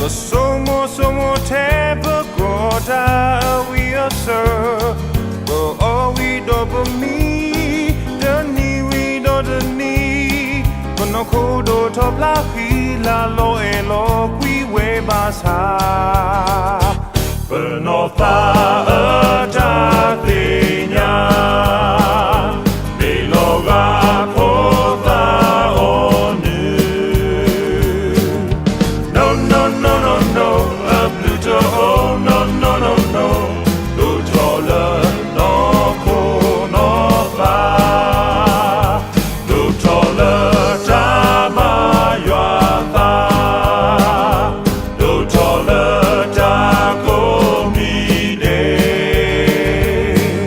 ပဆိမိၣ်ဆိမိၣ်ထဲပကီၢ်တၢ်အဝံအစၢၤ, ပအီၣ်ဝံၤဒီးပမံ, တနံၤဝံၤဒီးတနံၤ, ပနီၢ်ခိဒိၣ်ထီၣ်ဖျါဃံလၤလီၤအဲၣ်လီၤကွံဝဲဘၣ်ဆၣ် ပနီၢ်သးအတၢ်သ့ၣ်ညါ, မ့ၢ်လီၤဂာ်ဖိသၣ်အီၤနုၢ်. No, no, no, no, no, အဘျုးတအိၣ်, no, no, no, no, ဒိၣ်ထီၣ်လၢနီၢ်ခိနီၢ်သး, ဒိၣ်ထီၣ်လၢတၢ်မၤယွၤသး, ဒိၣ်ထီၣ်လၢတၢ်ကိးမံၤဒဲး,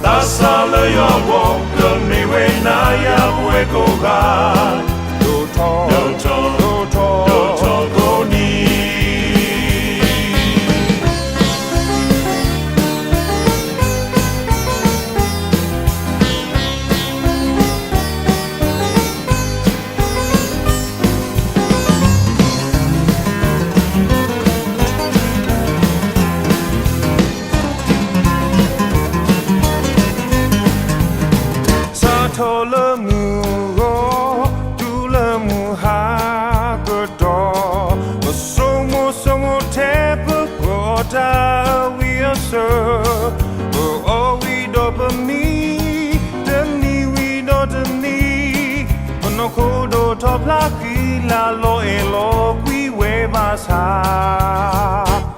သးစၢ်လၢယွၤအဂီၢ် ကမ့ၢ်ဝဲနၤယၤပဝဲကိးဂၤ, ဒိၣ်ထီၣ်, ဒိၣ်ထီၣ်, ဒိၣ်ထီၣ်ကိးနံၤ. စးထီၣ်လၢမုၢ်ဂီၤ, တုၤလၢမုၢ်ဟါကတီၢ်, ပဆိမိၣ်ဆိမိၣ်ထဲပကီၢ်တၢ်အဝံအစၢၤ, ပအီၣ်ဝံၤဒီးပမံ, တနံၤဝံၤဒီးတနံၤ, ပနီၢ်ခိဒိၣ်ထီၣ်ဖျါဃံလၤလီၤအဲၣ်လီၤကွံဝဲဘၣ်ဆၣ်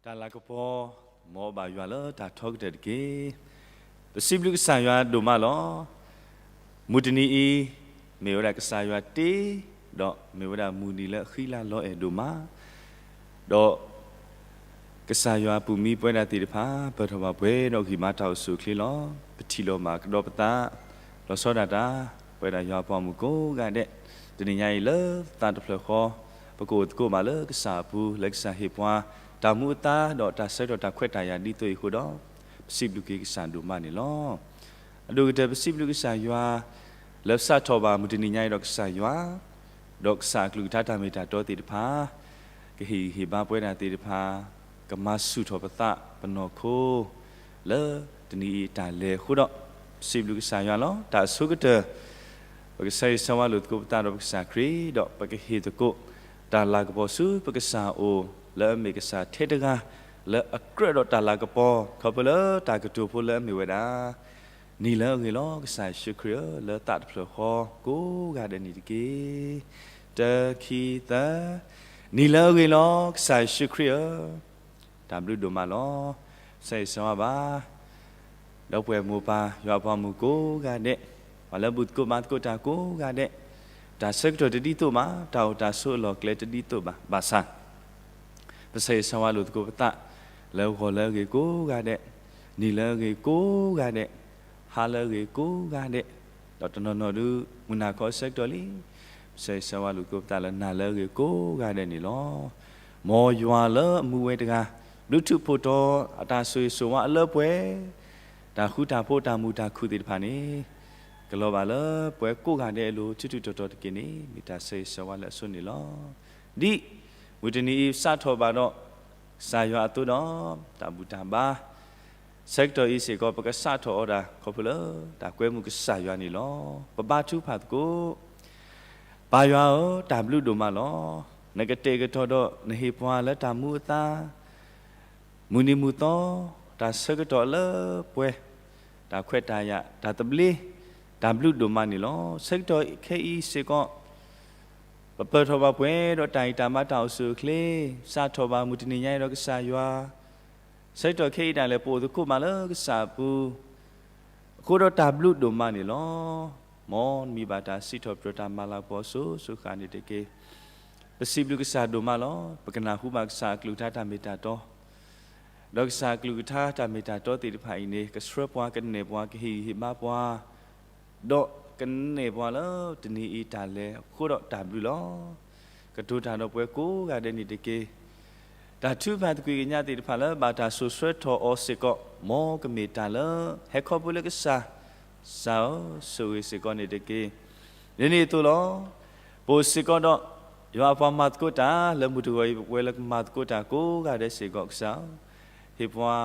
တၢ်လၤကပီၤ မ်အဘၣ်ယွၤလၢတၢ်ထီကတၢၢ်တက့ၢ်. ပစံးဘျုးကစၢ်ယွၤဒိၣ်မးလီၤ. မုၢ်တနံၤအံၤ မ့ၢ်ဝဲဒၣ်ကစၢ်ယွၤတ့, ဒီးမ့ၢ်ဝဲဒၣ်မုၢ်နံၤလၢအဃံလၤလီၤအဲၣ်ဒိၣ်မး, ဒီး ကစၢ်ယွၤပူၤမံပဝဲဒၣ်သ့ၣ်တဖၣ် ပၢၢ်ထီၣ်ဘၣ်ပှဲၤဒီးဂံၢ်မါတၢ်အိၣ်ဆူၣ်အိၣ်ချ့လီၤ. ပထံၣ်လိာ်ဘၣ်ကဒီးပသး, လီၤဆီဒၣ်တၢ် ပဝဲဒၣ်ယွၤအပှၤမုၣ်ကိးဂၤဒဲး, တနံၤညါအံၤလၢသးတဖျၢၣ်ဃီ ပကအိၣ်သကိးဘၣ်လၢကစၢ်အပူၤ လၢကစၢ်ဟ့ၣ်ပှၤ တၢ်မူအသါဒီးတၢ်ဆၢကတီၢ်တၢ်ခွဲးတၢ်ယာ်ဒ်သိးအံၤအဃိဒီး, ပစံးဘျုးက့ၤကစၢ်ဒိၣ်မးန့ၣ်လီၤ. အဒိၣ်ကတၢၢ်ပစံးဘျုးကစၢ်ယွၤ လၢပစးထီၣ်ဘၣ်မုၢ်တနံၤညါအံၤဒီးကစၢ်ယွၤ, ဒီးကစၢ်အကလုၢ်ကထါတၢ်မ့ၢ်တၢ်တီသ့ၣ်တဖၣ်, ကဟ့ၣ်ဂံၢ်ဟ့ၣ်ဘါပဝဲဒၣ်သ့ၣ်တဖၣ်, ကမၤဆူၣ်ထီၣ်ပသးပနီၢ်ခိ လၢတနံၤအံၤအတၢ်လဲၤအဃိဒီး, ပစံးဘျုးကစၢ်ယွၤလီၤ. တၢ်အဆိကတၢၢ် ပကဆၢဂ့ၤဆၢဝါလိာ်သကိးပသးဒီးပကစၢ်ခရံာ်, ဒီးပကဟ့ၣ်သကိး တၢ်လၤကပီၤဆူပကစၢ်အအိၣ် လၢအမ့ၢ်ကစၢ်ထဲတဂၤ လၢအကြၢးဒီးတၢ်လၤကပီၤ ခီဖျိလၢတၢ်ကတိၤဖိလၢအမ့ၢ်ဝဲဒၣ် နံၤလၢအဂ့ၤလီၤ ကစၢ်ယ့ၣ်ၡူးခရံာ်ဧၢ, လၢသးတဖျၢၣ်ဃီကိးဂၤဒဲးန့ၣ်တက့ၢ်. တၢ ခံ သၢ, နံၤလၢအဂ့ၤလီၤ ကစၢ်ယ့ၣ်ၡူးခရံာ်ဧၢ, တၢ်ဘျုးဒိၣ်မးလီၤ. ဆၢဂ့ၤဆၢဝါဘၣ် ဒီပုၢ်ဝဲၢ်မိၢ်ပၢ် ယွၤအပှၤမုၣ်ကိးဂၤဒဲး, ပှၤလၢဘူၣ်သကိးဘါသကိးတၢ်ကိးဂၤဒဲး, တၢ်ဆၢကတီၢ်တဒ်သိးဘၣ်, တၢ်အိၣ်တၢ်ဆိးအလီၢ်အကျဲတဒ်သိးဘၣ်, ဘၣ်ဆၣ် ပဆၢဂ့ၤဆၢဝါလိာ်သကိးပသး လၢဂီၤလၢအဂ့ၤကိးဂၤဒဲး, နံၤလၢအဂ့ၤကိးဂၤဒဲး, ဟါလၢအဂ့ၤကိးဂၤဒဲး, ဒီးတနီၤနီၤဒုး မုၢ်နၤခီအဆၢကတီၢ်လံ, ပဆၢဂ့ၤဆၢဝါလိာ်သကိးပသးလၢနၤလၢအဂ့ၤကိးဂၤဒဲးန့ၣ်လီၤ. မ်ယွၤလၢအမူဝဲတဂၤ ဘျုးထူးဖှိၣ်တီၤအတၢ်ဆိၣ်ဂ့ၤဆိၣ်ဝါအလၢပှဲၤ, တၢ်ဃူတၢ်ဖိးတၢ်မုာ်တၢ်ခုၣ်သ့ၣ်တဖၣ်န့ၣ် ကလီၤဘၣ်လၢပှၤကိးဂၤဒဲးအလိၤ ထူးထူးတီၤတီၤတက့ၢ်န့ၣ် မ့ၢ်တၢ်ဆၢဂ့ၤဆၢဝါလၢအဆိန့ၣ်လီၤ. ဒ်မုၢ်တနံၤအံၤ ပစးထီၣ်ဘၣ်ဒီး ကစၢ်ယွၤအသိးဒီး တၢ်ဘူၣ်တၢ်ဘါ ဆၢကတီၢ်အံၤစ့ၢ်ကီး ပကစးထီၣ်အီၤဒၣ် ခီဖျိလၢတၢ်ကွဲမုာ်ကစၢ်ယွၤန့ၣ်လီၤ. ပဘါထုကဖၣ်သကိး ပၢ်ယွၤဧၢ, တၢ်ဘျုးဒိၣ်မးလီၤ. နကတဲာ်ကတီၤဒီးနဟ့ၣ်ပှၤလၢတၢ်မူအသါ မုၢ်နံၤမုၢ်သီ, တၢ်ဆၢကတီၢ်အလၢပှဲၤ, တၢ်ခွဲးတၢ်ယာ်, တၢ်သဘျ့, တၢ်ဘျုးဒိၣ်မးန့ၣ်လီၤ. ဆၢကတီၢ်ခဲအံၤစ့ၢ်ကီး ပပၢၢ်ထီၣ်ဘၣ်ပှဲၤဒီးတၢ်ဂံၢ်တၢ်ဘါတၢ်အိၣ်ဆူၣ်အိၣ်ချ့, စးထီၣ်ဘၣ်မုၢ်တနံၤညါအံၤဒီးကစၢ်ယွၤ, ဆၢကတီၢ်ခဲအံၤဒၣ်လဲာ် ပအိၣ်သကိးမးလၢကစၢ်အပူၤ အဃိဒီးတၢ်ဘျုးဒိၣ်မးန့ၣ်လီၤ. မ်နမံၤဘၣ်တၢ်စံးထီၣ်ပတြၢၤတၢ်မၤလၤကပီၤအစိၤစိၤဃၣ်န့ၣ်တက့ၢ်. ပစံးဘျုးကစၢ်ဒိၣ်မးလီၤ. ပကနၢ်ဟူဘၣ်ကစၢ်အကလုၢ်ကထါတၢ်မ့ၢ်တၢ်တီ ဒီးကစၢ်အကလုၢ်ကထါတၢ်မ့ၢ်တၢ်တီသ့ၣ်တဖၣ်အံၤန့ၣ် ကဆှၢပှၤကနဲၣ်ပှၤ ကဟ့ၣ်ဂံၢ်ဟ့ၣ်ဘါပှၤ ဒီးကနဲၣ်ပှၤလၢတနံၤအံၤတၢ်လဲၤအဃိဒီးတၢ်ဘျုးလီၤ. ကတိၤတၢ်ဒီးပှၤကိးဂၤဒဲးန့ၣ်တက့ၢ်. တၢ်ထုကဖၣ်သကွံာ်ကညးသ့ၣ်တဖၣ်လၢဘၣ်တၢ်စိာ်ဆှၢထီၣ်အီၤစ့ၢ်ကီး မ်ကမ့ၢ်တၢ်လၢ ဟဲခီဖျိလၢကစၢ်, ကစၢ်ဧၢ, ဆိၣ်ဂ့ၤစ့ၢ်ကီးန့ၣ်တက့ၢ်. ဒ်န့ၣ်အသိးလီၤ. ပအိၣ်စ့ၢ်ကီးဒီး ယွၤအပှၤမၤသကိးတၢ် လၢမုၢ်တဂီၤအံၤ ပဝဲလၢကမၤသကိးတၢ်ကိးဂၤဒဲးစ့ၢ်ကီးကစၢ်ဧၢ, ဟ့ၣ်ပှၤ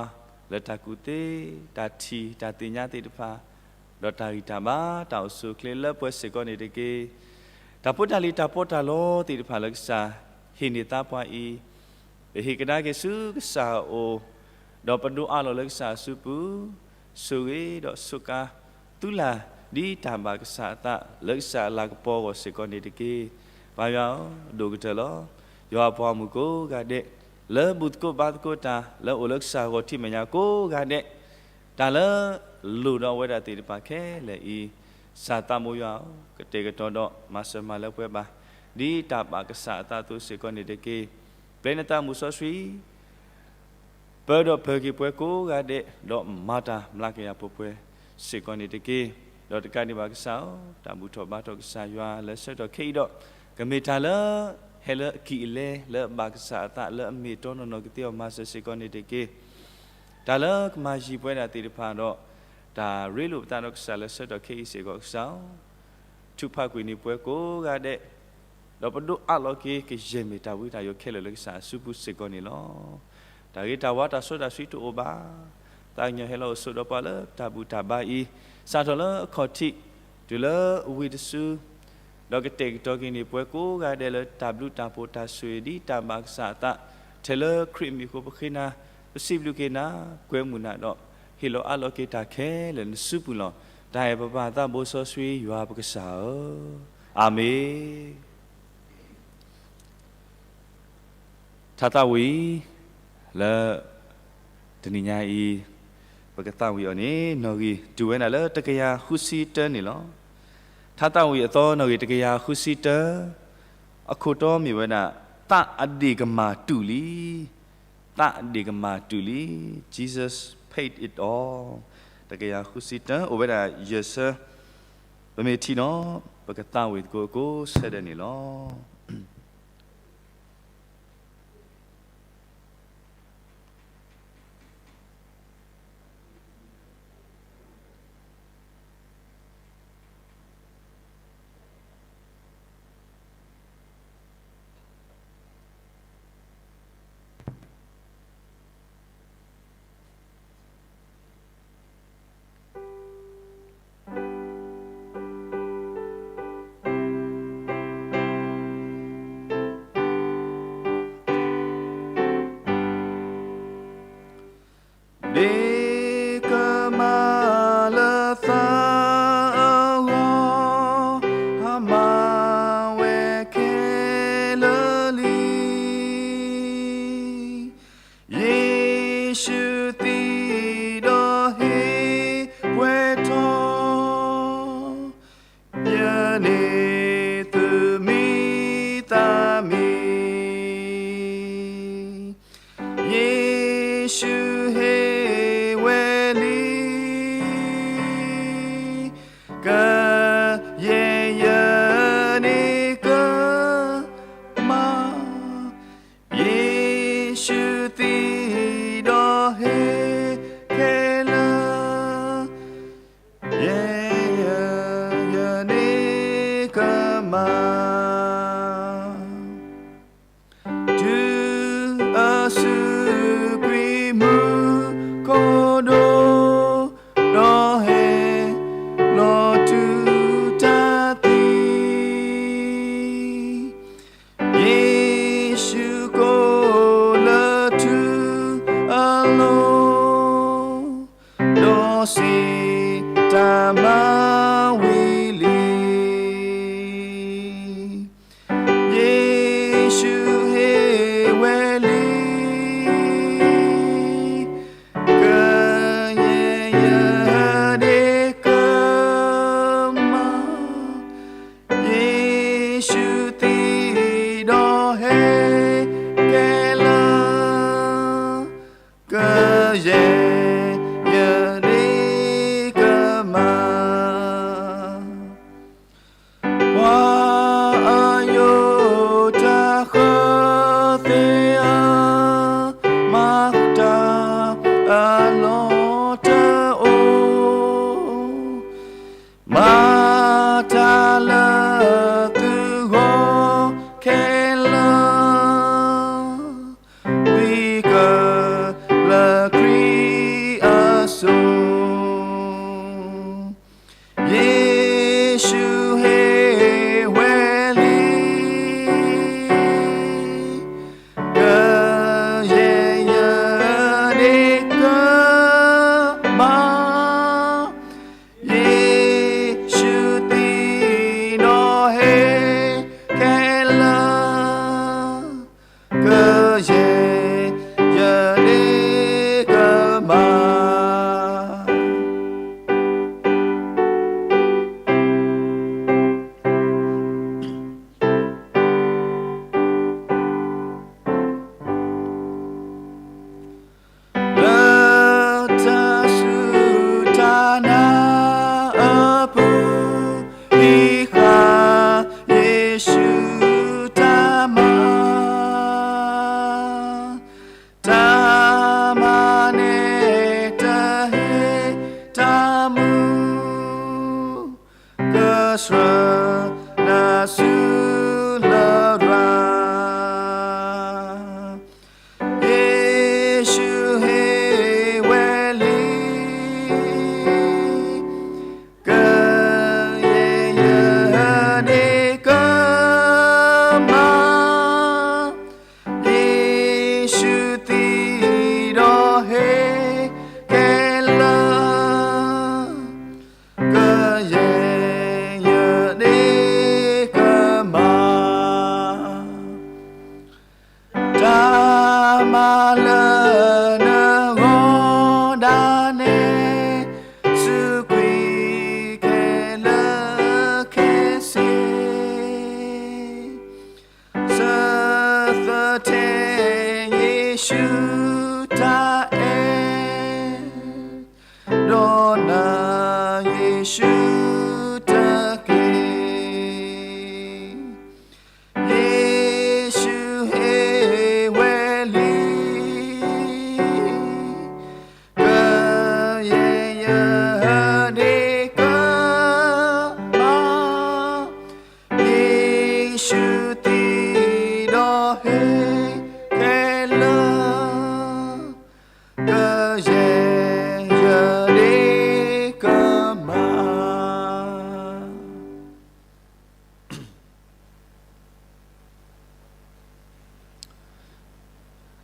လၢတၢ်ကူၣ်သ့, တၢ်ထံၣ်တၢ်သ့ၣ်ညါသ့ၣ်တဖၣ်, ဒီးတၢ်ဂံၢ်တၢ်ဘါတၢ်အိၣ်ဆူၣ်အိၣ်ချ့လၢပှဲၤစ့ၢ်ကီးန့ၣ်တက့ၢ်. တၢ်ဖိတၢ်လံၤတၢ်ပီးတၢ်လီသ့ၣ်တဖၣ်လၢကစၢ်ဟ့ၣ်န့ၢ်သးပှၤအံၤ, ပဟ့ၣ်ကဒါက့ၤဆူကစၢ်အအိၣ်, ဒီးပဒိးအးလီၤလၢကစၢ်အစုပူၤ, ဆိၣ်ဂ့ၤဒီးစူးကါ သုလၢ်ဒ်တၢ်ဘၣ်ကစၢ်အသး လၢကစၢ်အလၤကပီၤအဂီၢ်စ့ၢ်ကီးန့ၣ်တက့ၢ်. ပၢ်ယွၤဧၢ, ဒိၣ်ကတၢၢ်လီၤ. ယွၤအပှၤမုၣ်ကိးဂၤဒဲး, လၢဘူၣ်သကိးဘါသကိးတၢ် လၢအိၣ်လၢကစၢ်ဂီၢ်ထံးမဲာ်ညါကိးဂၤဒဲး, တၢ်လၢလိၣ်ဒီးအဝဲဒၣ်သ့ၣ်တဖၣ်ခဲလၢာ်အံၤ, ကစၢ်သးမိၢ်ယွၤဧၢ, ကတဲာ်ကတီၤဒီးမၤစၢၤမၤလၢပှဲၤဘၣ်, ဒ်တၢ်ဘၣ်ကစၢ်အသးအသိးစ့ၢ်ကီးန့ၣ်တက့ၢ်. ပျဲနသးမုၢ်စီဆှံ ပၢဒီးပၢၤက့ၤပှၤကိးဂၤဒဲး, ဒီးမၤတၢ်မျးကယၤပှဲၤပှဲၤစ့ၢ်ကီးန့ၣ်တက့ၢ်. ဒီးတကးဒံးဘၣ်ကစၢ်ဧၢ, တၢ်ဘူၣ်ထီၣ်ဘါထီၣ်ကစၢ်ယွၤလၢဆၢကတီၢ်ခဲအံၤဒီး, ကမ့ၢ်တၢ်လၢ ဟဲလၢအကံၢ်အလဲ လၢအဘၣ်ကစၢ်အသး လၢအမ့ၢ်တီနီၢ်နီၢ်ကသ့အီၤမၤစၢၤစ့ၢ်ကီးန့ၣ်တက့ၢ်. တၢ်လၢကမၤယံၤပဝဲဒၣ်သ့ၣ်တဖၣ်ဒီး, တၢ်ရ့လိာ်ပသးဒီးကစၢ်လၢဆၢကတီၢ်ခဲအံၤစ့ၢ်ကီးကစၢ်ဧၢ, ထုးဖးကွံာ်န့ၢ်ပှၤကိးဂၤဒဲး, ဒီးပဒိးအးလီၤက့ၤ ကယဲၢ်မ့ၢ်တၢ်ဝံတၢ်ယိးခဲလၢာ်လၢကစၢ်အစုပူၤစ့ၢ်ကီးန့ၣ်လီၤ. တၢ်ဂ့ၤတၢ်ဝါတၢ်စီတၢ်ဆှံတအိၣ်ဘၣ်. သးကညီၤဟဲလီၤအိၣ်ဆိးဒီးပှၤလၢတၢ်ဘူၣ်တၢ်ဘါအံၤ, စးထီၣ်လၢအခီၣ်ထံး တုၤလၢအဝံၤတစု, ဒီးကတဲာ်ကတီၤက့ၤန့ၢ်ပှၤကိးဂၤဒဲးလၢတၢ်ဘျုးတၢ်ဖှိၣ်တၢ်ဆိၣ်ဂ့ၤဒ်တၢ်ဘၣ်ကစၢ်အသး, ထဲလၢခရံာ်အမံၤအဃိပဃ့နၤ, ပစံးဘျုးက့ၤနၤ, ကွဲမုာ်နၤဒီး, ဟ့ၣ်လီၤအးလီၤက့ၤတၢ်ခဲလၢာ်နစုပူၤလီၤ. တၢ်အဲၣ်ပပၢ်သးဘိစီဆှံယွၤပကစၢ်ဧၢ, အၤမ့ၣ်. ထါသးဝံၣ်, လၢတနံၤညါအံၤ ပကသးဝံၣ်အီၤန့ၣ် နီၣ်ဂံၢ်တုၤဝဲဒၣ်လၢတကယၤဃုဆံတၢန့ၣ်လီၤ. ထါသးဝံၣ်အသီနီၣ်ဂံၢ်တကယၤဃုဆံတၢ, အခိၣ်တီမ့ၢ်ဝဲဒၣ် သးအဒ့ၣ်ကမၣ်တူာ်လံ, သးအဒ့ၣ်ကမၣ်တူာ်လံ, Jesus paid it all. တကယၤဃုဆံတၢ အိၣ်ဝဲဒၣ်ယဲၢ်ဆၢ, ပမ့ၢ်ထံၣ်နီၤ ပကသးဝံၣ်သကိးကိးဆၢဒဲးန့ၣ်လီၤ. ဒ့ၣ်ကမၣ်လၢသးအဂီၢ်, ဟးမၤဝဲခဲလၢာ်လံ. ယ့ၣ်ၡူးသံဒီးဟ့ၣ်ပှဲၤထီၣ် ယန့ၣ်သုမံသးမံ, ယ့ၣ်ၡူးဟ့ၣ်ဝဲလံ, ကယဲၢ်ယန့ၣ်ကမၣ်, ယ့ၣ်ၡူးသံဒီးဟ့ၣ်ခဲလၢာ်, ယဲၢ်ယန့ၣ်ကမၣ်. တုၤအစုကွံာ်မူခိၣ်ဒိၣ်, ဒီးဟဲလီၤတုၤတၢ်သံ, ယ့ၣ်ၡူးကိးလၢထူအလိၤ, ဒီးစံးတၢ်မၤဝံၤလံ. ယ့ၣ်ၡူးဟ့ၣ်ဝဲလံ, ကယဲၢ်ယန့ၣ်ကမၣ်, ယ့ၣ်ၡူးသံဒီးဟ့ၣ်ခဲလၢာ်, ကယဲၢ်ယန့ၣ်ကမၣ်. ပှၤအယိၣ်တၢ်ဃၢသ့ၣ်ဧၢ, မၤတၢ်အလီၢ်တအိၣ်, မၤတၢ်လၢသုဂီၢ်ခဲလၢာ်, ဝံကၢလၢခရံာ်အစိၤ, ယ့ၣ်ၡူးဟ့ၣ်ဝဲလံ, ကယဲၢ်ယန့ၣ်ကမၣ်, ယ့ၣ်ၡူးသံဒီးဟ့ၣ်ခဲလၢာ်, ကယဲၢ်ယန့ၣ်ကမၣ်. လၢတၢ်စူၢ်တၢ်နာ်အပူၤ, ဟံးဃာ်ယ့ၣ်ၡူးတၢ်မၤ, တၢ်မၤန့ၢ်တဟ့ၣ်တၢ်မူ, ကဆှၢနၤဆူလရာ်, ယ့ၣ်ၡူးဟ့ၣ်ဝဲလံ, ကယဲၢ်ယန့ၣ်ကမၣ်, ယ့ၣ်ၡူးသံဒီးဟ့ၣ်ခဲလၢာ်, ကယဲၢ်ယန့ၣ်ကမၣ်. တၢ်မၤလၢ ယ့ၣ်ၡူးတၢ်အဲၣ်, ဒီးနၤယ့ၣ်ၡူးတက့ၢ်. ယ့ၣ်ၡူးဟ့ၣ်ဝဲလံ ကယဲၢ်ယၤန့ၣ်ကမၣ်, ယ့ၣ်ၡူးသံဒီးဟ့ၣ်ခဲလၢာ်, ကယဲၢ်ယၤန့ၣ်ကမၣ်.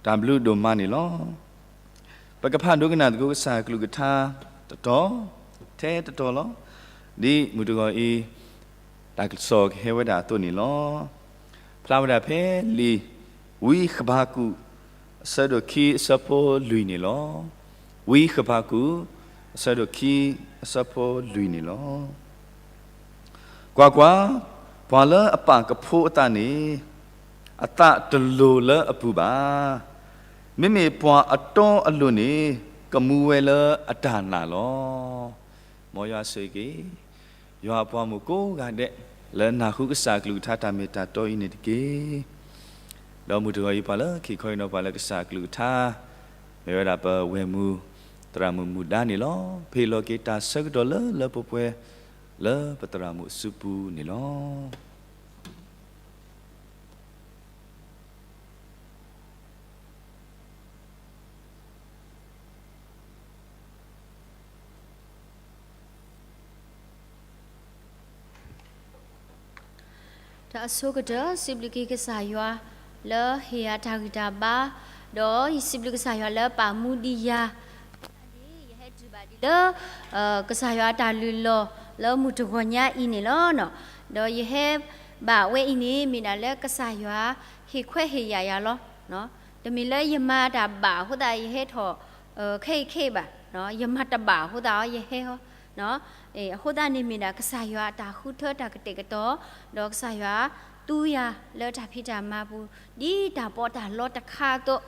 တၢ်ဘျုးဒိၣ်မးန့ၣ်လီၤ. ပကဖးဒိကနၣ်သကိးကစၢ်ကလုၢ်ကထါ တတီၤ, ထဲတတီၤလီၤ. ဒ်မုၢ်တဂီၤအံၤ တၢ်ကစီၣ်ကဟဲဝဲဒၣ်အသိးန့ၣ်လီၤ. ဖျါဝဲဒၣ်ဖဲလံာ် ဝံဃဘးကူာ် အဆၢဒိၣ်ခံအဆၢဖိလွံၢ်န့ၣ်လီၤ. ဝံဃဘးကူာ် အဆၢဒိၣ်ခံအဆၢဖိလွံၢ်န့ၣ်လီၤ. ကွၢ်ကွၢ်, ပှၤလၢအပာ်ကဖိအသးန့ၣ် အသးတလိၤလၢအပူၤဘၣ်. မ့မ့ၢ်ပှၤအတီအလိၤန့ၣ် ကမူဝဲလၢအတၢ်နာ်လီၤ. မ်ယွၤဆိၣ်ဂ့ၤက့ၤ ယွၤအပှၤမိၢ်ကိးဂၤဒဲး လၢနၢ်ဟူကစၢ်ကလုၢ်ကထါတၢ်မ့ၢ်တၢ်တီအံၤန့ၣ်တက့ၢ်. ဒီးမုၢ်တဂီၤအံၤ ပှၤလၢခံခီအံၤဒီး ပှၤလၢကစၢ်ကလုၢ်ကထါ မ့ၢ်ဝဲဒၣ်ပဝဲၢ်မုၢ်သရၣ်မုၣ်မူဒါန့ၣ်လီၤ. ဖဲအံၤလီၤက့ၤတၢ်ဆၢကတီၢ်လၢလၢပှဲၤပှဲၤ လၢပသရၣ်မုၣ်အစုပူၤန့ၣ်လီၤ. တၢ်အဆိကတၢၢ် စံးဘျုးက့ၤကစၢ်ယွၤ လၢဟ့ၣ်ယၤတၢ်ဂံၢ်တၢ်ဘါ, ဒီးယစံးဘျုးကစၢ်ယွၤလၢပာ်မူဒံးယၤ, န့ၣ် ယဟဲတုၤဘၣ်ဒံးလၢ ကစၢ်ယွၤအတၢ်လုၢ်လီၢ်လၢမုၢ်တဂီၤညါအံၤန့ၣ်လီၤ. ဒီးယဟဲဘၣ်ဝဲအံၤန့ၣ် မ့ၢ်ဒၣ်လၢကစၢ်ယွၤဟ့ၣ်ခွဲးဟ့ၣ်ယာ်ယၤလီၤ. တမ့ၢ်လၢယမၤတၢ်ဘၣ်အဃိသတး ယဟဲထီၣ်ခဲအံၤခဲအံၤဘၣ်, ယမၤတဘၣ်အဃိသတးအီၤ ယဟဲဟီ, အဃိသတးန့ၣ်မ့ၢ်ဒၣ်ကစၢ်ယွၤအတၢ်ဃုထၢတၢ်ကတဲာ်ကတီၤ, ဒီးကစၢ်ယွၤသူယၤလၢတၢ်ဖံးတၢ်မၤပူၤ ဒ်တၢ်ပီးတၢ်လီတခါအသိး,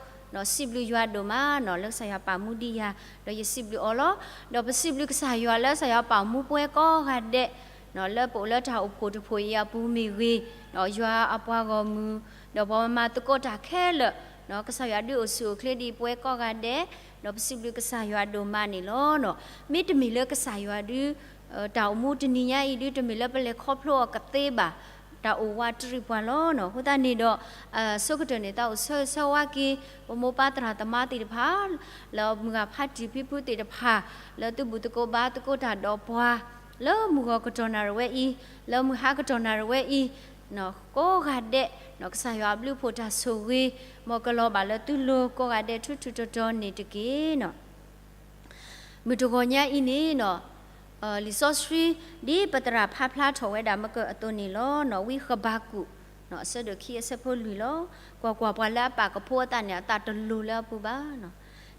စံးဘျုးယွၤဒိၣ်မးနီၤ လၢကစၢ်ယွၤပာ်မူဒံးယၤ, ဒီးယစံးဘျုးအီၤလီၤ. ဒီးပစံးဘျုးကစၢ်ယွၤလၢကစၢ်ယွၤပာ်မူပှၤကိးဂၤဒဲး လၢပအိၣ်လၢတၢ်အိၣ်ဖှိၣ်တဖှိၣ်အံၤအပူၤမ့ၢ်ဂ့ၤ, ယွၤအပှၤဂီၢ်မုၢ်, ဒီးပှၤမၤသကိးတၢ်ခဲလၢာ်, ကစၢ်ယွၤဒုးအိၣ်ဆူၣ်အိၣ်ချ့ဒံးပှၤကိးဂၤဒဲး, ဒီးပစံးဘျုးကစၢ်ယွၤဒိၣ်မးန့ၣ်လီၤ. မ့တမ့ၢ်လၢကစၢ်ယွၤဒုး တၢ်အိၣ်မူတနံၤညါအံၤဒုး တမ့ၢ်လၢပလဲၤခီဖျိအီၤကသ့ဘၣ်, တၢ်အိၣ်ဝးတရံးပှၤလီၤ. အဃိသတးန့ၣ်ဒီး အဆိကတၢၢ်န့ၣ် သးအိၣ်ဆၢဂ့ၤဆၢဝါက့ၤ ပမိၢ်ပၢ်သရၣ်သမါသ့ၣ်တဖၣ်, လၢမုၢ်ဂၤဖးတံၢ်ဖံဖုသ့ၣ်တဖၣ်, လၢသုဘူၣ်သကိးဘါသကိးတၢ်ဒီးပှၤ, လၢမုၢ်ဂီၤကတီၢ်နၣ်ရံၣ်ဝဲအံၤ, လၢမုၢ်ဟါကတီၢ်နၣ်ရံၣ်ဝဲအံၤ, ကိးဂၤဒဲး, ကစၢ်ယွၤအဘျုးအဖှိၣ်တၢ်ဆိၣ်ဂ့ၤ, မ်ကလီၤဘၣ်လၢသုလိၤကိးဂၤဒဲးထူထူတီတီန့ၣ်တက့ၢ်နီၤ. မုၢ်တဂီၤညါအံၤန့ၣ်နီၤ, လံာ်စီဆှံ ဒ်ပသရၣ်ဖးဖျါထီၣ်ဝဲဒၣ်မ့ၢ်ကအသိးန့ၣ်လီၤ. ဝံဃဘးကူာ် အဆၢဒိၣ်ခံအဆၢဖိလွံၢ်လီၤ. ကွၢ်ကွၢ်, ပှၤလၢအပာ်ကဖိအသးန့ၣ် အသးတလိၤလၢအပူၤဘၣ်.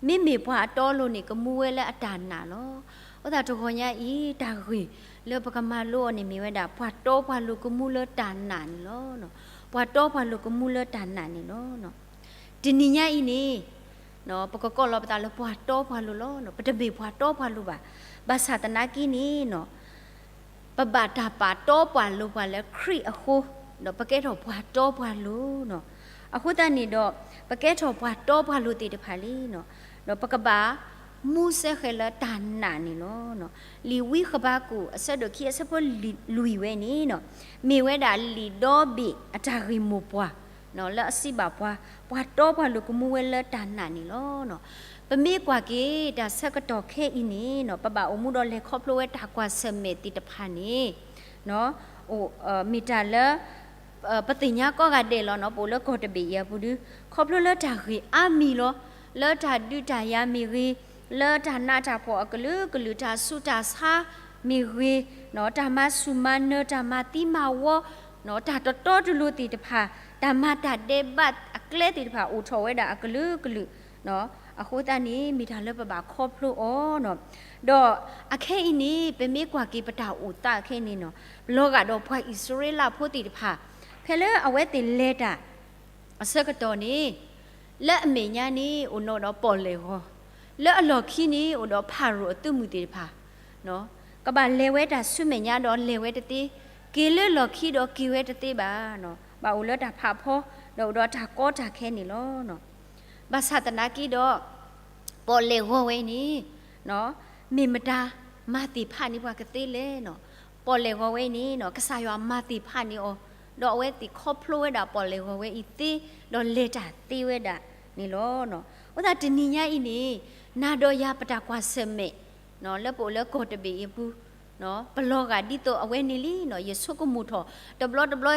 မ့မ့ၢ်ပှၤအတီအလိၤန့ၣ် ကမူဝဲလၢအတၢ်နာ်လီၤ. အဃိသတးတဂီၤညါအံၤ တၢ်ဂ့ၢ်လၢပကမၤလိအီၤန့ၣ်မ့ၢ်ဝဲဒၣ် ပှၤတီပှၤလိၤကမူလၢတၢ်နာ်န့ၣ်လီၤ. ပှၤတီပှၤလိၤကမူလၢတၢ်နာ်န့ၣ်လီၤ. တနံၤညါအံၤန့ၣ် ပကကိးလီၤပသးလၢပှၤတီပှၤလိၤလီၤ. ပတမ့ၢ်ပှၤတီပှၤလိၤဘၣ်. ဘၣ်ဆၣ်သနာ်က့န့ၣ်နီၤ, ပဘၣ်တၢ်ပာ်တီပာ်လိၤပှၤလၢခရံာ်အဃိ, ဒီးပကဲထီၣ်ပှၤတီပှၤလိၤနီၤ. အဃိသတးန့ၣ်ဒီး ပကဲထီၣ်ပှၤတီပှၤလိၤသ့ၣ်တဖၣ်လံနီၤ, ဒီးပကဘၣ်မူစ့ၢ်ကီးလၢတၢ်နာ်န့ၣ်လီၤ. လံာ်ဝံဃဘးကူာ် အဆၢဒိၣ်ခံအဆၢဖိလွံၢ်ဝဲန့ၣ်နီၤ, မ့ၢ်ဝဲဒၣ်လံာ်ဒီဘ့ၣ်အတၢ်ဂ့ၢ်မိၢ်ပှၢ် လၢအစံးဘၣ်ပှၤ, ပှၤတီပှၤလိၤကမူဝဲလၢတၢ်နာ်န့ၣ်လီၤ. ပမ့ၢ်ကွၢ်က့ၤတၢ်ဆၢကတီၢ်ခဲအံၤန့ၣ်နီၤ, ပဘၣ်အိၣ်မူဒီးလဲၤခီဖျိဝဲတၢ်ကွၢ်ဆၢၣ်မဲာ်သ့ၣ်တဖၣ်န့ၣ် မ့ၢ်တၢ်လၢ ပသ့ၣ်ညါကိးဂၤဒဲးလီၤနီၤ, ပအိၣ်လၢကီၢ်တဘ့ၣ်အံၤအပူၤဒီး ခီဖျိလၢတၢ်ဂ့ၢ်အါမံၤလီၤ. လၢတၢ်ဒုးတၢ်ယၤမ့ၢ်ဂ့ၤ, လၢတၢ်နးတၢ်ဖှီၣ်အကလုာ်ကလုာ်, တၢ်ဆူးတၢ်ဆါမ့ၢ်ဂ့ၤ, တၢ်မၤဆူၣ်မၤနၢၤ, တၢ်မၤသံမၤဝီ, တၢ်တတီတလိၤသ့ၣ်တဖၣ်, တၢ်မၤတၢ်ဒဲးဘးအကျဲသ့ၣ်တဖၣ် အိၣ်ထီၣ်ဝဲဒၣ်အကလုာ်ကလုာ်. အဃိသတးန့ၣ် မ့ၢ်တၢ်လၢပဘၣ်ခီဖျိအီၤနီၤ. ဒီးအခဲအံၤန့ၣ် ပမ့ၢ်ကွၢ်က့ၤပတၢ်အိၣ်သးခဲအံၤန့ၣ်နီၤ, လီၤဂာ်ဒီးပှၤအံၣ်စရ့လးဖိသ့ၣ်တဖၣ်, ဖဲလၢအဝဲသ့ၣ်လဲၤတၢ်အဆၢကတီၢ်န့ၣ် လၢအမဲာ်ညါန့ၣ် အိၣ်နီၣ်ဒီးပီၣ်လဲၣ်ဂီၤ, လၢအလီၢ်ခံန့ၣ် အိၣ်ဒီးဖၤရိၤအသုးမုၢ်သ့ၣ်တဖၣ်, ကဘၣ်လဲၤဝဲတၢ်ဆူမဲာ်ညါဒီးလဲၤဝဲတသ့, က့ၤလၢလီၢ်ခံဒီးက့ၤဝဲတသ့ဘၣ်, ဘၣ်အိၣ်လၢတၢ်ဖးဖီ, ဒီးအိၣ်ဒီးတၢ်ကီတၢ်ခဲန့ၣ်လီၤ. ဘၣ်ဆၣ်သနာ်က့ဒီး ပီၣ်လဲၣ်ဂီၤဝဲန့ၣ် မ့ၢ်မတၤမၤသ့ၣ်ဖးန့ၢ်ပှၤကသ့လဲၣ်နီၤ. ပီၣ်လဲၣ်ဂီၤဝဲအံၤန့ၣ်နီၤ ကစၢ်ယွၤမၤသ့ၣ်ဖးန့ၢ်အီၤ, ဒီးအဝဲသ့ၣ်ခီဖျိဝဲဒၣ်ပီၣ်လဲၣ်ဂီၤဝဲအံၤသ့, ဒီးလဲၤတၢ်သ့ဝဲဒၣ်န့ၣ်လီၤ. အဃိသတးတနံၤညါအံၤန့ၣ် နၤဒီးယၤပတၢ်ကွၢ်ဆၢၣ်မဲာ် လၢပအိၣ်လၢကီၢ်တဘ့ၣ်အံၤအပူၤ ပလီၤဂာ်ဒ်သိးအဝဲန့ၣ်လံနီၤ, ယဆိကမိၣ်ထီၣ် တဘျီတဘျီ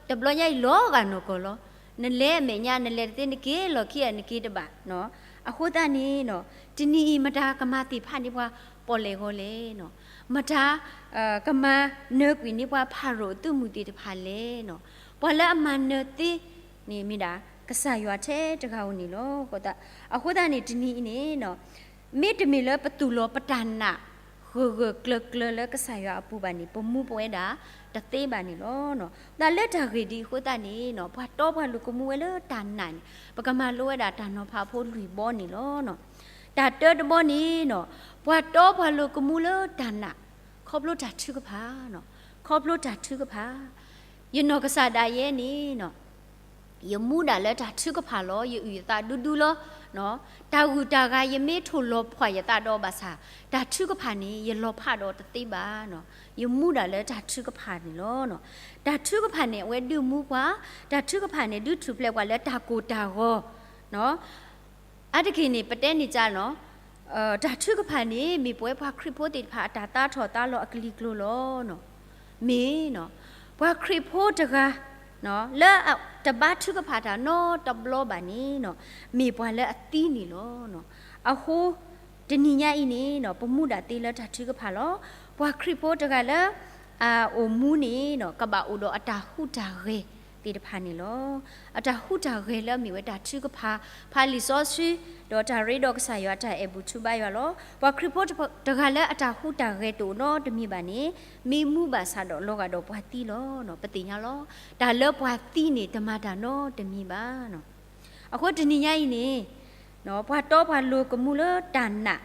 တဘျီညါအံၤလီၤဂာ်နီၢ်ကီၢ်လီၤ. နလဲၤအမဲာ်ညါ နလဲၤတသ့ နက့ၤလီၢ်ခံဧါ နက့ၤတဘၣ်နီၤ. အဃိသတးန့ၣ်နီၤ တနံၤအံၤမတၤကမၤသ့ၣ်ဖးန့ၢ်ပှၤ ပီၣ်လဲၣ်ဂီၤလဲၣ်နီၤ. မတၤ ကမၤနၢၤကွံာ်န့ၢ်ပှၤဖၤရိၤအသုးမုၢ်သ့ၣ်တဖၣ်လဲၣ်နီၤ. ပှၤလၢအမၤနၢၤသ့န့ၣ်မ့ၢ်ဒၣ် ကစၢ်ယွၤထဲတဂၤဧိၤန့ၣ်လီၤ. အဃိသတးန့ၣ် တနံၤအံၤန့ၣ်နီၤ မ့တမ့ၢ်လၢပသူၣ်လီၤပတၢ်နာ် ဂၢၢ်ဂၢၢ်ကျၢၤကျၢၤလၢကစၢ်ယွၤအပူၤဘၣ်န့ၣ် ပမူပဝဲဒၣ်တသ့ဘၣ်န့ၣ်လီၤ. တၢ်လၢတၢ်ဂ့ၢ်ဒ်အဃိသတးန့ၣ်နီၤ ပှၤတီပှၤလိၤကမူဝဲလၢတၢ်နာ်န့ၣ် ပကမၤလိဝဲဒၣ်တၢ်နီၤဖးဖိလွံၢ်ဘီန့ၣ်လီၤ. တၢ်တၢတဘီန့ၣ်နီၤ ပှၤတီပှၤလိၤကမူလၢတၢ်နာ် ခီဖျိတၢ်ထုကဖၣ်နီၤ, ခီဖျိတၢ်ထုကဖၣ် ယနီၢ်ကစၢ်ဒၣ်ယဲန့ၣ်နီၤ ယမူဒၣ်လၢတၢ်ထုကဖၣ်လီၤ. ယအုၣ်ယသးဒူဒူလီၤ. တၢ်ဂုၤတၢ်ဂၤယမ့ၢ်ထိၣ်လီၤဖှၣ်ယသးဒီးဘၣ်ဆၣ် တၢ်ထုကဖၣ်န့ၣ် ယလီၤဖးဒီးတသ့ဘၣ်နီၤ. ယမူဒၣ်လၢတၢ်ထုကဖၣ်န့ၣ်လီၤ. တၢ်ထုကဖၣ်န့ၣ် အဝဲဒုးမူပှၤ, တၢ်ထုကဖၣ်န့ၣ် ဒုးထူၣ်ဖျဲးပှၤလၢတၢ်ကိၢ်တၢ်ဂီၤ အါတက့ၢ်န့ၣ် ပတဲန့ၢ်ကၢ်နီၤ တၢ်ထုကဖၣ်န့ၣ် မ့ၢ်ပဝဲပှၤခရံာ်ဖိသ့ၣ်တဖၣ်အတၢ်သးထီၣ်သးလီၤအကလံၤကျိၤလီၤ. မ့ၢ်နီၤ ပှၤခရံာ်ဖိတဂၤ လၢတဘါထုကဖၣ်တၢ်နီတဘျီဘၣ်န့ၣ်နီၤ မ့ၢ်ပှၤလၢအသံန့ၣ်လီၤ. အဃိ တနံၤညါအံၤန့ၣ်နီၤ ပမူဒၣ်သ့လၢတၢ်ထုကဖၣ်လီၤ. ပှၤခရံာ်ဖိတဂၤလၢ အအိၣ်မူန့ၣ်နီၤ ကဘၣ်အိၣ်ဒီးအတၢ်ဟူးတၢ်ဂဲၤသ့ၣ်တဖၣ်န့ၣ်လီၤ. အတၢ်ဟူးတၢ်ဂဲၤလၢအမ့ၢ်ဝဲတၢ်ထုကဖၣ်, ဖးလံာ်စီဆှံ, ဒီးတၢ်ရ့ဒီးကစၢ်ယွၤတၢ်အဲၣ်ဘူၣ်ထူဘါယွၤလီၤ. ပှၤခရံာ်ဖိတဂၤလၢအတၢ်ဟူးတၢ်ဂဲၤတအိၣ်နီတမံၤဘၣ်န့ၣ် မ့ၢ်မူဘၣ်ဆၣ်ဒီးလီၤဂာ်ဒီးပှၤသံလီၤ. ပသ့ၣ်ညါလီၤ. တၢ်လၢပှၤသံန့ၣ် တမၤတၢ်နီတမံၤဘၣ်. အဃိတနံၤညါအံၤန့ၣ် ပှၤတီပှၤလိၤကမူလၢတၢ်နာ်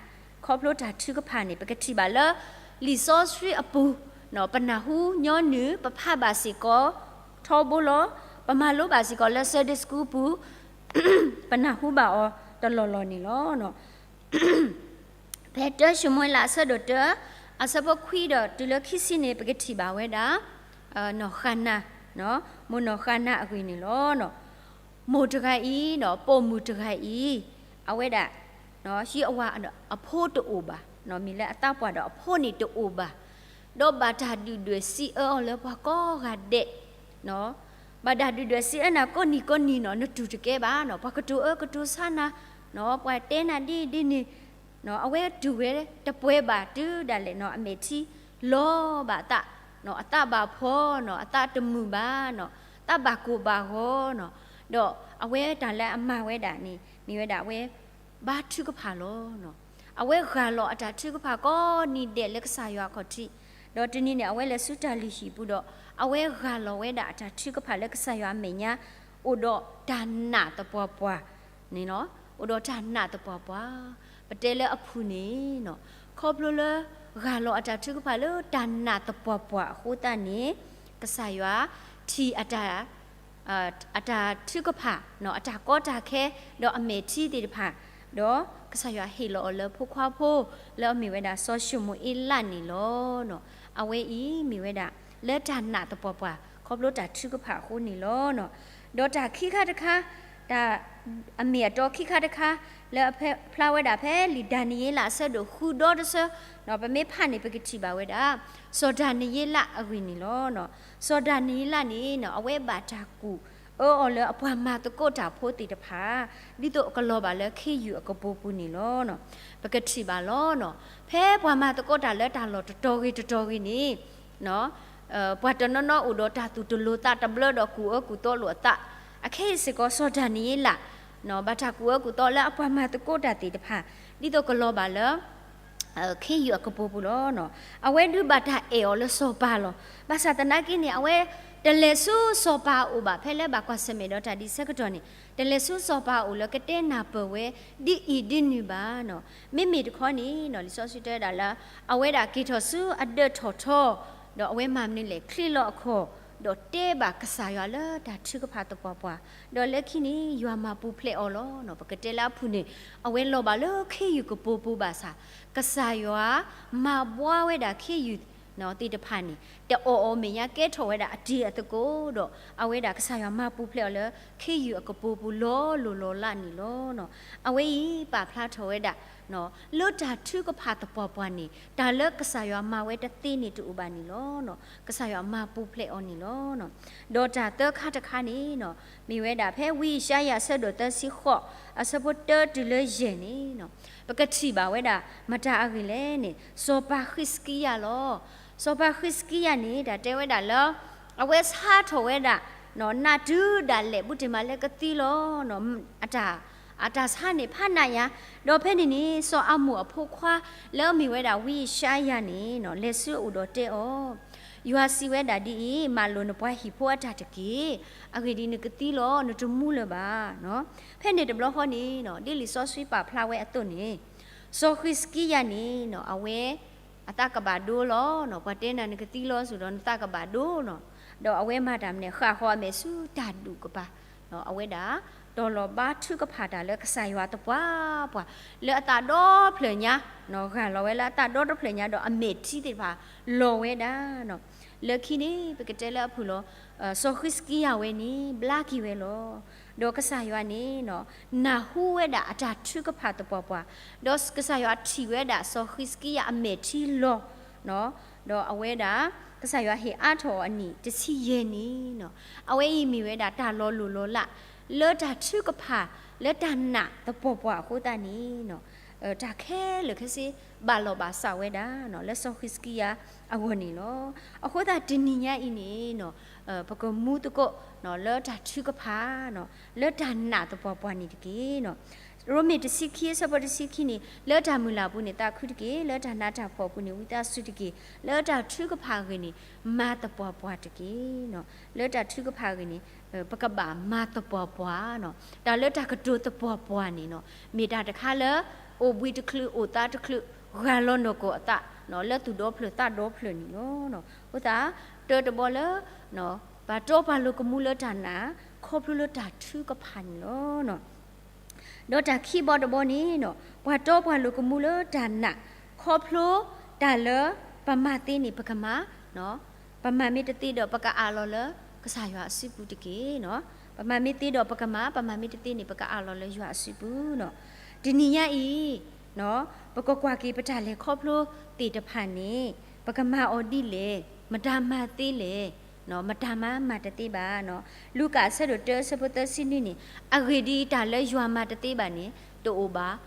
ခီဖျိတၢ်ထုကဖၣ်န့ၣ် ပကထံၣ်ဘၣ်လၢ လံာ်စီဆှံအပူၤ ပနၢ်ဟူညီနုၢ် ပဖးဘၣ်စ့ၢ်ကီးထီဘိလီၤ. ပမၤလိဘၣ်စ့ၢ်ကီးလၢ Sunday School ပူၤ ပနၢ်ဟူဘၣ်အီၤတလီၢ်လီၢ်န့ၣ်လီၤ. ဖဲတၢၡမူၤအ့လးအဆၢဒိၣ်တၢ အဆၢဖိခွံဒီးတုၤလၢခံဆံန့ၣ် ပကထံၣ်ဘၣ်ဝဲဒၣ် နီၢ်ဃၤနၤ, မိၢ်နီၢ်ဃၤနၤအဂ့ၢ်န့ၣ်လီၤ. မိၢ်တဂၤအံၤ ပိာ်မုၣ်တဂၤအံၤ အဝဲဒၣ် ဟံးအဝၤအဖိတအိၣ်ဘၣ်, မ့ၢ်လၢအသးပှၢ်ဒီးအဖိန့ၣ်တအိၣ်ဘၣ်, ဒီးဘၣ်တၢ်ဒုၣ်ဒွဲၣ်စံးအၢအီၤလၢပှၤကိးဂၤဒဲး, ဘၣ်တၢ်ဒုၣ်ဒွဲၣ်စံးအၢနၤကိးနံၤကိးနံၤနီၤ နတူၢ်တကဲဘၣ်နီၤ, ပှၤကတိၤအၢကတိၤဆါနၤ, ပှၤတဲနၤဒ်ဒ်န့ၣ်, အဝဲတူၢ်ဝဲတပှဲၤဘၣ်တုၤဒၣ်လဲာ်နီၤ အမဲာ်ထံလီၤဘၣ်အသး, အသးဘၣ်ဖှီၣ်နီၤ အသးတမုာ်ဘၣ်နီၤ သးဘၣ်ကိၢ်ဘၣ်ဂီၤနီၤ, ဒီးအဝဲတၢ်လၢအမၤဝဲဒၣ်န့ၣ် မ့ၢ်ဝဲဒၣ်အဝဲ ဘါထုကဖၣ်လီၤ. အဝဲဂၢ်လီၤအတၢ်ထုကဖၣ်ကိးနံၤဒဲးလၢကစၢ်ယွၤအခီၣ်ထံး, ဒီးတနံၤန့ၣ် အဝဲလဲၤဆူတၢ်လုၢ်ဟံၣ်ပူၤဒီး အဝဲဂၢ်လီၤဝဲဒၣ်အတၢ်ထုကဖၣ်လၢကစၢ်ယွၤအမဲာ်ညါ အိၣ်ဒီးတၢ်နာ်သပှၢ်ပှၢ်န့ၣ်လီၤ. အိၣ်ဒီးတၢ်နာ်သပှၢ်ပှၢ်, ပတဲလၢအဖုၣ်န့ၣ်နီၤ ခီဖျိလၢဂၢ်လီၤအတၢ်ထုကဖၣ်လၢတၢ်နာ်သပှၢ်ပှၢ်အဃိသတးန့ၣ် ကစၢ်ယွၤထံၣ်အတၢ် အတၢ်ထုကဖၣ်နီၤ အတၢ်ကီတၢ်ခဲ ဒီးအမဲာ်ထံသ့ၣ်တဖၣ်, ဒီးကစၢ်ယွၤဟ့ၣ်လီၤအီၤလၢဖိခွါဖိ လၢအမ့ၢ်ဝဲဒၣ်စီၤၡမူၤအ့လးန့ၣ်လီၤ. အဝဲအံၤမ့ၢ်ဝဲဒၣ် လၢတၢ်နာ်သပှၢ်ပှၢ် ခီဖျိတၢ်ထုကဖၣ်အဃိန့ၣ်လီၤ. ဒီးတၢ်ခံခါတခါ, တၢ် အမ့ၢ်အတီခံခါတခါ လၢအဖျါဝဲဒၣ်ဖဲလံာ်ဒၤနံးယ့လးအဆၢဒိၣ်ဃုဒီတဆၢ, ပမ့ၢ်ဖးန့ၣ် ပကထံၣ်ဘၣ်ဝဲဒၣ် စီၤဒၤနံးယ့လးအဂ့ၢ်န့ၣ်လီၤ. စီၤဒၤနံးယ့လးန့ၣ် အဝဲဘၣ်တၢ်ကူၣ်အၢအီၤလၢအပှၤမၤသကိးတၢ်ဖိသ့ၣ်တဖၣ် ဒ်သိးအကလီၤဘၣ်လၢခ့ယုၢ်အကပိာ်ပူၤန့ၣ်လီၤ. ပကထံၣ်ဘၣ်လီၤ. ဖဲပှၤမၤသကိးတၢ်လၢတၢ်လီၢ်တတီၤဂ့ၤတတီၤဂ့ၤန့ၣ် ပှၤတနီၤနီၤအိၣ်ဒီးတၢ်သူၣ်တလိၤသးတဘျၢဒီးကူၣ်အၢကူၣ်သီလိာ်အသး, အခဲအံၤစ့ၢ်ကီးစီၤဒၤနံးယ့လး ဘၣ်တၢ်ကူၣ်အၢကူၣ်သီလၢအပှၤမၤသကိးတၢ်သ့ၣ်တဖၣ် ဒ်သိးကလီၤဘၣ်လၢ ခ့ယုၢ်အကပိာ်ပူၤလီၤ. အဝဲဒုးဘၣ်တၢ်အဲၣ်အီၤလၢစီၤပၤလီၤ. ဘၣ်ဆၣ်သနာ်က့န့ၣ် အဝဲတလဲၤဆူစီၤပၤအအိၣ်ဘၣ် ဖဲလၢဘၣ်ကွၢ်ဆၢၣ်မဲာ်ဒီးတၢ်ဒ်ဆၢကတီၢ်န့ၣ်, တလဲၤဆူစီၤပၤအအိၣ်လၢကတဲနၢ်ပၢၢ်ဝဲဒ်အံၤဒ်နုၤဘၣ်နီၤ. မ့မ့ၢ်တခီန့ၣ်နီၤ လံာ်စီဆှံတဲဝဲဒၣ်လၢ အဝဲဒၣ်က့ၤထီၣ်ဆူအဒၢးထီၣ်ထီ, ဒီးအဝဲမၤမနုၤလဲၣ် ချံးလီၤအခီၣ်, ဒီးတဲဘၣ်ကစၢ်ယွၤလၢတၢ်ထုကဖၣ်သပှၢ်ပှၢ်, ဒီးလၢခံန့ၣ် ယွၤမၤပူၤဖျဲးအီၤလီၤ. ပကတဲလၢအဖုၣ်န့ၣ် အဝဲလီၤဘၣ်လၢခ့ယုၢ်ကပိာ်ပူၤဘၣ်ဆၣ်, ကစၢ်ယွၤမၤဘှါဝဲဒၣ်ခ့ယုၢ်သ့ၣ်တဖၣ်န့ၣ် တအီၣ်အီၤမဲာ်ညါ ကဲထီၣ်ဝဲဒၣ်အတံၤအသကိးဒီး အဝဲဒၣ်ကစၢ်ယွၤမၤပူၤဖျဲးအီၤလၢခ့ယုၢ်အကပိာ်ပူၤလီၤလိၤလီၤလးန့ၣ်လီၤ. အဝဲအံၤပာ်ဖျါထီၣ်ဝဲဒၣ် လၢတၢ်ထုကဖၣ်သပှၢ်ပှၢ်န့ၣ် တၢ်လၢကစၢ်ယွၤမၤဝဲတသ့န့ၣ်တအိၣ်ဘၣ်န့ၣ်လီၤ. ကစၢ်ယွၤမၤပူၤဖျဲးအီၤန့ၣ်လီၤ. ဒီးတၢ်သၢခါတခါန့ၣ်နီၤ မ့ၢ်ဝဲဒၣ်ဖဲဝံယၡါယၤအဆၢဒိၣ်သၢဆံဃိး အဆၢဖိတၢတုၤလၢယဲၢ်န့ၣ်နီၤ ပကထံၣ်ဘၣ်ဝဲဒၣ် မတၤအဂ့ၢ်လဲၣ်န့ၣ် စီၤပၤဃံးစကံယၤလီၤ. စီၤပၤဃံးစကံယၤန့ၣ် တၢ်တဲဝဲဒၣ်လၢ အဝဲဆါထီၣ်ဝဲဒၣ် နၢ်တုၤဒၣ်လဲာ် ဘူးတ့ၢ်မးလၢကသံလီၤ. အတၢ်ဆါန့ၣ်ဖးနးယၤ, ဒီးဖဲန့ၣ်န့ၣ် စီၤအၤမိၣ်အဖိခွါ လၢအမ့ၢ်ဝဲဒၣ်ဝံယၡါယၤန့ၣ်နီၤ လဲၤဆူအအိၣ်ဒီးတဲအီၤ, ယွၤစံးဝဲဒၣ်ဒ်အံၤ, မၤလိာ်နပှၤဟံၣ်ဖိအတၢ်တက့ၢ်. အဂ့ၢ်ဒ်အံၤ, နကသံလီၤ, နတမူလၢၤဘၣ်. ဖဲန့ၣ်တဘျီဃီန့ၣ်နီၤ ဒ်လံာ်စီဆှံပာ်ဖျါဝဲအသိးန့ၣ်, စီၤဃံးစကံယၤန့ၣ်နီၤ အဝဲ အသးကဘၣ်ဒိလီၤ. ပှၤတဲနၤနကသံလီၤစ့ၢ်ဒီး နသးကဘၣ်ဒိနီၤ. ဒီးအဝဲမၤတၢ်မနုၤလဲၣ် ဃၣ်ဃီၤအမဲာ်ဆူတၢ်ဒူၣ်ကပၤ, အဝဲဒၣ် တီၤလီၤဘါထုကဖၣ်တၢ်လၢကစၢ်ယွၤသပှၢ်ပှၢ်, လၢအသးဒီဖျၢၣ်ညါ, ဂၢ်လီၤဝဲလၢအသးဒီတဖျၢၣ်ညါ ဒီးအမဲာ်ထံသ့ၣ်တဖၣ်လီၤဝဲဒၣ်နီၤ. လၢခံန့ၣ် ပကတဲလၢအဖုၣ်လီၤ, စီၤဃံးစကံယၤဝဲန့ၣ် ဘျါက့ၤဝဲလီၤ. ဒီးကစၢ်ယွၤန့ၣ်နီၤ နၢ်ဟူဝဲဒၣ်အတၢ်ထုကဖၣ်သပှၢ်ပှၢ်, ဒီးကစၢ်ယွၤထံၣ်ဝဲဒၣ်စီၤဃံးစကံယၤအမဲာ်ထံလီၤ ဒီးအဝဲဒၣ် ကစၢ်ယွၤဟ့ၣ်အါထီၣ်အီၤအနံၣ်တဆံယဲၢ်နံၣ်နီၤ. အဝဲအံၤမ့ၢ်ဝဲဒၣ်တၢ်လီၤလိၢ်လီၤလး လၢတၢ်ထုကဖၣ် လၢတၢ်နာ်သပှၢ်ပှၢ်အဃိသတးန့ၣ်နီၤ, တၢ်ခဲလၢာ်ခဲဆ့ ဘၣ်လီၤဘၣ်စးဝဲဒၣ်နီၤ လၢစီၤဃံးစကံယၤအဂီၢ်န့ၣ်လီၤ. အဃိသတးတနံၤညါအံၤန့ၣ်နီၤ ပကမူသကိး လၢတၢ်ထုကဖၣ် လၢတၢ်နာ်သပှၢ်ပှၢ်န့ၣ်တက့ၢ်နီၤ. ရိမ့ၤတဆံခံ အဆၢဖိတဆံခံန့ၣ်, လၢတၢ်မုၢ်လၢ်အပူၤန့ၣ် သးခုတက့ၢ်, လၢတၢ်နးတၢ်ဖှီၣ်အပူၤန့ၣ် ဝံသးစူၤတက့ၢ်, လၢတၢ်ထုကဖၣ်အဂ့ၢ်န့ၣ် မၤသပှၢ်ပှၢ်တက့ၢ်နီၤ. လၢတၢ်ထုကဖၣ်အဂ့ၢ်န့ၣ် ပကဘၣ်မၤသပှၢ်ပှၢ်နီၤ. တၢ်လၢတၢ်ကတိၤသပှၢ်ပှၢ်န့ၣ်နီၤ မ့ၢ်တၢ်တခါလၢ အိၣ်ဘှံးတချုး အိၣ်သါတချုး ဂၢ်လီၤနီၢ်ကီၢ်အသး လၢသူၣ်ဒီဖျၢၣ်သးဒီဖျၢၣ်န့ၣ်လီၤ. အဃိသတး တၢတဘီလၢ ပှၤတီပှၤလိၤကမူလၢတၢ်နာ် ခီဖျိလၢတၢ်ထုကဖၣ်န့ၣ်လီၤ. ဒီးတၢ်ခံဘီတဘီန့ၣ်နီၤ ပှၤတီပှၤလိၤကမူလၢတၢ်နာ် ခီဖျိတၢ်လၢပမၤသ့န့ၣ် ပကမၤ, ပမၤမ့ၢ်တသ့ဒီး ပကအးလီၤလၢကစၢ်ယွၤအစုပူၤတက့ၢ်နီၤ. ပမၤမ့ၢ်သ့ဒီးပကမၤ, ပမၤမ့ၢ်တသ့န့ၣ် ပကအးလီၤလၢယွၤအစုပူၤနီၤ. တနံၤညါအံၤ ပကကွၢ်က့ၤပတၢ်လဲၤခီဖျိသ့ၣ်တဖၣ်န့ၣ် ပကမၤအီၤဒ်လဲၣ်, မတၤမၤသ့လဲၣ်, မတၤမၤမၤတသ့ဘၣ်နီၤ. လူၤကၣ်အဆၢဒိၣ်တၢ အဆၢဖိသၢဆံနွံန့ၣ်, အဂ့ၢ်ဒ်အံၤ, တၢ်လၢယွၤမၤတသ့ဘၣ်န့ၣ် တအိၣ်ဘၣ်နီ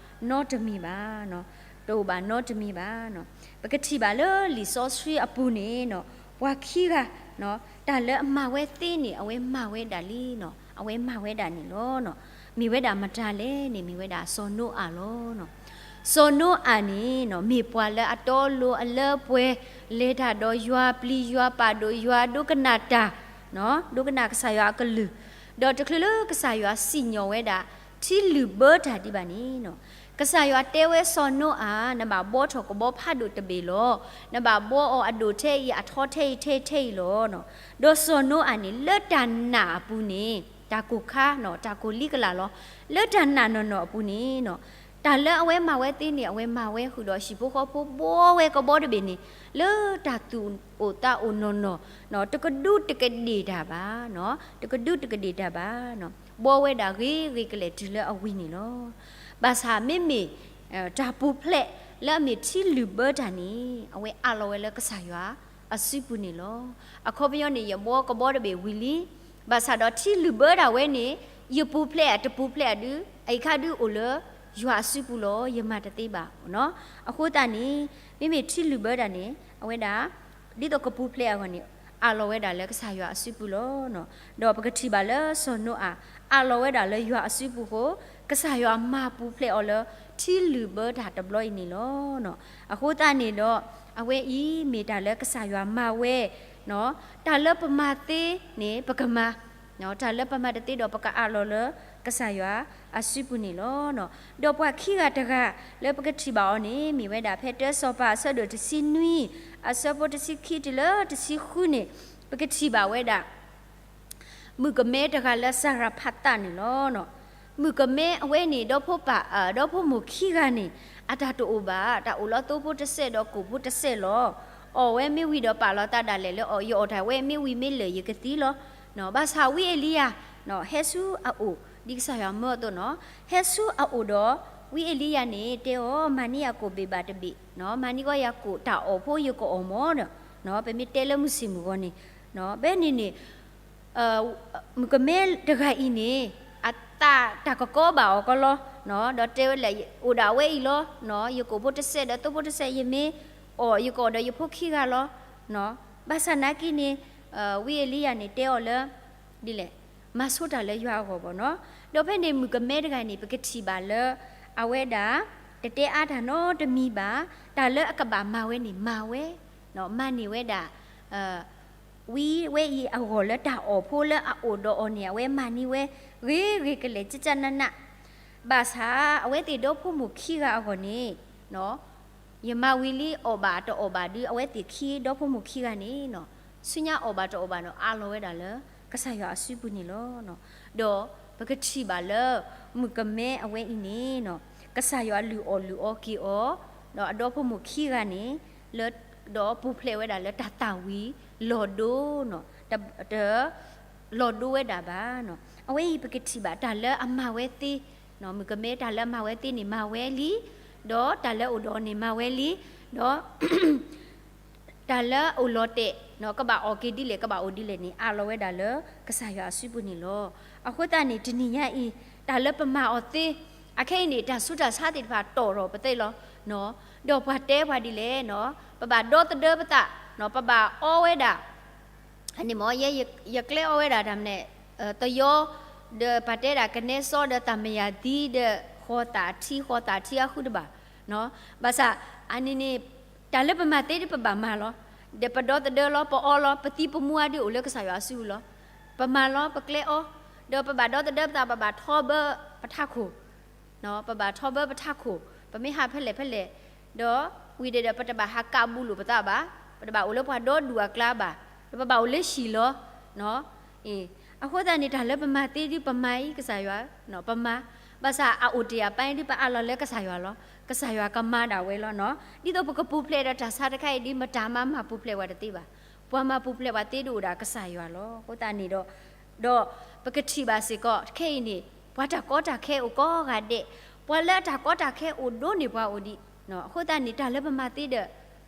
တမံၤဘၣ်, တအိၣ်ဘၣ်နီတမံၤဘၣ်နီၤ. ပကထံၣ်ဘၣ်လၢလံာ်စီဆှံအပူၤန့ၣ်နီၤ, ပှၤခံဂၤ တၢ်လၢအမၤဝဲသ့န့ၣ် အဝဲမၤဝဲဒၣ်လံနီၤ, အဝဲမၤဝဲဒၣ်န့ၣ်လီၤ. မ့ၢ်ဝဲဒၣ်မတၤလဲၣ်န့ၣ် မ့ၢ်ဝဲဒၣ်စီၤနိအၤလီၤ. စီၤနိအၤန့ၣ်နီၤ မ့ၢ်ပှၤလၢအတီအလိၤအလၢအပှဲၤ, လဲၤတၢ်ဒီးယွၤ, ပျံၤယွၤ, ပာ်ဒိၣ်ယွၤ, ဒိကနၣ်တၢ်, ဒိကနၣ်ကစၢ်ယွၤအကလုၢ်, ဒီးတချုးလၢကစၢ်ယွၤစံၣ်ညီၣ်ဝဲဒၣ် ထံလုၢ်ဘၢတၢ်ဒံးဘၣ်န့ၣ်နီၤ, ကစၢ်ယွၤတဲဝဲစီၤနိအၤ, နဘၣ်ဘှီထီၣ်ကဘီဖးဒိၣ်တဘ့ၣ်လီၤ. နဘၣ်ဘှီအီၤအဒိၣ်ထဲအံၤ အထီထဲအံၤ ထဲထဲအံၤလီၤ. ဒီးစီၤနိအၤန့ၣ် လၢတၢ်နာ်အပူၤန့ၣ် တၢ်ကိၢ်ခါနီၤ, တၢ်ကိၢ်လံကလၢ်လီၤ. လၢတၢ်နာ်နီၢ်နီၢ်အပူၤန့ၣ်နီၤ, တၢ်လၢအဝဲမၤဝဲသ့န့ၣ် အဝဲမၤဝဲဃုာ်ဒီးဟံၣ်ဖိဃီဖိ ဘှီဝဲကဘီတဘ့ၣ်န့ၣ် လၢတၢ်သူၣ်အိၣ်သးအိၣ်နီၢ်နီၢ်နီၤ, တကဒူးတကဒ့ၣ်တၢ်ဘၣ်နီၤ, တကဒူးတကဒ့ၣ်တၢ်ဘၣ်နီၤ, ဘှီဝဲဒၣ်ဂ့ၤဂ့ၤကလဲာ်တုၤလၢအဝံၤန့ၣ်လီၤ. ဘၣ်ဆၣ်မ့မ့ၢ် တၢ်ပူၤဖျဲးလၢအမ့ၢ်ထံလုၢ်ဘၢတၢ်န့ၣ် အဝဲအးလီၤဝဲလၢကစၢ်ယွၤအစုပူၤန့ၣ်လီၤ. အခီပညီန့ၣ် ယဘှီကဘီတဘ့ၣ်ဝံၤလံ, ဘၣ်ဆၣ်ဒီးထံလုၢ်ဘၢတၢ်ဝဲန့ၣ် ယပူၤဖျဲးတပူၤဖျဲးဒုး အအံၤခါဒုးအိၣ်လၢယွၤအစုပူၤလီၤ, ယမၤတသ့ဘၣ်နီၤ. အဃိသတးန့ၣ် မ့မ့ၢ်ထံလုၢ်ဘၢတၢ်န့ၣ် အဝဲဒၣ် ဒ်သိးကပူၤဖျဲးအဂီၢ်န့ၣ် အးလီၤဝဲဒၣ်လၢကစၢ်ယွၤအစုပူၤလီၤ. ဒီးပကထံၣ်ဘၣ်လၢစီၤနိအၤ အးလီၤဝဲဒၣ်လၢယွၤအစုပူၤအဃိ, ကစၢ်ယွၤမၤပူၤဖျဲးအီၤလၢထံလုာ်ဘၢတၢ်တဘျီအံၤန့ၣ်လီၤ. အဃိသတးန့ၣ်ဒီး အဝဲအံၤမ့ၢ်တၢ်လၢကစၢ်ယွၤမၤဝဲ, တၢ်လၢပမၤသ့န့ၣ် ပကမၤ, တၢ်လၢပမၤတသ့ဒီးပကအးလီၤလၢကစၢ်ယွၤအစုပူၤန့ၣ်လီၤ. ဒီးပှၤခံဂၤတဂၤလၢပကထံၣ်ဘၣ်အီၤန့ၣ် မ့ၢ်ဝဲဒၣ်ဖဲတၢစီၤပၤအဆၢဒိၣ်တဆံနွံ, အဆၢဖိတဆံခံတုၤလၢတဆံဃုန့ၣ်, ပကထံၣ်ဘၣ်ဝဲဒၣ် မုၣ်ကမဲတဂၤလၢစၤရဖးသးန့ၣ်လီၤ. မုၣ်ကမဲအဝဲန့ၣ် ဒီဖိပၢ်, ဒီဖိမိၢ်ခံဂၤန့ၣ် အတၢ်တအိၣ်ဘၣ်, တၢ်အိၣ်လီၤသိဖိတစဲးဒီးကိၣ်ဖိတစဲးလီၤ. အီၣ်ဝဲမ့ၢ်ဝံၤဒီးပာ်လီၤသးဒၣ်လဲာ်လၢအီၣ်, ယအီၣ်တၢ်ဝဲမ့ၢ်ဝံၤမ့ၢ်လၢာ်ယကသံလီၤ. ဘၣ်ဆၣ်ဝံအ့လံယၤ ဟဲဆူအအိၣ်, ဒ်ကစၢ်ယွၤမၢအသိးနီၤ, ဟဲဆူအအိၣ်ဒီး ဝံအ့လံယၤန့ၣ် တဲအီၤ, မၤန့ၢ်ယၤကိၣ်ဘ့ၣ်ဘၣ်တဘ့ၣ်, မၤန့ၢ်ကီယၤကိၣ်တၢ်အီၣ်ဖိယကအီၣ်မၢ်ဒီး, ပမ့ၢ်တဲလၢမုၢ်ဆ့ၣ်မုၢ်ဂီၤန့ၣ်, ဖဲန့ၣ်န့ၣ် မုၣ်ကမဲတဂၤအံၤန့ၣ် အသးတၢ်ကကီဘၣ်အီၤကီလီၤ, ဒီးတဲဝဲလၢ အိၣ်ဒၣ်ဝဲအံၤလီၤ, ယကိၣ်ဖိတစဲးဒီးသိဖိတစဲး ယမ့ၢ်အီၣ် ယကအီၣ်ဒီးယဖိခံဂၤလီၤ. ဘၣ်ဆၣ်နာ်က့န့ၣ် ဝံအ့လံယၤန့ၣ် တဲအီၤလၢ ဒ်လဲၣ်, မၤဆိတၢ်လၢယွၤအဂီၢ်ဘၣ်နီၤ. ဒီးဖဲန့ၣ်မုၣ်ကမဲတဂၤန့ၣ် ပကထံၣ်ဘၣ်လၢ အဝဲဒၣ် တတဲအါတၢ်နီတမံၤဘၣ်, တၢ်လၢအကဘၣ်မၤဝဲန့ၣ်မၤဝဲ, မၤန့ၢ်ဝဲဒၣ် ဝံဝဲအံၤအဂီၢ်လၢတၢ်အီၣ်ဖိလၢအအိၣ်ဒီးအီၤန့ၣ် အဝဲမၤန့ၢ်ဝဲ ဂ့ၤဂ့ၤကလဲာ် ကကနးနး, ဘၣ်ဆၣ်အဝဲသ့ၣ်ဒီဖိမိၢ်ခံဂၤအဂီၢ်န့ၣ် ယမၤဝံၤလံအီၣ်ဘၣ်တအီၣ်ဘၣ်ဒုး အဝဲသ့ၣ်ခံဒီဖိမိၢ်ခံဂၤန့ၣ်နီၤ, ဆူညါအီၣ်ဘၣ်တအီၣ်ဘၣ်ဒီး အးလီၤဝဲဒၣ်လၢကစၢ်ယွၤအစုပူၤန့ၣ်လီၤ. ဒီးပကထံၣ်ဘၣ်လၢ မုၣ်ကမဲအဝဲအံၤန့ၣ်နီၤ, ကစၢ်ယွၤလုၢ်အီၣ်လုၢ်အီက့ၤအီၤ, ဒီးအဒီဖိမိၢ်ခံဂၤန့ၣ် လၢ ဒီးပူၤဖျဲးဝဲဒၣ်လၢတၢ်သၣ်ဝံၤလီၤဒိနီၤ, တ လီၤဒိဝဲဒၣ်ဘၣ်နီၤ. အဝဲအံၤပကထံၣ်ဘၣ်တၢ်လၢအမၤဝဲသ့, မုၣ်ကမဲတၢ်လၢအမၤဝဲသ့န့ၣ်မၤဝဲလံ, ဒီးတၢ်လၢအိၣ်ဒီးအီၤန့ၣ်မၤဝဲလံ, ဒီး တၢ်လၢအိၣ်လီၤတဲာ် ကဘၣ်အီၣ်က့ၤဒ်လဲၣ် ကဘၣ်အိၣ်ဒ်လဲၣ်န့ၣ် အးလီၤဝဲဒၣ်လၢကစၢ်ယွၤအစုပူၤန့ၣ်လီၤ. အဃိသတးန့ၣ် တနံၤညါအံၤ တၢ်လၢပမၤအီၤသ့, အခဲအံၤန့ၣ် တၢ်ဆူးတၢ်ဆါသ့ၣ်တဖၣ်တီၢ်ထီၣ်ပသ့လီၤ. ဒီးပှၤတဲပှၤဒ်လဲၣ်, ပဘၣ်ဒီသဒၢပသး, ပဘၣ်အီဝဲဒၣ် အန့ၣ်မ့ၢ် ယကျဲအီဝဲဒၣ်တၢ်မနုၤလဲၣ်, သယီ, ဒီးပတဲဒၣ်ကနဲစီဒီးသးမယၤသံဒီး ဃီၤသးထံ ဃီၤသးထံအဃုတဘၣ်, ဘၣ်ဆၣ် အန့ၣ်န့ၣ် တၢ်လၢပမၤသ့ဒ်ပဘၣ်မၤလီၤ. ဒီးပဒီသဒၢလီၤ ပအီလီၤ ပသံပမူအါဒုးအိၣ်လၢကစၢ်ယွၤအစုပူၤလီၤ. ပမၤလီၤ ပကျဲအီ, ဒီးပဘၣ်ဒီသဒၢပသး ပဘၣ်ထီဘၢပထးခိၣ် ပဘၣ်ထီဘၢပထးခိၣ်, ပမ့ၢ်ဟးဖဲလဲၣ်ဖဲလဲၣ်, ဒီးဝံၤဒီး ပတဘၣ်ဟးကးဘူးလိာ်ပသးဘၣ်, ပတဘၣ်အိၣ်လၢပှၤဒီဒူၣ်အကျါဘၣ်, ဒီးပဘၣ်အိၣ်လၢဟံၣ်လီၤ. အဃိသတးန့ၣ် တၢ်လၢပမၤသ့ဒ်ပမၤအံၤ ကစၢ်ယွၤ, ပမၤ, ဘၣ်ဆၣ်အအိၣ်တ့ၢ်အပၢ်ဒ်ပအးလီၤလၢကစၢ်ယွၤလီၤ. ကစၢ်ယွၤကမၤဒၣ်ဝဲလီၤနီၤ. ဒ်သိးပကပူၤဖျဲးဒီးတၢ်ဆါတခါအံၤဒ် မတၤမၤမၤပူၤဖျဲးပှၤတသ့ဘၣ်. ပှၤမၤပူၤဖျဲးပှၤသ့ဒ်အိၣ်ဒၣ်ကစၢ်ယွၤလီၤ. အဃိသတးန့ၣ်ဒီး ဒီးပကထံၣ်ဘၣ်စ့ၢ်ကီး ခဲအံၤန့ၣ် ပှၤတၢ်ကီတၢ်ခဲအိၣ်ကိးဂၤဒဲး, ပှၤလၢအတၢ်ကီတၢ်ခဲအိၣ်ဒိၣ်န့ၢ်ပှၤအိၣ်ဒံး. အဃိသတးန့ၣ် တၢ်လၢပမၤသ့ဒီး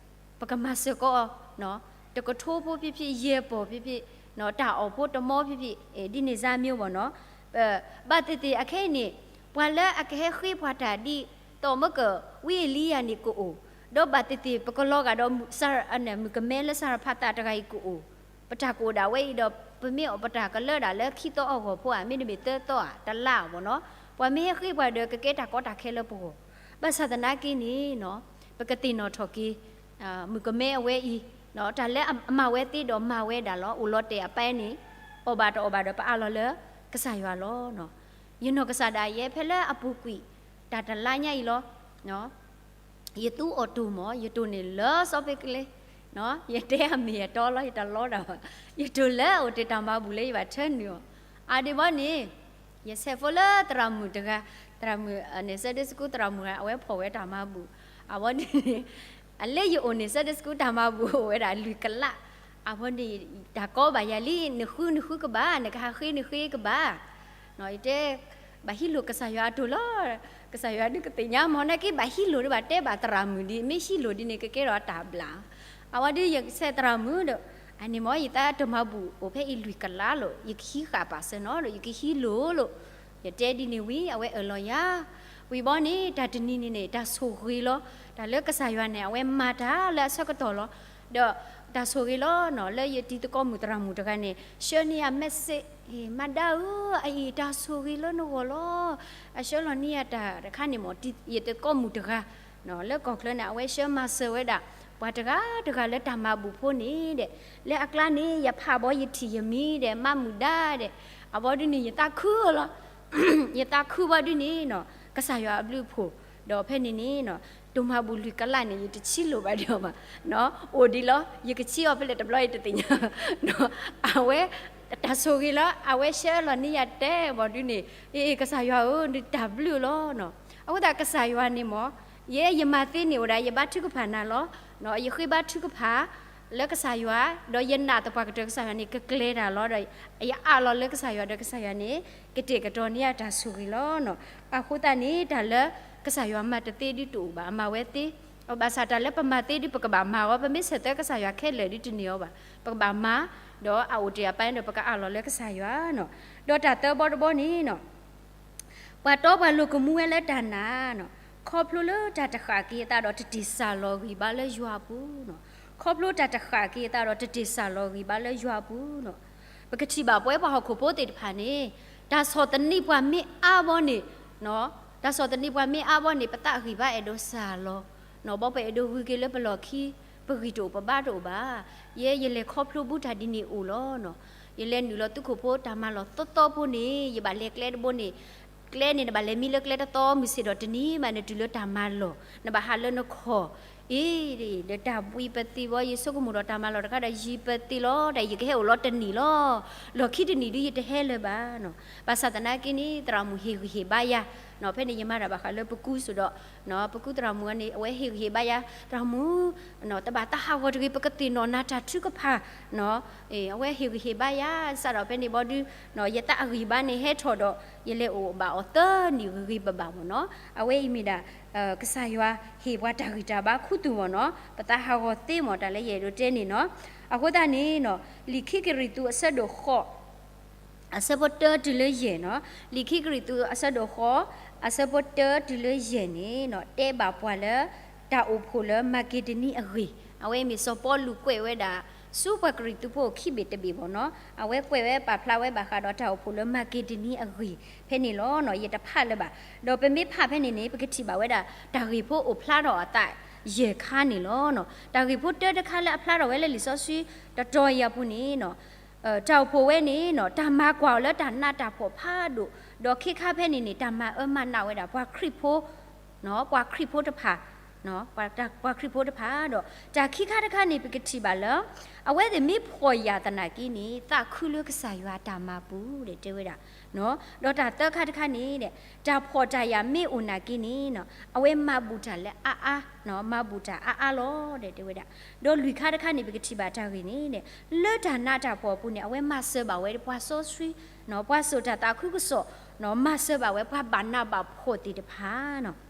ပကမၤစၢၤကီးအီၤ, တကထိဖိဖံဖံ, ယဲၢ်ပီၢ်ဖံဖံ, တၢ်အီၣ်ဖိတမီဖံဖံ, ဒ်န့ၣ်စါမ့ၢ်ဘၣ်နီၤ. ဘၣ်သ့ၣ်သ့ၣ်အခဲအံၤန့ၣ် ပှၤလၢအကဟဲဃ့ပှၤတၢ်ဒ်သိးမ့ၢ်က ဝံအ့လံယၤန့ၣ်ကအိၣ်, ဒီးဘၣ်သ့ၣ်သ့ၣ် ပကလီၤဂာ်ဒီး မုၣ်ကမဲလၢစၤရဖးသးတဂၤအံၤကအိၣ်, ပတၢ်ကအိၣ်ဒၣ်ဝဲအံၤဒီး ပမ့ၢ်အီၣ်ပတၢ်ကလၢဒၣ်လၢခံသီအဂီၢ်ဖိဧါ, မ့တမ့ၢ်သၢသီဧါ, တလါဘၣ်နီၤ. ပှၤမ့ၢ်ဟဲဃ့ပှၤဒီး ကကဲတၢ်ကီတၢ်ခဲလၢပဂီၢ်. ဘၣ်ဆၣ်သနာ်က့န့ၣ် ပကသ့ၣ်နီၣ်ထီၣ်က့ၤ မုၣ်ကမဲအဝဲအံၤ, တၢ်လၢအမၤဝဲသ့ဒီးမၤဝဲဒၣ်လီၤ. အိၣ်လီၤတဲာ်အပၢ်န့ၣ် အီၣ်ဘၣ်တအီၣ်ဘၣ်ဒီး ပအးလီၤလၢကစၢ်ယွၤလီၤ. ယနီၢ်ကစၢ်ဒၣ်ယဲ ဖဲလၢအပူၤကွံာ် တၢ်တလါညါအံၤလီၤ. ယသူအီၣ်တိၢ်မး, ယတိၢ်န့ၣ်လၢစီၤပ့းကလ့, ယတဲအမ့ၢ်အတီလီၤ, ယတလီတၢ်ဘၣ်. ယတိၢ်လၢအအိၣ်တ့ၢ်တၢ်မၤဘူၣ်လၢယဘၣ်ထၢနုာ်အီၤ. အဒ့ဘီန့ၣ် ယဆဲးဖိလၢသရၣ်မုၣ်တဂၤ, သရၣ်မုၣ်န့ၣ် Sunday school သရၣ်မုၣ်ဂၤ အဝဲဖီၣ်ဝဲတၢ်မၤဘူၣ်. အဝဲန့ၣ် အလၢယအိၣ်န့ၣ် Sunday school တၢ်မၤဘူၣ်အိၣ်ဝဲဒၣ်လွံၢ်ကလး. အဝဲန့ၣ် တၢ်ကီဘၣ်ယၤလံ, နဃုနဃုကဘၣ်, နကဟးဃ့နဃ့ကဘၣ်. ယတဲ ဘၣ်ဟံးလိာ်ကစၢ်ယွၤအတိၢ်လီၤ. ကစၢ်ယွၤဒုးကသ့ၣ်ညါမး, နာ်က့ဘၣ်ဟံးလိာ်ဒီး ဘၣ်တဲဘၣ်သရၣ်မုၣ်ဒ်, မ့ၢ်ဟံးလိာ်ဒ်န့ၣ် ကကဲထီၣ်အတၢ်ဘျၣ်. အဝဲဒုးယဆဲးသရၣ်မုၣ်ဒီး, အန့ၣ်မး ယသးတၢ်မၤဘူၣ်အိၣ်ဖဲအံၤလွံၢ်ကလးလီၤ, ယကဟံးဃာ်ပာ်စၢၤနီၤဒီး ယကဟံးလိာ်လိာ်. ယတဲဒ်န့ၣ်ဝံၤ အဝဲအၢၣ်လီၤယၤ. ဝံၤဘီန့ၣ် တၢ်တနံၤန့ၣ်န့ၣ် တၢ်ဆိၣ်ဂ့ၤလီၤ. တၢ်လၢကစၢ်ယွၤန့ၣ် အဝဲမၤတၢ်လၢအဆၢကတီၢ်လီၤ. ဒီး တၢ်ဆိၣ်ဂ့ၤလီၤနီၤ, လၢယတံၤသကိးမုၣ်သရၣ်မုၣ်တဂၤန့ၣ် ဆှၢန့ၢ်ယၤ message, မါဒါဧၢ, အအံၤတၢ်ဆိၣ်ဂ့ၤလၢနဂီၢ်လီၤ. အဆှၢလီၤန့ၢ်ယၤတၢ်တခါန့ၣ်မ့ၢ် ယတံၤသကိးမုၣ်တဂၤ လၢကီၢ်ချၢန့ၣ် အဝဲဆှၢမၤစၢၤဝဲဒၣ် ပှၤတဂၤတဂၤလၢတၢ်မၤဘူၣ်ဖိန့ၣ်ဒီး လၢအကျါန့ၣ် ယဖးဘီယထံၣ်ယမံၤဒီး မါမုၣ်ဒါဒီး အဘီဒုန့ၣ် ယသးခုလီၤ. ယသးခုဘီဒုန့ၣ်နီၤ ကစၢ်ယွၤအဘျုးအဖှိၣ်, ဒီးဖဲန့ၣ်န့ၣ်နီၤ တၢ်မၤဘူၣ်လွံၢ်ကလးန့ၣ် ယတဆံးလိာ်ဘၣ်ဒီးအီၤဘၣ်, အိၣ်ဒံးလီၤ. ယကဆံးအီၤဖဲလဲၣ်တဘျီယတသ့ၣ်ညါ, အဝဲ တၢ်ဆိၣ်ဂ့ၤလီၤ. အဝဲဆှၢလီၤန့ၢ်ယၤတဲဘီဒုန့ၣ် အ့ ကစၢ်ယွၤဧၢ နတၢ်ဘျုးလီၤနီၤ. အဃိသတးကစၢ်ယွၤန့ၣ်မ့ၢ် ယဲယမၤသ့န့ၣ်အိၣ်ဒၣ် ယဘါထုကဖၣ်နၤလီၤ. ယဃ့ဘါထုကဖၣ် လၢကစၢ်ယွၤ ဒီးယနာ်သပှၢ်ကတၢၢ် ကစၢ်ယွၤန့ၣ် ကကျဲၤတၢ်လီၤ. ဒီးယအးလီၤလၢကစၢ်ယွၤဒီးကစၢ်ယွၤန့ၣ် ကတဲာ်ကတီၤန့ၢ်ယၤတၢ်ဆိၣ်ဂ့ၤလီၤနီၤ. အဃိသတးန့ၣ် တၢ်လၢကစၢ်ယွၤမၤတသ့ဒုတအိၣ်ဘၣ်, အမၤဝဲသ့. ဘၣ်ဆၣ်တၢ်လၢပမၤသ့ဒု ပကဘၣ်မၤအီၤ, ပမ့ၢ်ဆဲးသၢကစၢ်ယွၤခဲလၢာ်ဒုတန့ၢ်အီၤဘၣ်. ပကဘၣ်မၤ, ဒီးအအိၣ်တ့ၢ်အပၢ်ဒီး ပကအးလီၤလၢကစၢ်ယွၤနီၤ. ဒီးတၢ်သၢဘီတဘီန့ၣ်နီၤ ပှၤတီပှၤလိၤကမူဝဲလၢတၢ်နာ်နီၤ, ခီဖျိလၢတၢ်တဃၣ်က့ၤအသးဒီး တတ့ၢ်စၢ်လီၤဂံၢ်ဘါလၢယွၤအပူၤနီၤ. ခီဖျိတၢ်တဃၣ်က့ၤအသးဒီး တတ့ၢ်စၢ်လီၤဂံၢ်ဘါလၢယွၤအပူၤနီၤ. ပကထံၣ်ဘၣ်ပဝဲပှၤဟီၣ်ခိၣ်ဖိသ့ၣ်တဖၣ်န့ၣ် တၢ်ဆီၣ်သနံးပှၤမ့ၢ်အါဘီန့ၣ်, တၢ်ဆီၣ်သနံးပှၤမ့ၢ်အါဘီန့ၣ် ပသးအဂံၢ်ဘါအဲၣ်ဒိးစၢ်လီၤနီၤ. ဘီပအဲၣ်ဒိးဂုၤက့ၤလၢပလီၢ်ခံ ပဂံၢ်တအိၣ်ပဘါတအိၣ်ဘၣ်. ယဲယလဲၤခီဖျိဘူးတၢ်ဒ်န့ၣ်အိၣ်လီၤနီၤ. ယလဲၤနုာ်လီၤသုးခိၣ်ဖိတၢ်မၤလီၢ်သီသီဖိန့ၣ် ယဘၣ်လဲၤကျဲတဘိန့ၣ်, ကျဲန့ၣ် နဘၣ်လဲၤမံလၢကျဲတသီ မုၢ်ဆ့ၣ်ဒီးတနံၤမး နတုၤလၢတၢ်မၤလီၢ် နဘၣ်ဟးလၢနခီၣ်, အ့ ဒီးတၢ်ဘှံးပသံၣ်ဘီ ယဆိကမိၣ်ဒီးတၢ်မၤလီၢ်တခါဒီး ယံၤပသံၣ်လီၤ ဒီးယကဟဲအိၣ်လီၤတနံၤလီၤ. လီၢ်ခံတနံၤဒုယတဟဲလၢၤဘၣ်နီၤ. ဘၣ်ဆၣ်သနာ်က့န့ၣ် သရၣ်မုၣ်ဟ့ၣ်ဂံၢ်ဟ့ၣ်ဘါယၤနီၤ. ဖဲန့ၣ်ယမၤတၢ်ဘၣ်ဃးလၢပကူစ့ၢ်ဒီး ပကူသရၣ်မုၣ်န့ၣ် အဝဲဟ့ၣ်ဂံၢ်ဟ့ၣ်ဘါယၤ, သရၣ်မုၣ် တဘၣ်သးဟးဂီၤတဂ့ၤ, ပကသ့ၣ်နီၣ်နၤတၢ်ထုကဖၣ်နီၤ. အဝဲဟ့ၣ်ဂံၢ်ဟ့ၣ်ဘါယၤ စးထီၣ်ဖဲန့ၣ်ဘီဒု ယသးအဂံၢ်ဘါန့ၣ်ဟဲထီၣ်ဒီး ယလဲၤအိၣ်ဘၣ်အီၤသၢနံၣ်ဂ့ၤဂ့ၤဘၣ်ဘၣ်မ့ၢ်နီၤ. အဝဲအံၤမ့ၢ်ဒၣ် ကစၢ်ယွၤဟ့ၣ်ပှၤတၢ်ဂံၢ်တၢ်ဘါခူသူၣ်မ့ၢ်နီၤ. ပသးဟးဂီၤသ့မ့ၢ်တၢ်လၢယအဲၣ်ဒိးတဲန့ၣ်နီၤ. အဃိသတးန့ၣ်နီၤ လံာ်ခံကရံၣ်သူးအဆၢဒိၣ်ဃိး အဆၢဖိတၢတုၤလၢယဲၢ်နီၤ. လံာ်ခံကရံၣ်သူးအဆၢဒိၣ်ဃိး အဆၢဖိတၢတုၤလၢယဲၢ်န့ၣ်နီၤ တဲဘၣ်ပှၤလၢ တၢ်အိၣ်ဖှိၣ်လၢမၤက့ဒနံအဂ့ၢ်, အဝဲမ့ၢ်စီၤပီလူးကွဲးဝဲဒၣ် ဆူပှၤကရံၣ်သူးဖိခံဘ့ၣ်တဘ့ၣ်မ့ၢ်နီၤ. အဝဲကွဲးဝဲပာ်ဖျါဝဲဘၣ်ဃးဒီးတၢ်အိၣ်ဖှိၣ်လၢမၤက့ဒနံအဂ့ၢ်ဖဲန့ၣ်လီၤနီၤ. ယတဖးလၢၤဘၣ်. ဒီးပမ့ၢ်ဖးဖဲန့ၣ်န့ၣ် ပကထံၣ်ဘၣ်ဝဲဒၣ် တၢ်ဂ့ၢ်ဖိအိၣ်ဖျါထီၣ်အသးယဲၢ်ခါန့ၣ်လီၤနီၤ. တၢ်ဂ့ၢ်ဖိတၢတခါလၢအဖျါထီၣ်ဝဲလၢလံာ်စီဆှံတတီၤအံၤအပူၤန့ၣ်နီၤ တၢ်အိၣ်ဖှိၣ်ဝဲန့ၣ်နီၤ တၢ်မၤကွၢ်အီၤလၢတၢ်နးတၢ်ဖှီၣ်ဖးဒိၣ်, ဒီးခဲခါဖဲန့ၣ်န့ၣ် တၢ်မၤအၢမၤနးဝဲဒၣ်ပှၤခရံာ်ဖိ, ပှၤခရံာ်ဖိတဖၣ်, ပှၤခရံာ်ဖိတဖၣ်ဒီး တၢ်ခံခါတခါန့ၣ် ပကထံၣ်ဘၣ်လၢ အဝဲသ့ၣ်မ့ၢ်ဖှီၣ်ယာ်သနာ်က့န့ၣ် သးခုလၢကစၢ်ယွၤတၢ်မၤပူၤဒီးတဲဝဲဒၣ်, ဒီးတၢ်သၢခါတခါန့ၣ်ဒီး တၢ်ဖှီၣ်တၢ်ယာ်မ့ၢ်အိၣ်နာ်က့န့ၣ် အဝဲမၤဘူၣ်တၢ်လၢအါအါ, မၤဘူၣ်တၢ်အါအါလီၤဒီးတဲဝဲဒၣ်. ဒီးလွံၢ်ခါတခါန့ၣ် ပကထံၣ်ဘၣ်တၢ်ဂ့ၢ်န့ၣ် လၢတၢ်နးတၢ်ဖှီၣ်အပူၤန့ၣ် အဝဲမၤစၢၤဘၣ်ဝဲပှၤစီဆှံ, ပှၤစိာ်တၢ်သးခုကစီၣ်, မၤစၢၤဘၣ်ဝဲပှၤဘၣ်နးဘၣ်ဖှီၣ်သ့ၣ်တဖၣ်နီၤ.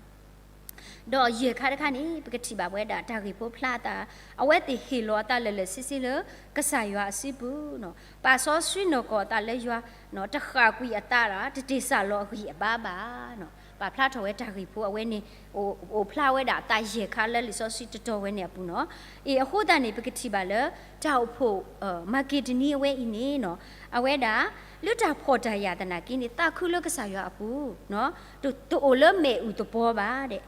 ဒီးယဲၢ်ခါတခါန့ၣ် ပကထံၣ်ဘၣ်ဝဲဒၣ်တၢ်ဂ့ၢ်ဖိဖျါအသး, အဝဲသ့ၣ်ဟ့ၣ်လီၤအသးလၢာ်လၢာ်ဆ့ဆ့လၢ ကစၢ်ယွၤအစုပူၤနီၤ, ပာ်စီဆှံနီၢ်ကီၢ်အသးလၢယွၤနီၤ, တဃၣ်ကွံာ်အသးဒီး တတ့ၢ်စၢ်လီၤအဂံၢ်အဘါဘၣ်နီၤ, ပာ်ဖျါထီၣ်ဝဲတၢ်ဂ့ၢ်ဖိအဝဲန့ၣ် အိၣ်ဖျါဝဲဒၣ်အသးယဲၢ်ခါလၢလံာ်စီဆှံတတီၤဝဲန့ၣ်အပူၤနီၤ. အ့ အဃိသတးန့ၣ် ပကထံၣ်ဘၣ်လၢ တၢ်အိၣ်ဖှိၣ် မၤက့ဒနံအဝဲအံၤန့ၣ်နီၤ, အဝဲဒၣ် လၢတၢ်ဖှီၣ်တၢ်ယာ်သနာ်က့န့ၣ် သးခုလၢကစၢ်ယွၤအပူၤ, တအိၣ်လၢမ့ၣ်အူၣ်သပီၤဘၣ်ဒဲး,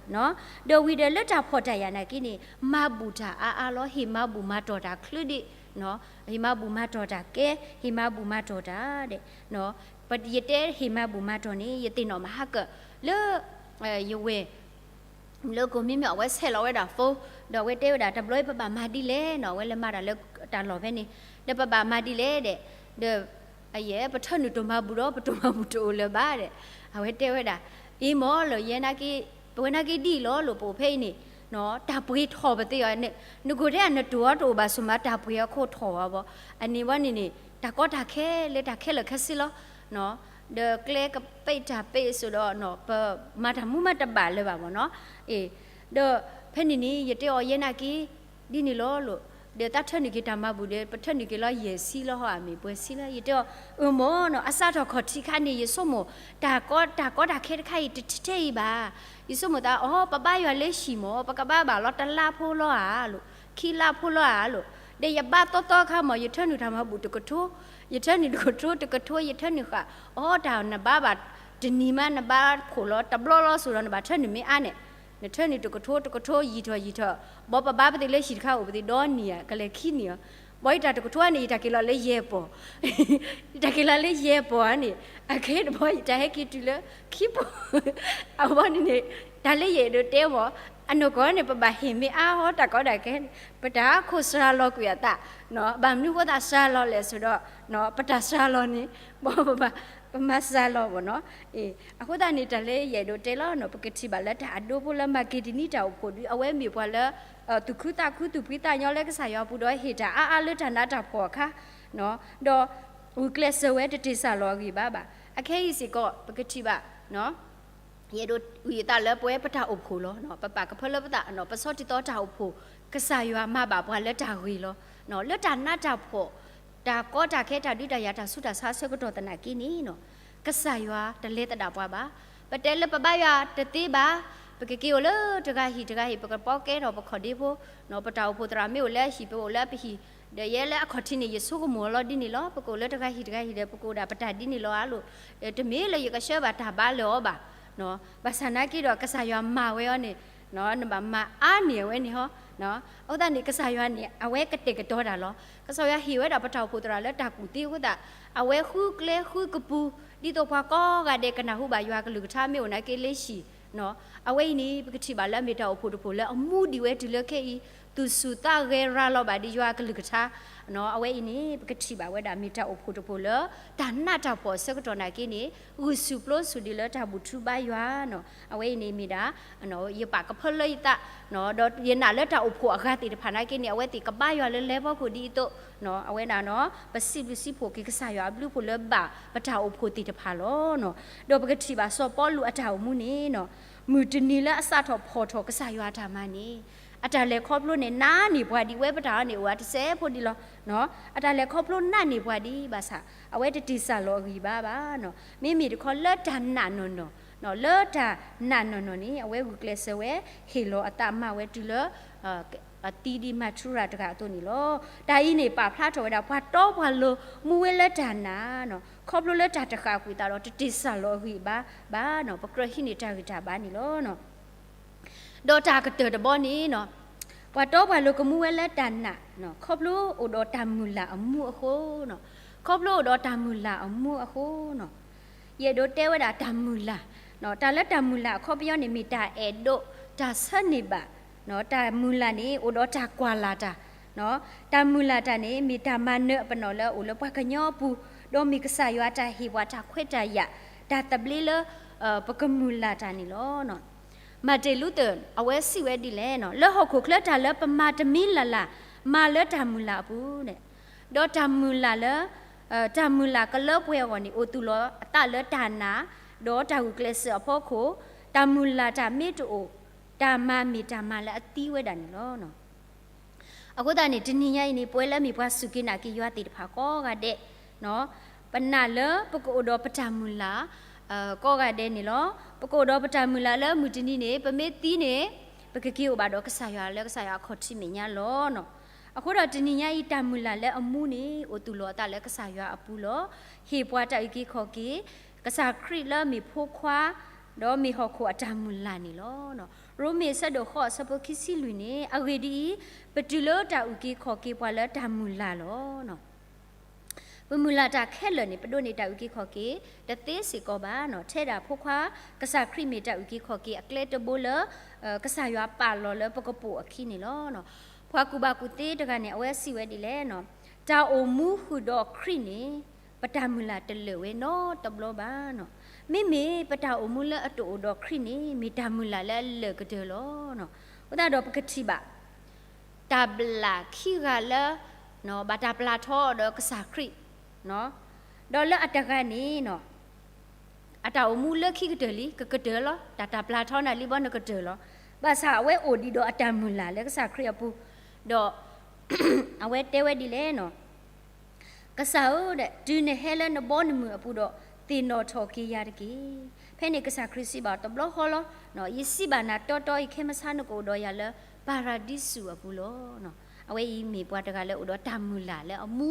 ဒီးဝံၤဒီးလၢတၢ်ဖှီၣ်တၢ်ယာ်နာ်က့န့ၣ် မၤဘူၣ်တၢ်အါအါလီၤ, ဟ့ၣ်မၤဘူၣ်မၤတီၢ်တၢ်ချုးဒံး, ဟ့ၣ်မၤဘူၣ်မၤတီၢ်တၢ်ကဲ, ဟ့ၣ်မၤဘူၣ်မၤတီၢ်တၢ်ဒဲး, ယတဲဟ့ၣ်မၤဘူၣ်မၤတီၢ်န့ၣ် ယသ့ၣ်နီၣ်မဟါကၢၣ်လၢ ယဝဲၢ် လၢကိးမံၤမံၤ အဝဲဆဲးလီၤဝဲဒၣ် phone, ဒီးအဝဲတဲဝဲဒၣ် တဘျီအံၤပဘၣ်မၤဒ်လဲၣ်နီၤ, အဝဲလဲၤမၤတၢ်လၢတၢ်လီၢ်ဖဲန့ၣ်, ဒီးပဘၣ်မၤဒ်လဲၣ်ဒဲး, ဒီး အယဲၢ် ပထၢနုာ်တၢ်မၤဘူၣ်ဒီး ပတၢ်မၤဘူၣ်တအိၣ်လၢၤဘၣ်ဒဲး, အဝဲတဲဝဲဒၣ်, အ့ မ့ၢ်လၢယဲနာ်က့, ပဝဲနာ်က့ဒ်အံၤလီၤ လၢပအိၣ်ဖဲအံၤန့ၣ်, တၢ်ပှ့ၤထီၣ်ပသ့အီၤ, နကိးထဲအနတိၤအီၤတအိၣ်ဘၣ် ဆိမိၣ်တၢ်ပှ့ၤအခိၣ်ထီၣ်ဝဲဘၣ်, အန့ၣ်ဝဲန့ၣ်န့ၣ် တၢ်ကီတၢ်ခဲလၢတၢ်ခဲလၢာ်ခဲဆ့လီၤ. ဒီးကျဲကပ့းတၢ်ပ့းအသိးဒီး ပမၤတၢ်မူမၤတဘၣ်လၢၤဘၣ်မ့ၢ်နီၤ, အ့, ဒီးဖဲန့ၣ်န့ၣ် ယတဲအီၤယဲနာ်က့ ဒ်န့ၣ်လီၤလီၤ, ဒီးသးထၢနုာ်က့ၤတၢ်မၤဘူၣ်ဒီး ပထၢနုာ်က့ၤလီၤယဲၢ်ဆံလီၤဟီ အမ့ၢ်ပှဲၤဆံလီၤ, ယတဲအီၤ အၢမ့ၢ်နီၤ အစးထီၣ်ခီၣ်ထံးခါန့ၣ် ယဆိကမိၣ် တၢ်ကီတၢ်ကီတၢ်ခဲတခါအံၤ တထဲထဲအံၤဘၣ်, ယဆိကမိၣ်သးအီၤ ပဘါယွၤလၢဟံၣ်မ့ၢ် ပကဘါဘၣ်လီၤတလါဖိလီၤဧါလိၤ, ခံလါဖိလီၤဧါလိၤ, ဒီးယဘါသီသီခါမ့ၢ် ယထၢနုာ်တၢ်မၤဘူၣ်တကထိ, ယထၢနုာ်တကထိ တကထိ ယထၢနုာ်ဃာ်, အိ တၢ်နဘါဘၣ်တနံၤမး နဘါဖှိၣ်လီၤ တဘျီလီၤစိၤဒီး နဘၣ်ထၢနုာ်မ့ၢ်အါန့ၣ်, နထၢနုာ်တကထိ တကထိ ယံာ်ထီၣ်ယံာ်ထီၣ်, ဘီပဘါပသ့ၣ်လၢဟံၣ်တခါအိၣ်ပသ့ၣ်ဒီနံၤဧါ ကလဲၤခံနံၤဧါ, ဘီယတၢ်တကထိန့ၣ် ယတၢ်က့ၤလီၤလၢယဲၢ်ပီၢ် ယတၢ်က့ၤလီၤလၢယဲၢ်ပီၢ်ဧါန့ၣ်, အခဲတဘီ ယတၢ်ဟဲက့ၤတုၤလၢခံပီၢ်, အဘီန့ၣ်န့ၣ် တၢ်လၢယအဲၣ်ဒိးတဲမ့ၢ် အနီၢ်ကီၢ်န့ၣ် ပဘၣ်ဟ့ၣ်မ့ၢ်အါဟီ တၢ်ကီတၢ်ခဲန့ၣ် ပတၢ်ခိၣ်စှၤလီၤကွံာ်အသး, ဘၣ်မနုၤဃိသးစှၤလီၤလဲၣ်ဆိုဒီး ပတၢ်စှၤလီၤန့ၣ် ဘီပဘၣ် ပမၤစှၤလီၤမ့ၢ်နီၤ, အဃိသတးန့ၣ် တၢ်လၢယအဲၣ်ဒိးတဲလီၤနီၤ ပကထံၣ်ဘၣ်လၢတၢ်အဒိဖိလၢ မၤက့ၤဒနံတၢ်အိၣ်ဖှိၣ်ဒီး အဝဲမ့ၢ်ပှၤလၢ သူၣ်ခုသးခု သူၣ်ဖှံသးညီလၢကစၢ်ယွၤအပူၤဒီး ဟ့ၣ်တၢ်အါအါလၢတၢ်နးတၢ်ဖှီၣ်အခါ, ဒီး ဂုာ်ကျဲးစၢးဝဲ တတ့ၢ်စၢ်လီၤအဂံၢ်ဘါဘၣ်. အခဲအံၤစ့ၢ်ကီး ပကထံၣ်ဘၣ် ယအဲၣ်ဒိးဝံၣ်အသးလၢပဝဲပတၢ်အိၣ်ဖှိၣ်လီၤ. ပပာ်ကဖၢလၢပသး ပဆီတံၢ်သီတၢ်အိၣ်ဖှိၣ် ကစၢ်ယွၤမၤဘၣ်ပှၤလၢတၢ်ဂ့ၤလီၤ. လၢတၢ်နးတၢ်ဖှီၣ် တၢ်ကီတၢ်ခဲ တၢ်ဒုးတၢ်ယၤ တၢ်ဆူးတၢ်ဆါအဆၢကတီၢ်သနာ်က့န့ၣ် ကစၢ်ယွၤတလဲၤသဒၣ်ပှၤဘၣ်. ပတဲလၢပဘါယွၤတသ့ဘၣ်, ပကက့ၤအိၣ်လၢတဂၤဟံၣ်တဂၤဟံၣ် ပကပီကဲထီၣ်ပခီၣ်ဒ့ဖိ, ပတၢ်အိၣ်ဖှိၣ်သရၣ်မ့ၢ်အိၣ်လၢအဟံၣ် ပအိၣ်လၢပဟံၣ်, ဒီးယဲလၢအခီၣ်ထံးန့ၣ် ယဆိကမိၣ်လီၤဒ်န့ၣ်လီၤ. ပကအိၣ်လၢတဂၤဟံၣ်တဂၤဟံၣ်ဒီး ပကအိၣ်ဒၣ်ပတၢ်ဒ်န့ၣ်လီၤဧါလိၤ. တမ့ၢ်လၢယကဆှၢဘၣ်တၢ်ဘါလၢာ်အီၤဘၣ်. ဘၣ်ဆၣ်နာ်က့ဒီး ကစၢ်ယွၤမၤဝဲအီၤန့ၣ် နဘၣ်မၤအါန့ၢ်အဝဲန့ၣ်ဟီ. အဃိသတးန့ၣ် ကစၢ်ယွၤန့ၣ် အဝဲကတဲာ်ကတီၤတၢ်လီၤ. ကစၢ်ယွၤဟ့ၣ်ဝဲဒၣ်ပတၢ်အိၣ်ဖှိၣ်သရၣ်လၢတၢ်ကူၣ်သ့အဃိသတး အဝဲဃုကျဲဃုကပူၤ ဒ်သိးပှၤကိးဂၤဒဲးကနၢ်ဟူဘၣ်ယွၤကလုၢ်ကထါ မ့ၢ်အိၣ်နာ်က့လၢဟံၣ် အဝဲအံၤန့ၣ် ပကထံၣ်ဘၣ်လၢအမ့ၢ်တၢ်အိၣ်ဖှိၣ်တဖှိၣ်လၢအမူဒံးဝဲတုၤလၢခဲအံၤ သူၣ်ဆူၣ်သးဂဲၤရၤလီၤဘၣ်ဒီးယွၤကလုၢ်ကထါ. အဝဲအံၤန့ၣ် ပကထံၣ်ဘၣ်ဝဲဒၣ်မ့ၢ်တၢ်အိၣ်ဖှိၣ်တဖှိၣ်လၢ တၢ်နးတၢ်ဖှီၣ်အဆၢကတီၢ်နာ်က့န့ၣ် ဂုာ်ဆူၣ်ပျိဆူၣ်ဒံးလၢတၢ်ဘူၣ်ထူဘါယွၤနီၤ. အဝဲအံၤန့ၣ်မ့ၢ်ဒၣ် ယပာ်ကဖၢလၢယသး ဒီးယနာ်လၢတၢ်အိၣ်ဖှိၣ်အဂၤသ့ၣ်တဖၣ်နာ်က့န့ၣ် အဝဲသ့ၣ်ကဘါယွၤလၢလဲၤဖီခိၣ်ဒ်အသိး အဝဲဒၣ်နီၤ ပစံးဘျုးစံးဖှိၣ်က့ၤကစၢ်ယွၤအဘျုးအဖှိၣ်လၢဘၣ်ပတၢ်အိၣ်ဖှိၣ်သ့ၣ်တဖၣ်လီၤ. ဒီးပကထံၣ်ဘၣ်စီၤပီလူးအတၢ်အိၣ်မူန့ၣ်နီၤ မုၢ်တနံၤလၢအစးထီၣ်ဖီၣ်ထီၣ်ကစၢ်ယွၤအတၢ်မၤန့ၣ် အတၢ်လဲၤခီဖျိန့ၣ် နးန့ၢ်ပှၤဒံးဝဲပတၢ်အီၤန့ၣ် အိၣ်ဝဲတစဲးဖိဒံးလီၤ. အတၢ်လဲၤခီဖျိနးန့ၢ်ပှၤဒံးဘၣ်ဆၣ် အဝဲတတ့ၢ်စၢ်လီၤအဂံၢ်ဘါဘၣ်နီၤ. မ့မ့ၢ်တခီလၢတၢ်နာ်နီၢ်နီၢ် လၢတၢ်နာ်နီၢ်နီၢ်န့ၣ် အဝဲဂုာ်ကျဲးစၢးဝဲ ဟ့ၣ်လီၤအသးမၤဝဲတုၤလၢ အသံဒံးမၤထူရၤတဂၤအသိးန့ၣ်လီၤ. တၢ်အံၤန့ၣ် ပာ်ဖျါထီၣ်ဝဲဒၣ် ပှၤတီပှၤလိၤမူဝဲလၢတၢ်နာ်နီၤ ခီဖျိလၢတၢ်တဃၣ်ကွံာ်သးဒီး တတ့ၢ်စၢ်လီၤအဂံၢ်အဘါဘၣ်နီၤ ပကြၢးဟံးန့ၢ်တၢ်ဂံၢ်တၢ်ဘါန့ၣ်လီၤ. ဒီးတၢ်ကတၢၢ်တဘီန့ၣ်နီၤ ပှၤတီပှၤလိၤကမူဝဲလၢတၢ်နာ် ခီဖျိအိၣ်ဒီးတၢ်မုၢ်လၢ်အမူအဃိနီၤ ခီဖျိအိၣ်ဒီးတၢ်မုၢ်လၢ်အမူအဃိနီၤ ယအဲၣ်ဒိးတဲဝဲဒၣ်တၢ်မုၢ်လၢ် တၢ်လၢတၢ်မုၢ်လၢ်အခီပညီန့ၣ် မ့ၢ်တၢ်အဲၣ်ဒိး တၢ်ဆၢန့ၢ်ဘၣ် တၢ်မုၢ်လၢ်န့ၣ် အိၣ်ဒီးတၢ်ကွၢ်လၢ်တၢ် တၢ်မုၢ်လၢ်တၢ်န့ၣ် မ့ၢ်တၢ်မၤနၢၤအပနီၣ်လၢအအိၣ်လၢပှၤကညီအပူၤ ဒီးမ့ၢ်ကစၢ်ယွၤတၢ်ဟ့ၣ်ပှၤတၢ်ခွဲးတၢ်ယာ် တၢ်သဘျ့လၢ ပကမုၢ်လၢ်တၢ်န့ၣ်လီၤ. မၤတ့ၢ်လူးသၢၣ် အဝဲစံးဝဲဒ်လဲၣ်နီၤ လၢဟီၣ်ခိၣ်ချၢတၢ်လၢပမၤတမံၤလၢ်လၢ် မၤလၢတၢ်မုၢ်လၢ်အပူၤန့ၣ် ဒီးတၢ်မုၢ်လၢ်လၢ တၢ်မုၢ်လၢ်ကလၢပှဲၤအဂီၢ်န့ၣ် အိၣ်သူၣ်လီၤအသးလၢတၢ်နာ် ဒီးတၢ်ဂုာ်ကျဲးစၢးအဖီခိၣ် တၢ်မုၢ်လၢ်တၢ်မ့ၢ်တအိၣ် တၢ်မၤမ့ၢ်တၢ်မၤလၢအသံဝဲဒၣ်န့ၣ်လီၤ. အဃိသတးန့ၣ် တနံၤညါအံၤန့ၣ် ပဝဲလၢအမ့ၢ်ပှၤစူၢ်က့ၤနာ်က့ၤယွၤသ့ၣ်တဖၣ်ကိးဂၤဒဲး ပနာ်လၢပကအိၣ်ဒီးပတၢ်မုၢ်လၢ် ကိးဂၤဒဲးန့ၣ်လီၤ. ပကအိၣ်ဒီးပတၢ်မုၢ်လၢ်လၢမုၢ်တနံၤန့ၣ် ပမ့ၢ်သံန့ၣ် ပကက့ၤအိၣ်ဘၣ်ဒီးကစၢ်ယွၤလၢကစၢ်ယွၤအခီၣ်ထံးမဲာ်ညါလီၤ. အဃိဒီးတနံၤညါအံၤ တၢ်မုၢ်လၢ်လၢအမူန့ၣ် အိၣ်သူၣ်လီၤအသးလၢကစၢ်ယွၤအပူၤလီၤ. ဟ့ၣ်ပှၤတၢ်အုၣ်က့ၤခီၣ်က့ၤ ကစၢ်ခရံာ်လၢမ့ၢ်ဖိခွါ ဒီးမ့ၢ်ဟီၣ်ခိၣ်အတၢ်မုၢ်လၢ်န့ၣ်လီၤ. ရိမ့ၤအဆၢဒိၣ်ဃိးအဆၢဖိခံဆံလွံၢ်န့ၣ် အဂ့ၢ်ဒ်အံၤ, ပတုၤလၢတၢ်အုၣ်က့ၤခီၣ်က့ၤပှၤလၢတၢ်မုၢ်လၢ်လီၤ. ပမုၢ်လၢ်တၢ်ခဲလၢာ်န့ၣ် ပဒိးန့ၢ်တၢ်အုၣ်က့ၤခီၣ်က့ၤ တသ့စ့ၢ်ကီးဘၣ်နီၤ. ထဲဒၣ်ဖိခွါ ကစၢ်ခရံာ်မ့ၢ်တၢ်အုၣ်က့ၤခီၣ်က့ၤအကျဲတဘိလၢ ကစၢ်ယွၤပာ်လီၤလၢပကပိာ်အခံန့ၣ်လီၤ. ပှၤကူၣ်ဘၣ်ကူၣ်သ့တဂၤန့ၣ် အဝဲစံးဝဲဒ်လဲၣ်နီၤ, တၢ်အိၣ်မူဃုာ်ဒီးခရံာ်န့ၣ် ပတၢ်မုၢ်လၢ်တလၢာ်ဝဲနီတဘျီဘၣ်နီၤ. မ့မ့ၢ်ပတၢ်အိၣ်မူလၢအတအိၣ်ဒီးခရံာ်န့ၣ် မ့ၢ်တၢ်မုၢ်လၢ်လၢအလၢာ်ကတၢၢ်လီၤ. အဃိသတးဒီးပကထံၣ်ဘၣ် တၢ်ဘျၣ်ခံဂၤလၢ ဘၣ်တၢ်ပျၢ်ထီဒီးကစၢ်ခရံာ်, ဒီးလၢအတဂၤန့ၣ် အတၢ်အိၣ်မူလၢခံကတၢၢ်လံ ကကတၢၢ်လီၤ. တၢ်တၢ်ပျၢ်ထီနၤလံဘီ နကတၢၢ်လီၤ. ဘၣ်ဆၣ်အဝဲအိၣ်ဒံးဒီးအတၢ်မုၢ်လၢ်လၢကစၢ်ခရံာ်အပူၤ, ဒီး အဝဲတဲဝဲဒ်လဲၣ်နီၤ, ကစၢ်ဧၢ, တုၤနဟဲလၢနဘီနမုၢ်အပူၤဒီး သ့ၣ်နီၣ်ထီၣ်က့ၤယၤတက့ၢ်. ဖဲန့ၣ်ကစၢ်ခရံာ်စံးဘၣ်အီၤတဘျီဃီလီၤ. ယစံးဘၣ်နၤတီတီအံၤ ခဲမုၢ်ဆါနကအိၣ်ဒီးယၤလၢ ပၤရဒံစူၤအပူၤလီၤ. အဝဲအံၤမ့ၢ်ပှၤတဂၤလၢအိၣ်ဒီးတၢ်မုၢ်လၢ်လၢအမူ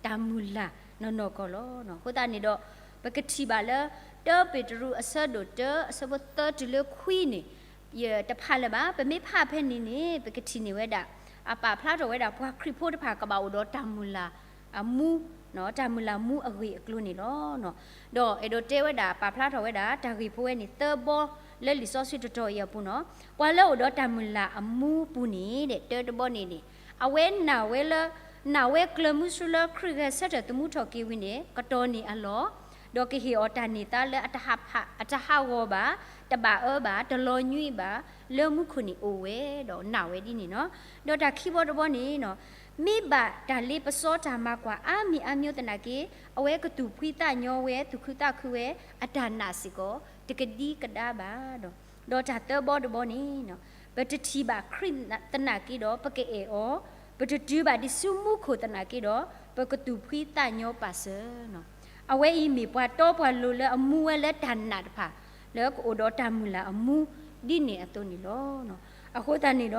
တၢ်မုၢ်လၢ်နီၢ်နီၢ်ကီၢ်လီၤ. အဃိသတးန့ၣ်ဒီး ပကထံၣ်ဘၣ်လၢ တၢပ့းတရူးအဆၢဒိၣ်တၢ အဆၢဖိသၢတုၤလၢခွံန့ၣ် ယတဖးလၢၤဘၣ်. ပမ့ၢ်ဖးဖဲန့ၣ်န့ၣ် ပကထံၣ်န့ၢ်ဝဲဒၣ် အပာ်ဖျါထီၣ်ဝဲဒၣ်ပှၤခရံာ်ဖိတဖၣ်ကဘၣ်အိၣ်ဒီးတၢ်မုၢ်လၢ်အမူ တၢ်မုၢ်လၢ်မူအဂ့ၢ်အကျိၤန့ၣ်လီၤ. ဒီးအဲၣ်ဒိးတဲဝဲဒၣ် ပာ်ဖျါထီၣ်ဝဲဒၣ် တၢ်ဂ့ၢ်ဖိဝဲန့ၣ် သၢဘီလၢလံာ်စီဆှံတတီၤအံၤအပူၤနီၤ. ပှၤလၢအိၣ်ဒီးတၢ်မုၢ်လၢ်အမူပူၤန့ၣ် တၢတဘီန့ၣ်န့ၣ် အဝဲနာ်ဝဲလၢ နာ်ဝဲကျၢၤမုဆူလၢခရံာ်ဂဲၤဆၢထၢၣ်သမူထီၣ်က့ၤဝံၤန့ၣ် ကတီၢ်န့ၢ်အလီၢ် ဒီးကဟ့ၣ်အီၤတၢ်န့ၢ်သါလၢ အတဟးဂီၤဘၣ်, တဘၣ်အၢဘၣ်, တလီၤညွံးဘၣ်, လၢမူခိၣ်န့ၣ်အိၣ်ဝဲ ဒီးနာ်ဝဲဒ်န့ၣ်နီၤ. ဒီးတၢ်ခံဘီတဘီန့ၣ်နီၤ, မ့ၢ်ဘၣ်တၢ်လ့ပစီတၢ်မၤကွၢ်အါမံၤအါမံၤသနာ်က့ အဝဲကသူၣ်ဖှံသးညီဝဲ သူၣ်ခုသးခုဝဲ အတၢ်နာ်စ့ၢ်ကီး တကဒံကဒါဘၣ်ဒီး, ဒီးတၢ်သၢဘီတဘီန့ၣ်နီၤ, ပတထံၣ်ဘၣ်ခရံာ်သနာ်က့ဒီး ပကအဲၣ်အီၤ, ပတတုၤဘၣ်ဒံးဆူမူခိၣ်သနာ်က့ဒီး ပကသူၣ်ဖှံသးညီပာ်စၢၤနီၤ. အဝဲအံၤမ့ၢ်ပှၤတီပှၤလိၤလၢအမူဝဲလၢတၢ်နာ်တဖၣ် လၢကအိၣ်ဒီးတၢ်မုၢ်လၢ်အမူ ဒ်န့ၣ်အသိးန့ၣ်လီၤ. အဃိသတးန့ၣ်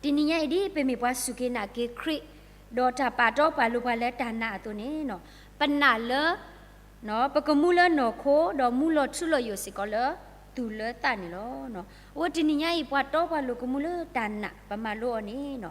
ဒီး တနံၤညါအံၤဒ်ပမ့ၢ်ပှၤစူၢ်က့ၤနာ်က့ၤခရံာ်, ဒီးတၢ်ပာ်တီပာ်လိၤပှၤလၢတၢ်နာ်အသိးန့ၣ်နီၤ, ပနာ်လၢ ပကမူလၢနီၢ်ခိ ဒီးမူလီၤထူလီၤယိာ်စ့ၢ်ကီးလၢသူၣ်လၢသးန့ၣ်လီၤ. အဝဲတနံၤညါအံၤ ပှၤတီပှၤလိၤကမူလၢတၢ်နာ် ပမၤလိအီၤန့ၣ်နီၤ,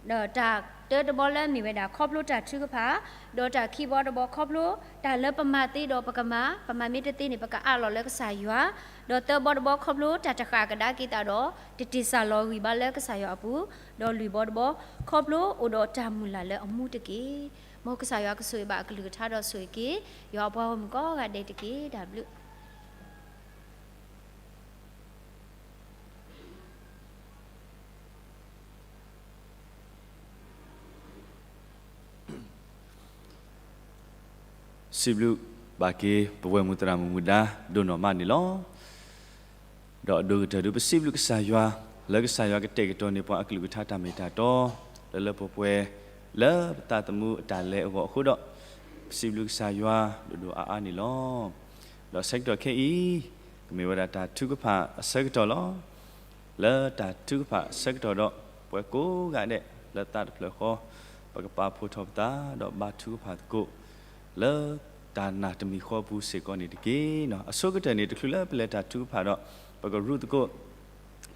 ဒီးတၢ်တၢတဘီလၢမ့ၢ်ဝဲဒၣ်ခီဖျိတၢ်ထုကဖၣ်, ဒီးတၢ်ခံဘီတဘီခီဖျိတၢ်လၢပမၤသ့ဒီးပကမၤ, ပမၤမ့ၢ်တသ့န့ၣ် ပကအးလီၤလၢကစၢ်ယွၤ, ဒီးသၢဘီတဘီခီဖျိတၢ်တဃၣ်ကဒါက့ၤသးဒီး တတ့ၢ်စၢ်လီၤဂံၢ်ဘါလၢကစၢ်ယွၤအပူၤ, ဒီးလွံၢ်ဘီတဘီ ခီဖျိအိၣ်ဒီးတၢ်မုၢ်လၢ်လၢအမူတက့ၢ်. မ်ကစၢ်ယွၤကဆိၣ်ဂ့ၤဘၣ်အကလုၢ်ကထါဒီးဆိၣ်ဂ့ၤက့ၤ ယွၤအပှၤဂီၢ်မုၢ်ကိးဂၤဒဲးတက့ၢ်. တၢ်ဘျုး စံးဘျုးဘၣ်က့ၤ ပဝဲၢ်မုၢ်သရၣ်မုၣ်မူဒါ ဒိၣ်နီၢ်မးန့ၣ်လီၤ. ဒီးအဒိၣ်ကတၢၢ်ဒုး ပစံးဘျုးကစၢ်ယွၤ လၢကစၢ်ယွၤကတဲာ်ကတီၤန့ၢ်ပှၤအကလုၢ်ကထါတၢ်မ့ၢ်တၢ်တီ လၢလၢပှဲၤပှဲၤ လၢပသးသမူအတၢ်လဲၤအဂီၢ်အဃိဒီး ပစံးဘျုးကစၢ်ယွၤဒိၣ်ဒိၣ်အါအါန့ၣ်လီၤ. ဒီးဆၢကတီၢ်ခဲအံၤ ကမ့ၢ်ဝဲဒၣ်တၢ်ထုကဖၣ်အဆၢကတီၢ်လီၤ. လၢတၢ်ထုကဖၣ်အဆၢကတီၢ်ဒီး ပဝဲကိးဂၤဒဲး လၢသးတဖျၢၣ်ဃီ ပကပာ်ဖှိၣ်ထီၣ်ပသး ဒီးဘါထုကဖၣ်သကိး လၢတၢ်နာ်တမံၤဃီပူၤစ့ၢ်ကီးန့ၣ်တက့ၢ်. အဆိကတၢၢ်န့ၣ် တချုးလၢပလဲၤတၢ်ထုကဖၣ်ဒီး ပကရူးသကိး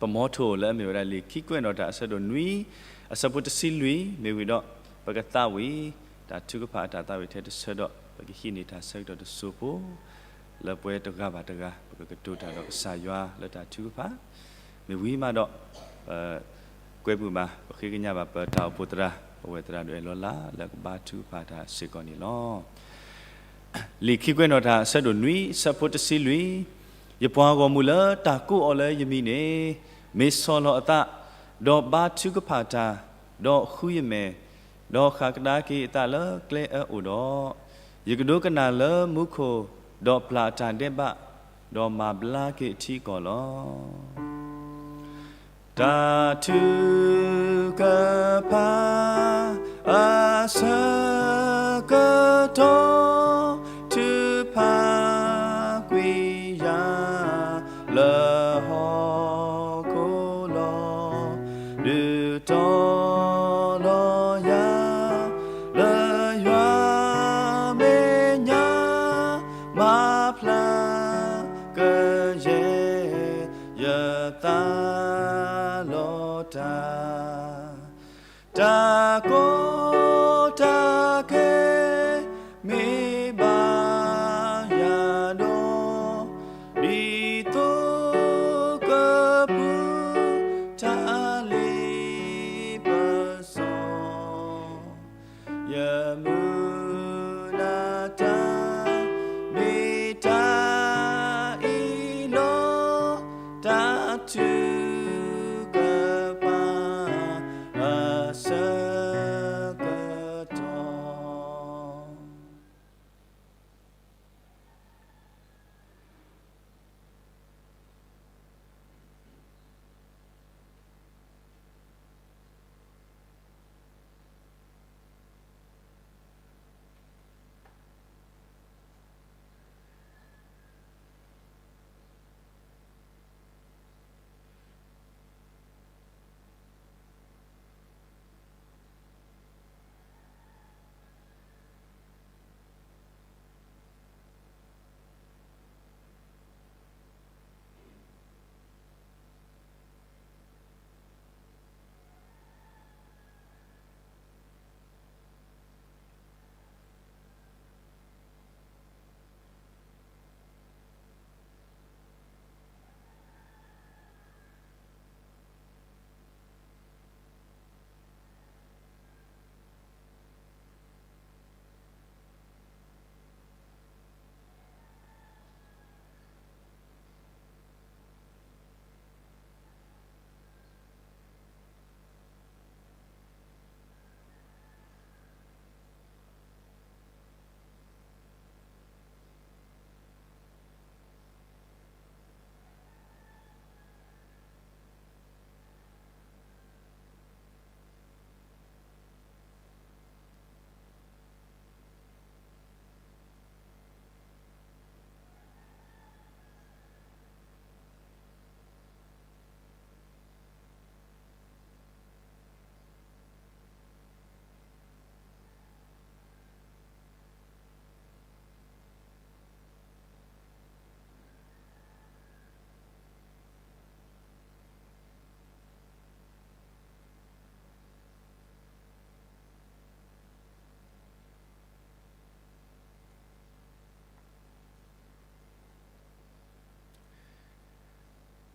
ပမီထိၣ်လၢအမ့ၢ်ဝဲဒၣ်လံာ်ခံကွဲးနီၣ်တၢ်အဆၢဒိၣ်နွံ အဆၢဖိတဆံလွံၢ် မ့ၢ်ဝံၤဒီး ပကသးဝံၣ် တၢ်ထုကဖၣ်အတၢ်သးဝံၣ်ထဲတဆၢဒီး ပကဟံးန့ၢ်တၢ်ဆၢကတီၢ်တစိၢ်ဖိ လၢပှဲၤတဂၤဘၣ်တဂၤ ပကကတိၤတၢ်ဒီးကစၢ်ယွၤလၢတၢ်ထုကဖၣ် မ့ၢ်ဝံၤမးဒီး ပကွဲမုာ်ဘၣ် ပဃ့ကညးဘၣ်ပတၢ်အိၣ်ဖှိၣ်သရၣ် ပဝဲၢ်သရၣ်ဒိၣ်အဲၣ်လီၤလး လၢကဘါထုကဖၣ်တၢ်စ့ၢ်ကီးန့ၣ်လီၤ. လံာ်ခံကွဲးနီၣ်တၢ်အဆၢဒိၣ်နွံ အဆၢဖိတဆံလွံၢ်, ယပှၤဂီၢ်မုၢ်လၢတၢ်ကိးအီၤလၢယမံၤန့ၣ် မ့ၢ်ဆီၣ်လီၤအသး, ဒီးဘါထုကဖၣ်တၢ်, ဒီးဃုယမဲာ်, ဒီးဃၣ်ကဒါက့ၤအသးလၢကျဲအၢအိၣ်ဒီး, ယကဒိကနၣ်လၢမူခိၣ်, ဒီးပျၢ်အတၢ်ဒဲးဘး, ဒီးမၤဘျါက့ၤအထံအကီၢ်လီၤ. တၢ်ထုကဖၣ်အဆၢကတီၢ် ထုကဖၣ်ကွံာ်ယၤ လၢဟီၣ်ခိၣ်လီၤ. ဒုးတီလီၤယၤ လၢယွၤမဲာ်ညါ မၤဖျါကယဲၢ် ယသးလီၤတၢ် တၢ်ကီတၢ်ခဲ မ့ၢ်ဘၣ်ယၤဒီး ဒ်သိးကပူၤ တၢ်လ့ပစီ ယမုၢ်လၢ်တၢ် မ့ၢ်တၢ်အံၤလီၤ. တၢ်ထုကဖၣ်အဆၢက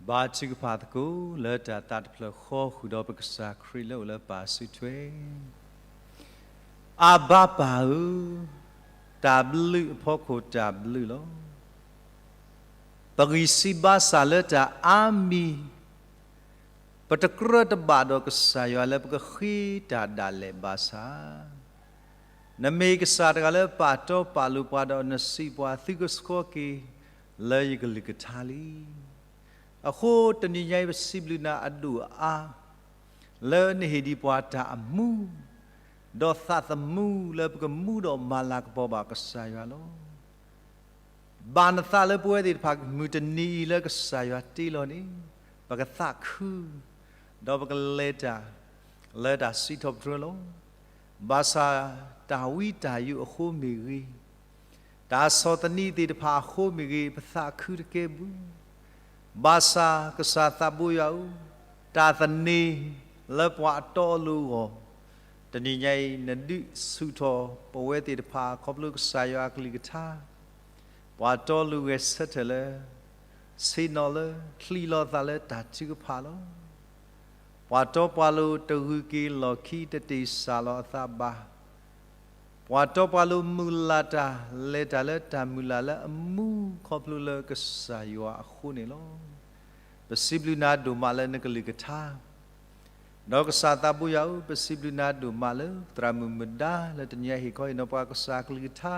ဘါထုကဖၣ်သကိးလၢတၢ်သးတဖျၢၣ်ဃီ ဃုာ်ဒီးပကစၢ်ခရံာ်လၢအိၣ်လၢပၢ်စုထွဲ. အၤဘါပၢ်ဧၢ, တၢ်ဘျုးအဖီခိၣ်တၢ်ဘျုးလီၤ. ပဂံၢ်စၢ်ဘါစၢ်လၢတၢ်အါမံၤ, ပတကြၢးတဘၣ်ဒီးကစၢ်ယွၤလၢပကဃ့တၢ်ဒၣ်လဲာ်ဘၣ်ဆၣ်, နမ့ၢ်ကစၢ်တဂၤလၢပာ်တီပာ်လိၤပှၤဒီးနစံးပှၤ သုကဆှီက့ၤလၢယကလုၢ်ကထါလံ. အဃိတနံၤညါအံၤ ပစံးဘျုးနၤအဒိၣ်အအါ လၢနဟ့ၣ်ဒံးပှၤတၢ်အမူ ဒီးသးသမူလၢပကမူဒီးမၤလၤကပီၤဘၣ်ကစၢ်ယွၤလီၤ. ဘၣ်နသးလၢပဝဲသ့ၣ်တဖၣ်မုၢ်တနံၤအံၤလၢကစၢ်ယွၤတ့လီၤန့ၣ်, ပကသးခု ဒီးပကလဲၤတၢ်လၢတၢ်စံးထီၣ်ပတြၢၤလီၤ. ဘၣ်ဆၣ်တၢ်ဝံတၢ်ယိးအဃိမ့ၢ်ဂ့ၤ, တၢ်ဆီၣ်သနံးသ့ၣ်တဖၣ်အဃိမ့ၢ်ဂ့ၤ, ပသးခုတကဲဘၣ်. ဘၣ်ဆၣ်ကစၢ်သးဘိယွၤဧၢ, တၢ်သန့ၤလၢပှၤအတီအလိၤအဂီၢ်, တနံၤညါအံၤ နဒုးဆူၣ်ထီၣ်ပဝဲသ့ၣ်တဖၣ် ခီဖျိကစၢ်ယွၤအကလုၢ်ကထါ, ပှၤတီလိၤဂဲၤဆၢထၢၣ်လၢ ဆ့ၣ်နီၤလၢချံးလီၤသးလၢတၢ်ထုကဖၣ်လီၤ. ပှၤတီပှၤလိၤတဂုာ်က့ၤလီၢ်ခံ တတ့ၢ်စၢ်လီၤအသးဘၣ်. ပှၤတီပှၤလိၤမုၢ်လၢ်တၢ်လဲၤတၢ်လၢတၢ်မုၢ်လၢ်လၢအမူ ခီဖျိလၢကစၢ်ယွၤအဃိန့ၣ်လီၤ. ပစံးဘျုးနၤဒိၣ်မးလၢနကလုၢ်ကထါ ဒီးကစၢ်သးဘိယွၤဧၢ, ပစံးဘျုးနၤဒိၣ်မးလၢသရၣ်မုၣ်မုၢ်ဒါ လၢတနံၤအံၤဟ့ၣ်ခီဟ့ၣ်နီၤပှၤကစၢ်ကလုၢ်ကထါ,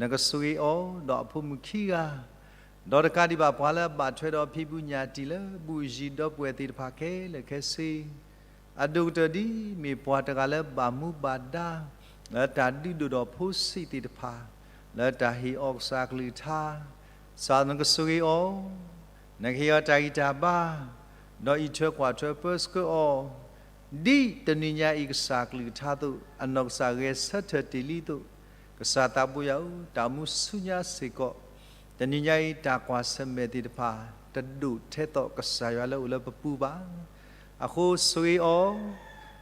နကဆိၣ်ဂ့ၤအီၤ ဒီးအဖိမုၣ်ခံဂၤ, ဒီးတကးဒံးဘၣ်ပှၤလၢအဘၣ်ထွဲဒီးဖံးဘူးညၣ်တံၢ်လၢ ဘူၣ်ယံၤဒီပုၢ်ဝဲၢ်သ့ၣ်တဖၣ်ခဲလၢာ်ခဲဆ့, အဒိၣ်ကတၢၢ်ဒ်မ့ၢ်ပှၤတဂၤလၢဘၣ်မူဘၣ်ဒါ လၢတၢ်ဒုးဒိၣ်ဒီးဖိဆံးသ့ၣ်တဖၣ် လၢတၢ်ဟ့ၣ်အီၤကစၢ်ကလုၢ်ကထါ, ကစၢ်နကဆိၣ်ဂ့ၤအီၤ, နကဟ့ၣ်အီၤတၢ်ဂံၢ်တၢ်ဘါ, ဒီးအံးထွဲကွၢ်ထွဲပၢဆှၢအီၤ, ဒ်တနံၤညါအံၤကစၢ်ကလုၢ်ကထါအသိး အနီၢ်ကစၢ်ဂဲၤဆၢထၢၣ်တ့ၢ်လံအသိး, ကစၢ်သးဘိယွၤဧၢ, တၢ်မူဆူညါစ့ၢ်ကီး, တနံၤညါအံၤတၢ်ကွၢ်ဆၢၣ်မဲာ်သ့ၣ်တဖၣ် တဒိၣ်ထဲသိးကစၢ်ယွၤလၢအိၣ်လၢပပူၤဘၣ်. အဃိဆိၣ်ဂ့ၤ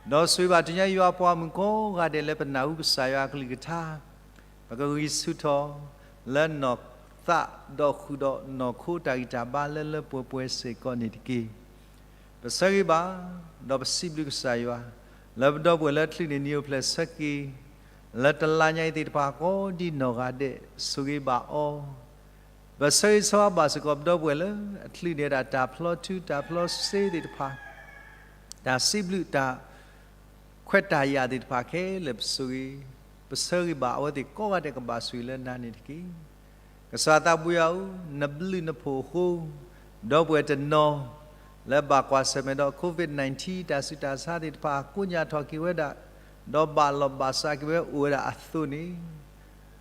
အီၤ, ဒီးဆိၣ်ဂ့ၤဘၣ်တနံၤညါယွၤပှၤမုၣ်ကိးဂၤဒဲးလၢပနၢ်ဟူကစၢ်ယွၤအကလုၢ်ကထါ, ပကဂံၢ်ဆူၣ်ထီၣ် လၢနီၢ်သးဒီးဃုာ်ဒီးနီၢ်ခိတၢ်ဂံၢ်တၢ်ဘါလၢလၢပှဲၤပှဲၤစ့ၢ်ကီးန့ၣ်တက့ၢ်. ပဆၢဂ့ၤဘၣ်, ဒီးပစံးဘျုးကစၢ်ယွၤ, လၢပဒီပုၢ်ဝဲၢ်လၢအချုးန့ၢ်နံၣ်အိၣ်ဖျဲၣ်ဆၢက့ၤ, လၢတလါညါအံၤသ့ၣ်တဖၣ်ကိးဒ်နီၢ်ဂၤဒဲး, ဆိၣ်ဂ့ၤဘၣ်အီၤ, ပဆၢဂ့ၤဆၢဝါဘၣ်စ့ၢ်ကီးပဒီပုၢ်ဝဲၢ်လၢအချုးန့ၢ်ဒၣ်တၢ်ဖျီထုတၢ်ဖျီစ့သ့ၣ်တဖၣ်, တၢ်စံးဘျုးတၢ် ခွဲးတၢ်ယာ်သ့ၣ်တဖၣ်ခဲလၢာ်ပဆိၣ်ဂ့ၤ, ပဆၢဂ့ၤဘၣ်အဝဲသ့ၣ်ကိးဂၤဒဲးကဘၣ်ဆိၣ်ဂ့ၤလၢနၤန့ၣ်တက့ၢ်. ကစၢ်သးဘိယွၤဧၢ, နဘျုးနဖှိၣ်အဃိ, ဒီပုၢ်ဝဲၢ်တနီၤ လၢဘၣ်ကွၢ်ဆၢၣ်မဲာ်ဒီး COVID nineteen တၢ်ဆူးတၢ်ဆါသ့ၣ်တဖၣ် ကိညၢ်ထီၣ်က့ၤဝဲဒၣ်, ဒီးဘၣ်လီၢ်ဘၣ်စးက့ၤဝဲအိၣ်ဝဲဒၣ်အသိးန့ၣ်,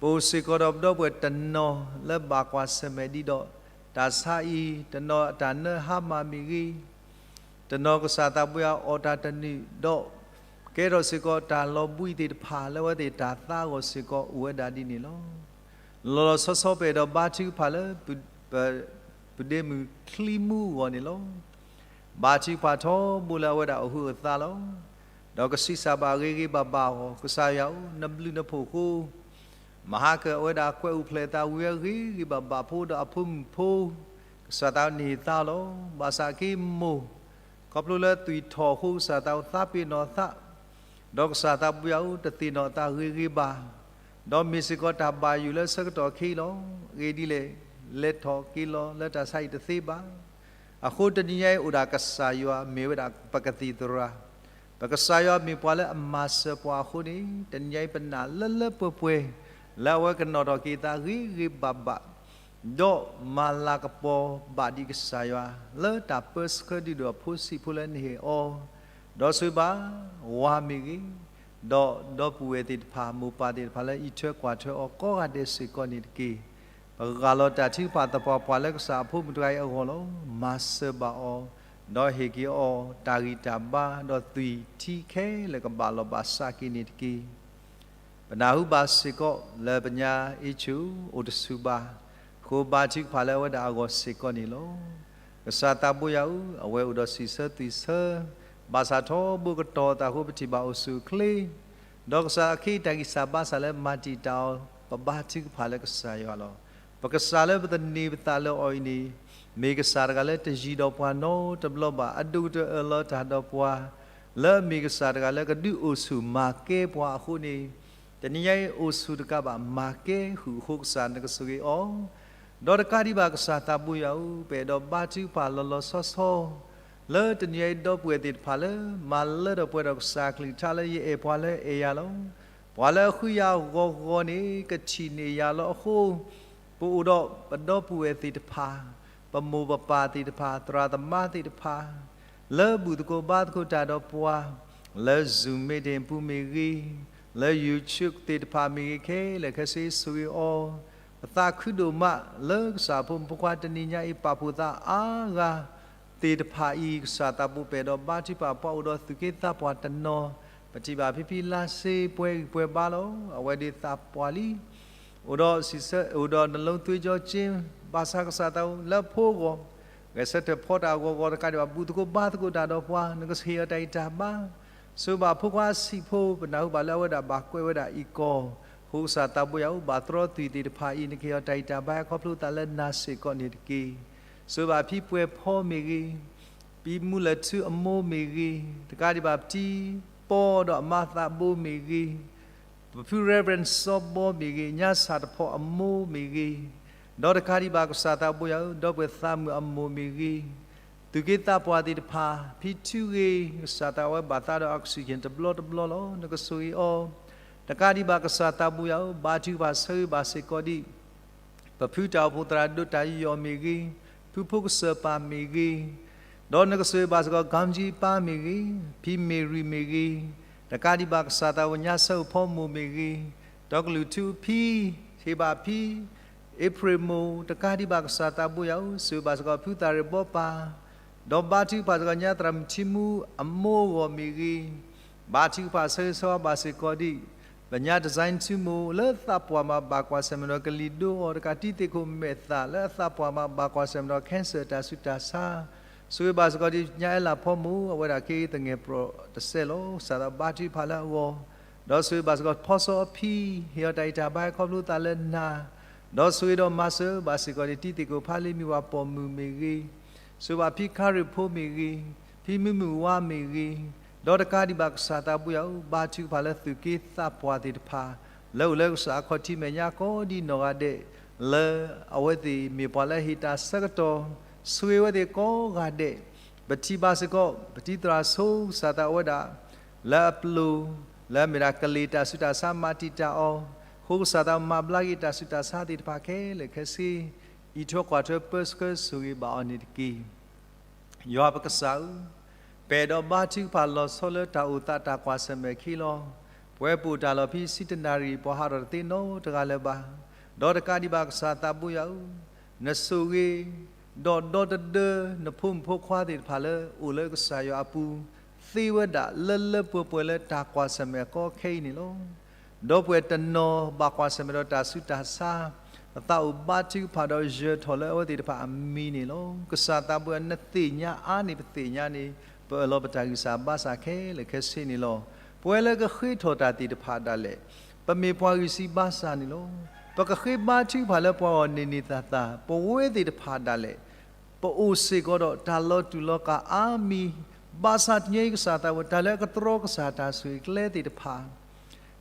ပအိၣ်စ့ၢ်ကီးဒီးပဒီပုၢ်ဝဲၢ်တနီၤလၢဘၣ်ကွၢ်ဆၢၣ်မဲာ်ဒံးဒီး တၢ်ဆါအံၤ, တနီၤအတၢ်နၢဟါမၢ်မ့ၢ်ဂ့ၤ, တနီၤကစၢ်သးဘိယွၤအီၣ်တၢ်တနုာ်ဒီး ကဲထီၣ်စ့ၢ်ကီးတၢ်လီၤဘှံးသ့ၣ်တဖၣ်လၢအဝဲသ့ၣ်တၢ်သါအဂီၢ်စ့ၢ်ကီးအိၣ်ဝဲဒၣ်ဒ်န့ၣ်လီၤ. လီၤလီၤဆီဆီပအဲၣ်ဒိးဘါထုကဖၣ်လၢ ပဒ့မုၣ်ချံမူအဂီၢ်န့ၣ်လီၤ. ဘါထုကဖၣ်ထီဘိလၢအဝဲဒၣ်အဟၢအသါလီၤ. ဒီးကဆံးစၢ်ဘၣ်ဂ့ၤဂ့ၤဘၣ်ဘၣ်အဂီၢ် ကစၢ်ယွၤဧၢ, နဘျုးနဖှိၣ်အဃိ မဟါကၢအဝဲဒၣ်ကွဲးအိၣ်ဖျဲၣ်အသးဝံၤအဂ့ၤဂ့ၤဘၣ်ဘၣ်ဖိဒီးအဖိမုၣ်ဖိ, ကစၢ်သးနဟ့ၣ်သါလီၤ. ဘၣ်ဆၣ်အက့ၤမိၢ် ခီဖျိလၢသွံၣ်ထီၣ်အဃိ ကစၢ်သးသးပ့ၤနီၣ်သး, ဒီးကစၢ်သးဘိယွၤဧၢ တသ့ၣ်နီၣ်အသးဂ့ၤဂ့ၤဘၣ်, ဒီးမ့ၢ်စ့ၢ်ကီးတၢ်ဘၣ်ယိၣ်လၢဆၢကတီၢ်ခဲအံၤလီၤ. အဂ့ၢ်ဒ်လဲၣ်, လဲၤထီၣ်က့ၤလီၤလၢတၢ်ဆါအံၤတသ့ဘၣ်. အဃိတနံၤညါအံၤအိၣ်ဒၣ်ကစၢ်ယွၤမ့ၢ်ဝဲဒၣ်ပကသံၣ်သရၣ်, ပကစၢ်ယွၤမ့ၢ်ပှၤလၢအမၤစၢၤပှၤအဃိန့ၣ် တနံၤညါအံၤပနာ်လၢလၢပှဲၤပှဲၤ လၢအဝဲကနီၣ်ထီၣ်က့ၤအသးဂ့ၤဂ့ၤဘၣ်ဘၣ် ဒီးမၤလၤကပီၤဘၣ်ဒံးကစၢ်ယွၤ လၢတၢ်ပၢဆှၢဒုးဒီးဖိဆံးဖိလၢနဟ့ၣ်အီၤ, ဒီးဆိၣ်ဂ့ၤဘၣ် ဝၤမ့ၢ်ဂ့ၤ, ဒီးဒီပုၢ်ဝဲၢ်သ့ၣ်တဖၣ် မိၢ်ပၢ်သ့ၣ်တဖၣ်လၢအံးထွဲကွၢ်ထွဲအီၤကိးဂၤဒဲးစ့ၢ်ကီးန့ၣ်တက့ၢ်. ပဂၢ်လီၤတၢ်ထုကဖၣ်သပှၢ်ပှၢ်လၢကစၢ်အဖိမုၣ်တဂၤအံၤအဂီၢ်လီၤ. မၤစၢၤဘၣ်အီၤ, ဒီးဟ့ၣ်က့ၤအီၤတၢ်ဂံၢ်တၢ်ဘါ, ဒီးသွံၣ်ထံခဲလၢာ်ကဘၣ်လီၢ်ဘၣ်စးက့ၤန့ၣ်တက့ၢ်. ပနၢ်ဟူဘၣ်စ့ၢ်ကီးလၢပညါအ့ၣ်ဆူၣ်အိၣ်တဆူၣ်ဘၣ်, ဃိဘါထုကဖၣ်လၢအဝဲဒၣ်အဂီၢ်စ့ၢ်ကီးန့ၣ်လီၤ. ကစၢ်သးဘိယွၤဧၢ, အဝဲအိၣ်ဒီးစံးဆၢသွံၣ်ဆၢ, ဘၣ်ဆၣ်ထီဘိကတီၤအသးအဃိပထံၣ်ဘၣ်အိၣ်ဆူၣ်အိၣ်ချ့, ဒီးကစၢ်အခ့အတၢ်ဂံၢ်စၢ်ဘါစၢ်လၢမၤတံာ်တာ်အီၤ, ပဘါထုကဖၣ်လၢကစၢ်ယွၤလီၤ. ပကစၢ်လၢပသန့ၤပသးလၢအီၤအံၤန့ၣ် မ့ၢ်ကစၢ်တဂၤလၢတယံၤဒီးပှၤနီတဘျီဘၣ်, အဒိၣ်ကတၢၢ်အၢၣ်လီၤတၢ်ဒီးပှၤ, လၢအမ့ၢ်ကစၢ်တဂၤလၢကဒုးအိၣ်ဆူၣ်မၤကဲပှၤအဃိန့ၣ်, တနံၤညါအံၤအိၣ်ဆူၣ်တကးဘၣ် မၤကဲဃုာ်အဃိ ကစၢ်နကဆိၣ်ဂ့ၤအီၤ, ဒီးတကးဒံးဘၣ် ကစၢ်သးဘိယွၤဧၢ, ပအဲၣ်ဒိးဘါထုကဖၣ်လီၤလီၤဆီဆီ လၢတနံၤညါအံၤ ဒီပုၢ်ဝဲၢ်သ့ၣ်တဖၣ်လၢ မၤလၢထီၣ်ပှဲၤဒီးကစၢ်ကလုၢ်ကထါလၢ ယအဲၣ်ပှၤလၢအအဲၣ်ယၤလီၤ. ပှၤလၢအဃုယၤဂီၤဂီၤန့ၣ် ကထံၣ်န့ၢ်ယၤလီၤအဃိ, ပအိၣ်ဒီးပဒီပုၢ်ဝဲၢ်သ့ၣ်တဖၣ်, ပမိၢ်ပပၢ်သ့ၣ်တဖၣ်, သရၣ်သမါသ့ၣ်တဖၣ် လၢဘူၣ်သကိးဘါသကိးတၢ်ဒီးပှၤ, လၢ Zoom meeting ပူၤမ့ၢ်ဂ့ၤ, လၢ YouTube သ့ၣ်တဖၣ်မ့ၢ်ဂ့ၤ, ခဲလၢာ်ခဲဆ့ဆိၣ်ဂ့ၤအီၤ, ပသးခုဒိၣ်မးလၢကစၢ်ဖိမုၣ်ဖိခွါတနံၤညါအံၤ ပာ်ဖှိၣ်သးအါဂၤ သ့ၣ်တဖၣ်အံၤ ကစၢ်သးဘိ ပအဲၣ်ဒိးဘါထုကဖၣ်ပှၤအိၣ်ဒီးသူၣ်က့သးပှၢ်တနီၤ, ပထံၣ်ဘၣ်ဖံဖံလါစ့ ပှဲၤဂံၢ်ပှဲၤဘါလီၤ. အဝဲဒၣ်သးပှၢ်လံ, အိၣ်ဒီးစံးဆၢ အိၣ်ဒီးနလိသ့ကၠီက့, ဘၣ်ဆၣ်ကစၢ်သးဘိ လၢဖိဂီၢ် ဂဲၤဆၢထၢၣ်ဖီတၢ်ဂီၤဂီၤတကးဒံးဘၣ် ဘူၣ်သကိးဘါသကိးတၢ်ဒီးပှၤ, နကဟ့ၣ်အီၤတၢ်ဂံၢ်တၢ်ဘါ ဆိဘၣ်ဖိခွါဆံးဖိ ပနၢ်ဟူဘၣ်လၢအဝဲဒၣ်ဘၣ်ကွဲးဝဲဒၣ်အံၤကီၢ်, အဃိကစၢ်သးဘိယွၤဧၢ, ဘၣ်တြီသွံၣ်သ့ၣ်တဖၣ်အံၤ နကဟ့ၣ်အီၤတၢ်ဂံၢ်တၢ်ဘါ ခီဖျိသးလၢနၤစ့ၢ်ကီးန့ၣ်တက့ၢ်. ဆိဘၣ်ဖံပှဲၤဖီမ့ၢ်ဂ့ၤ, ဖံမူလၢၢ်ထူအမိၢ်မ့ၢ်ဂ့ၤ, တကးဒံးဘၣ် ပတံၤပီဒီးအမါသးဘိမ့ၢ်ဂ့ၤ, ပဖု Reverend စီၤဘီမ့ၢ်ဂ့ၤ, ညါဆၣ်တဖီအမိၢ်မ့ၢ်ဂ့ၤ, ဒီးတကးဒံးဘၣ် ကစၢ်သးဘိယွၤဧၢ, ဒီပုၢ်ဝဲၢ်သးမုၣ်အမိၢ်မ့ၢ်ဂ့ၤ, သူၣ်က့သးပှၢ်သ့ၣ်တဖၣ် ဖံထူဂ့ၤ, ကစၢ်သးဝဲဘၣ်သးဒီး oxygen တဘျီတဘျီလီၤ. နကဆိၣ်ဂ့ၤအီၤ, တကးဒံးဘၣ် ကစၢ်သးဘိယွၤဧၢ, ဘါထုကဖၣ်ဆၢဂ့ၤဘၣ်စ့ၢ်ကီးဒံး ပဖုတၢ်အိၣ်ဖှိၣ်သရၣ်ဒိၣ်တၢ်ယီၢ်မ့ၢ်ဂ့ၤ, ဖုဖိကစၢၢ်ပၢ်မ့ၢ်ဂ့ၤ, ဒီးနကဆိၣ်ဂ့ၤဘၣ်စ့ၢ်ကီး ကၠီကၠံပၢ်မ့ၢ်ဂ့ၤ, ဖံမ့ၢ်ရံမ့ၢ်ဂ့ၤ, တကးဒံးဘၣ် ကစၢ်သးဘိ ညါဆၢအိၣ်ဖီမိၢ်မ့ၢ်ဂ့ၤ, ဒီးကလုၢ်ထူဖံ, ဟ့ၣ်ဘၣ်ဖံ, အ့ဖြ့ၣ်မိၢ်, တကးဒံးဘၣ် ကစၢ်သးဘိယွၤဧၢ, ဆိၣ်ဂ့ၤဘၣ်စ့ၢ်ကီး ဖုသးရ့ၣ်ဘီပၢ်, ဒီးဘါထုကဖၣ်စ့ၢ်ကီး ညါသရၣ်မုၣ်ထံမူအမိၢ်အဂီၢ်မ့ၢ်ဂ့ၤ, ဘါထုကဖၣ်ဆၢဂ့ၤဆၢဝါဘၣ်စ့ၢ်ကီးဒံး ပညါ design ထူမိၢ် လၢသးပှၢ်မးဘၣ်ကွၢ်ဆၢၣ်မဲာ်ဒီးကလံၤဒိအီၤတကး တံၤသကိးမဲာ်သၣ်လၢအသးပှၢ်မးဘၣ်ကွၢ်ဆၢၣ်မဲာ်ဒီး cancer တၢ်ဆူးတၢ်ဆါ, ဆိၣ်ဂ့ၤဘၣ်စ့ၢ်ကီးဒံး ညါအဲလးဖီမိၢ် အဝဲဒၣ်က့သငဲၣ်ပရီးတစဲးလီၤ. ကစၢ်သးဘါထုကဖၣ်လၢအဂီၢ်, ဒီးဆိၣ်ဂ့ၤဘၣ်စ့ၢ်ကီးဖီစီအဖံ, ဟ့ၣ်အီၤတၢ်ဂံၢ်တၢ်ဘါခီဖျိသးလၢနၤ, ဒီးဆိၣ်ဂ့ၤဒီးမၤစၢၤဘၣ်စ့ၢ်ကီးဒံး တံၤသကိးဖးလံမ့ၢ်ဝၤပိာ်မုၣ်မ့ၢ်ဂ့ၤ, ဆိၣ်ဂ့ၤဘၣ်ဖံခါရ့ၣ်ဖိမ့ၢ်ဂ့ၤ, ဖံမုၢ်မုၢ်ဝါမ့ၢ်ဂ့ၤ, ဒီးတကးဒံးဘၣ် ကစၢ်သးဘိယွၤဧၢ, ဘါထုကဖၣ်လၢသူၣ်က့သးပှၢ်သ့ၣ်တဖၣ် လၢအိၣ်လၢကစၢ်အခီၣ်ထံးမဲာ်ညါကိးဒံးနီၢ်ဂၤဒဲး, လၢအဝဲသ့ၣ်မ့ၢ်ပှၤလၢအဟ့ၣ်တၢ်ဆၢကတီၢ်, ဆိၣ်ဂ့ၤဝဲသ့ၣ်ကိးဂၤဒဲး, ပထံၣ်ဘၣ်စ့ၢ်ကီး ပတံၤသရၣ်ဆိ ကစၢ်သးဝဲဒၣ် လၢအပျိၢ်, လၢအမ့ၢ်ဒၣ်ကလ့ၢ်တၢ်ဆူးတၢ်ဆါမၤတံာ်တာ်အီၤ, အဃိကစၢ်သးမၤဘျါက့ၤတၢ်ဆူးတၢ်ဆါသ့ၣ်တဖၣ်ခဲလၢာ်ခဲဆ့, အံးထွဲကွၢ်ထွဲပၢဆှၢဆိၣ်ဂ့ၤဘၣ်အီၤန့ၣ်တက့ၢ်. ယွၤပကစၢ်ဧၢ, ပအဲၣ်ဒိးဘါထုကဖၣ်လီၤဆီလၢတၢ်အိၣ်သးတၢ်ကွၢ်ဆၢၣ်မဲာ်အခံလီၤ. ပဝဲပအိၣ်တၢ်လီၢ်ဖဲဆံတနၣ်ရံၣ် ပှၤဟးထီၣ်တသ့နီတဂၤလၢၤဘၣ်. ဒီးတကးဒံးဘၣ် ကစၢ်သးဘိယွၤဧၢ, နဆိၣ်ဂ့ၤ ဒီးဒီတဒၢ နဖိမုၣ်ဖိခွါသ့ၣ်တဖၣ်လၢအိၣ်လၢကစၢ်ယွၤအပူၤ သ့ဝဲဒၣ်လၢလၢပှဲၤပှဲၤလၢတၢ်ကွၢ်ဆၢၣ်မဲာ်အကီအခဲအံၤန့ၣ်လီၤ. ဒီပုၢ်ဝဲၢ်တနီၤဘၣ်ကွၢ်ဆၢၣ်မဲာ်ဒီးတၢ်ဆူးတၢ်ဆါ, ပသးအိၣ်ဘါထုကဖၣ်ဒီးယၢၤထီၣ်လၢအဝဲသ့ၣ်တဖၣ်အမံၤန့ၣ်လီၤ. ကစၢ်သးဘိယွၤ နသ့ၣ်ညါအါန့ၣ် ပသ့ၣ်ညါန့ၣ် ပအၢၣ်လီၤပတၢ်ဂံၢ်စၢ်ဘါစၢ်ခဲလၢာ်ခဲဆ့န့ၣ်လီၤ. ပဝဲလၢကဃ့ထီၣ်တၢ်သ့ၣ်တဖၣ်ဒၣ်လဲာ် ပမ့ၢ်ပှၤဂံၢ်စၢ်ဘါစၢ်န့ၣ်လီၤ. ပကဃ့ဘါထုကဖၣ်လၢပှၤဂီၢ်န့ၢ်န့ၢ်သးသး, ပဝဲသ့ၣ်တဖၣ်ဒၣ်လဲာ် ပအိၣ်စ့ၢ်ကီးဒီးတၢ်လီၤတူာ်လီၤကာ်အါမံၤ, ဘၣ်ဆၣ်တနံၤအံၤ ကစၢ်သးဘိယွၤ တၢ်လၢအကတြီကစၢ်တၢ်ဆိၣ်ဂ့ၤကျဲသ့ၣ်တဖၣ်,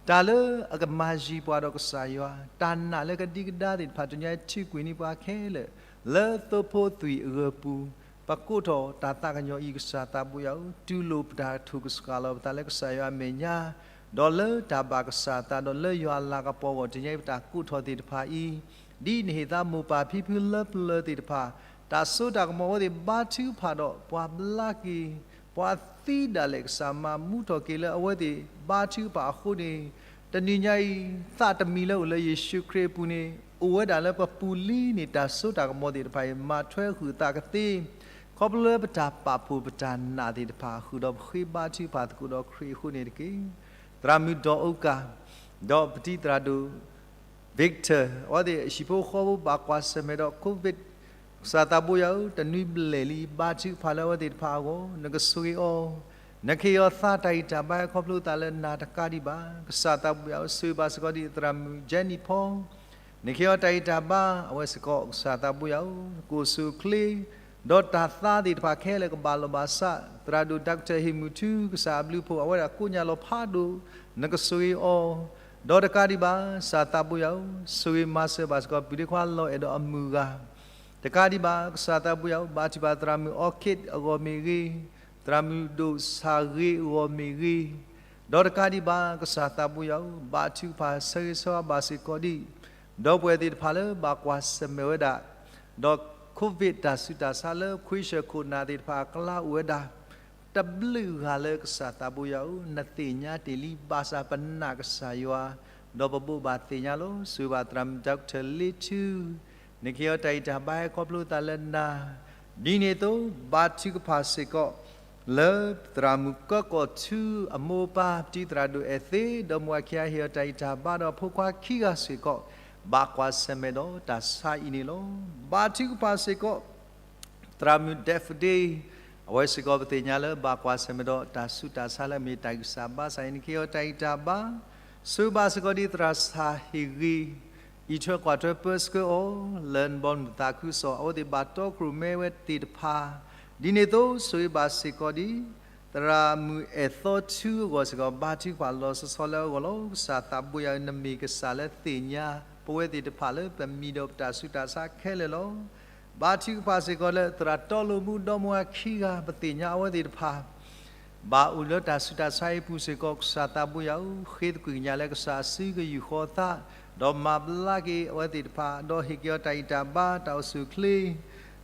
တၢ်လၢအကမၤယံၤပှၤဒီးကစၢ်ယွၤ, တၢ်နာ်လၢကဒံကဒါသ့ၣ်တဖၣ် တနံၤအံၤထုးကွံာ်န့ၢ်ပှၤခဲလၢာ် လၢသိဖိသွံၣ်အဂၢၢ်ပူၤ, ပကိးထီၣ်တၢ်သးကညီၤအံၤ ကစၢ်သးဘိယွၤဧၢ, တူၢ်လိာ်ပတၢ်ထူၣ်ကစှၤလီၤပသးလၢကစၢ်ယွၤအမဲာ်ညါ, ဒီးလၢတၢ်ဘၣ်ကစၢ်သး ဒီးလၢယွၤအလၤကပီၤအဂီၢ် တနံၤအံၤပတၢ်ကိးထီၣ်သ့ၣ်တဖၣ်အံၤ, ဒ်နဟ့ၣ်သးမိၢ်ပၢ်ဖံဖုလၢပျၢၤသ့ၣ်တဖၣ်, တၢ်စိတၢ်ကမီၤအဝဲသ့ၣ်ဘါထုကဖၣ်ဒီးပှၤဘျါက့ၤ, ပှၤသံဒၣ်လဲာ် ကစၢ်မၤမူထီၣ်က့ၤလၢအဝဲသ့ၣ်ဘါထုကဖၣ်အဃိန့ၣ်, တနံၤညါအံၤ သးတမံၤလၢအိၣ်လၢယ့ၣ်ၡူးခရံာ်အပူၤန့ၣ် အိၣ်ဝဲဒၣ်လၢပပူၤလံန့ၣ် တၢ်စိတၢ်ကမီၤသ့ၣ်တဖၣ်အံၤ မၤထွဲဃုာ်သးကသ့, ခီဖျိလၢပတၢ်ပာ်ဖှိၣ်ပတၢ်နာ်သ့ၣ်တဖၣ် ဃုာ်ဒီးပဃ့ဘါထုကဖၣ်သကိးဒီးခရံာ်အဃိန့ၣ်တက့ၢ်. သရၣ်မုၣ်ဒီးအိကၢ်, ဒီးပတံၤသရၣ်ဒိၣ် Victor အဝဲသ့ၣ်ဟံၣ်ဖိဃီဖိဘၣ်ကွၢ်ဆၢၣ်မဲာ်ဒီး COVID, ကစၢ်သးဘိယွၤဧၢ, တနွံဘျဲၣ်လံ ဘါထုကဖၣ်လၢအဝဲသ့ၣ်တဖၣ်အဂီၢ် နကဆိၣ်ဂ့ၤအီၤ, နကဟ့ၣ်အီၤသးတၢ်ဂံၢ်တၢ်ဘါခီဖျိသးလၢနၤတကးဒံးဘၣ်. ကစၢ်သးဘိယွၤဧၢ, ဆိၣ်ဂ့ၤဘၣ်စ့ၢ်ကီးဒံးသရၣ်မုၣ် Jenny Paul, နကဟ့ၣ်အီၤတၢ်ဂံၢ်တၢ်ဘါ အဝဲစ့ၢ်ကီး ကစၢ်သးဘိယွၤဧၢ, ကအိၣ်ဆူၣ်အိၣ်ချ့, ဒီးတၢ်သါသ့ၣ်တဖၣ်ခဲလၢာ်ကဘၣ်လီၢ်ဘၣ်စး, သရၣ်ဒိၣ် Doctor ဟ့ၣ်မုၢ်ထူ ကစၢ်အဘျုးအဖှိၣ် အဝဲဒၣ်ကိးညါလီၤဖးဒိၣ်, နကဆိၣ်ဂ့ၤအီၤ, ဒီးတကးဒံးဘၣ် ကစၢ်သးဘိယွၤဧၢ, ဆိၣ်ဂ့ၤမၤစၢၤဘၣ်စ့ၢ်ကီး ပုၢ်ဒ့ခွါလီၤအဲၣ်ဒီးအမုၢ်ဂၤ တကးဒံးဘၣ် ကစၢ်သးဘိယွၤဧၢ, ဘါထုကဖၣ်သရၣ်မုၣ် Orchid အဂီၢ်မ့ၢ်ဂ့ၤ, သရၣ်မုၣ်ဒိၣ်ဆၣ်ဂ့ၤအဂီၢ်မ့ၢ်ဂ့ၤ, ဒီးတကးဒံးဘၣ် ကစၢ်သးဘိယွၤဧၢ, ဘါထုကဖၣ်ဆၢဂ့ၤဆၢဝါဘၣ်စ့ၢ်ကီးဒံး ဒီပုၢ်ဝဲၢ်သ့ၣ်တဖၣ်လၢဘၣ်ကွၢ်ဆၢၣ်မဲာ်ဝဲဒၣ်, ဒီး Covid တၢ်ဆူးတၢ်ဆါလၢခွ့ဆၢၣ်ခိၣ်နၢ်သ့ၣ်တဖၣ်အကျါအိၣ်ဝဲဒၣ် တဘျုးဂၤလၢကစၢ်သးဘိယွၤဧၢ, နသ့ၣ်ညါတ့ၢ်လံ ဘၣ်ဆၣ်ပနာ်ကစၢ်ယွၤ, ဒီးပဘိးဘၣ်သ့ၣ်ညါလီၤ. ဆိၣ်ဂ့ၤဘၣ်သရၣ်မုၣ် Doctor လ့ထူ, နကဟ့ၣ်အီၤတၢ်ဂံၢ်တၢ်ဘါဟဲခီဖျိသးလၢနၤ, ဒ်န့ၣ်အသိး ဘါထုကဖၣ်စ့ၢ်ကီး လၢသရၣ်မုၣ်ကၢကီၢ်ထူအမိၢ်အပၢ် ပတံၤသရၣ်ဒိၣ်အဲၣ်သ့ ဒီးမိၢ်အခံဂၤ ဟ့ၣ်အီၤတၢ်ဂံၢ်တၢ်ဘါဒီးဖိခွါခံဂၤစ့ၢ်ကီး ဘၣ်ကွၢ်ဆၢၣ်မဲာ်ဒီးတၢ်ဆါအံၤန့ၣ်လီၤ. ဘါထုကဖၣ်စ့ၢ်ကီး သရၣ်မုၣ် Daffodil အဝဲစ့ၢ်ကီးပသ့ၣ်ညါလၢဘၣ်ကွၢ်ဆၢၣ်မဲာ်ဒီးတၢ်ဆူးတၢ်ဆါလၢအမ့ၢ်တၢ်ဂံၢ်စၢ်ဘါစၢ်အံၤ နကဟ့ၣ်အီၤတၢ်ဂံၢ်တၢ်ဘါ, ဆိၣ်ဂ့ၤဘၣ်စ့ၢ်ကီးဒ်သရၣ်ဆၣ်ဟ့ၣ်ဂ့ၤ အံးထွဲကွၢ်ထွဲပၢဆှၢအီၤ လၢနဘီမုၢ်သးခုကစီၣ် အဝဲသ့ၣ်ဘၣ်တီခိၣ်ရိၣ်မဲဝဲသ့ၣ်တဖၣ်, ဒ်န့ၣ်အသိး ဆိၣ်ဂ့ၤဘၣ်စ့ၢ်ကီးဒ် သရၣ်မုၣ်အဲၣ်သီထူအဂီၢ်စ့ၢ်ကီး ဘါထုကဖၣ်လီၤဆီဆီလၢအဂီၢ်လီၤ. ကစၢ်သးဘိယွၤဧၢ, နမ့ၢ်ကစၢ်လၢသ့ၣ်ညါ ပဝဲသ့ၣ်တဖၣ်လၢပမံၤဒီးပတၢ်ဆူးတၢ်ဆါခဲလၢာ်လီၤ. ဘါထုကဖၣ်စ့ၢ်ကီးလၢသရၣ်တီလိာ်မူဒီမိၢ်အခံဂၤ ပသ့ၣ်ညါအဝဲသ့ၣ်တဖၣ် ဘၣ်အိၣ်လၢတၢ်ဆူးတၢ်ဆါအံၤပူၤစ့ၢ်ကီး ကစၢ်သးဘိယွၤဧၢ, ဃ့သကွံၢ်ကညးလၢကစၢ်အစုကယူၢ်ဃီအသး, ဒီးမၤဘျါက့ၤအဝဲသ့ၣ်တဖၣ်, ဒီးဟ့ၣ်က့ၤအီၤတၢ်ဂံၢ်တၢ်ဘါ တၢ်အိၣ်ဆူၣ်အိၣ်ချ့,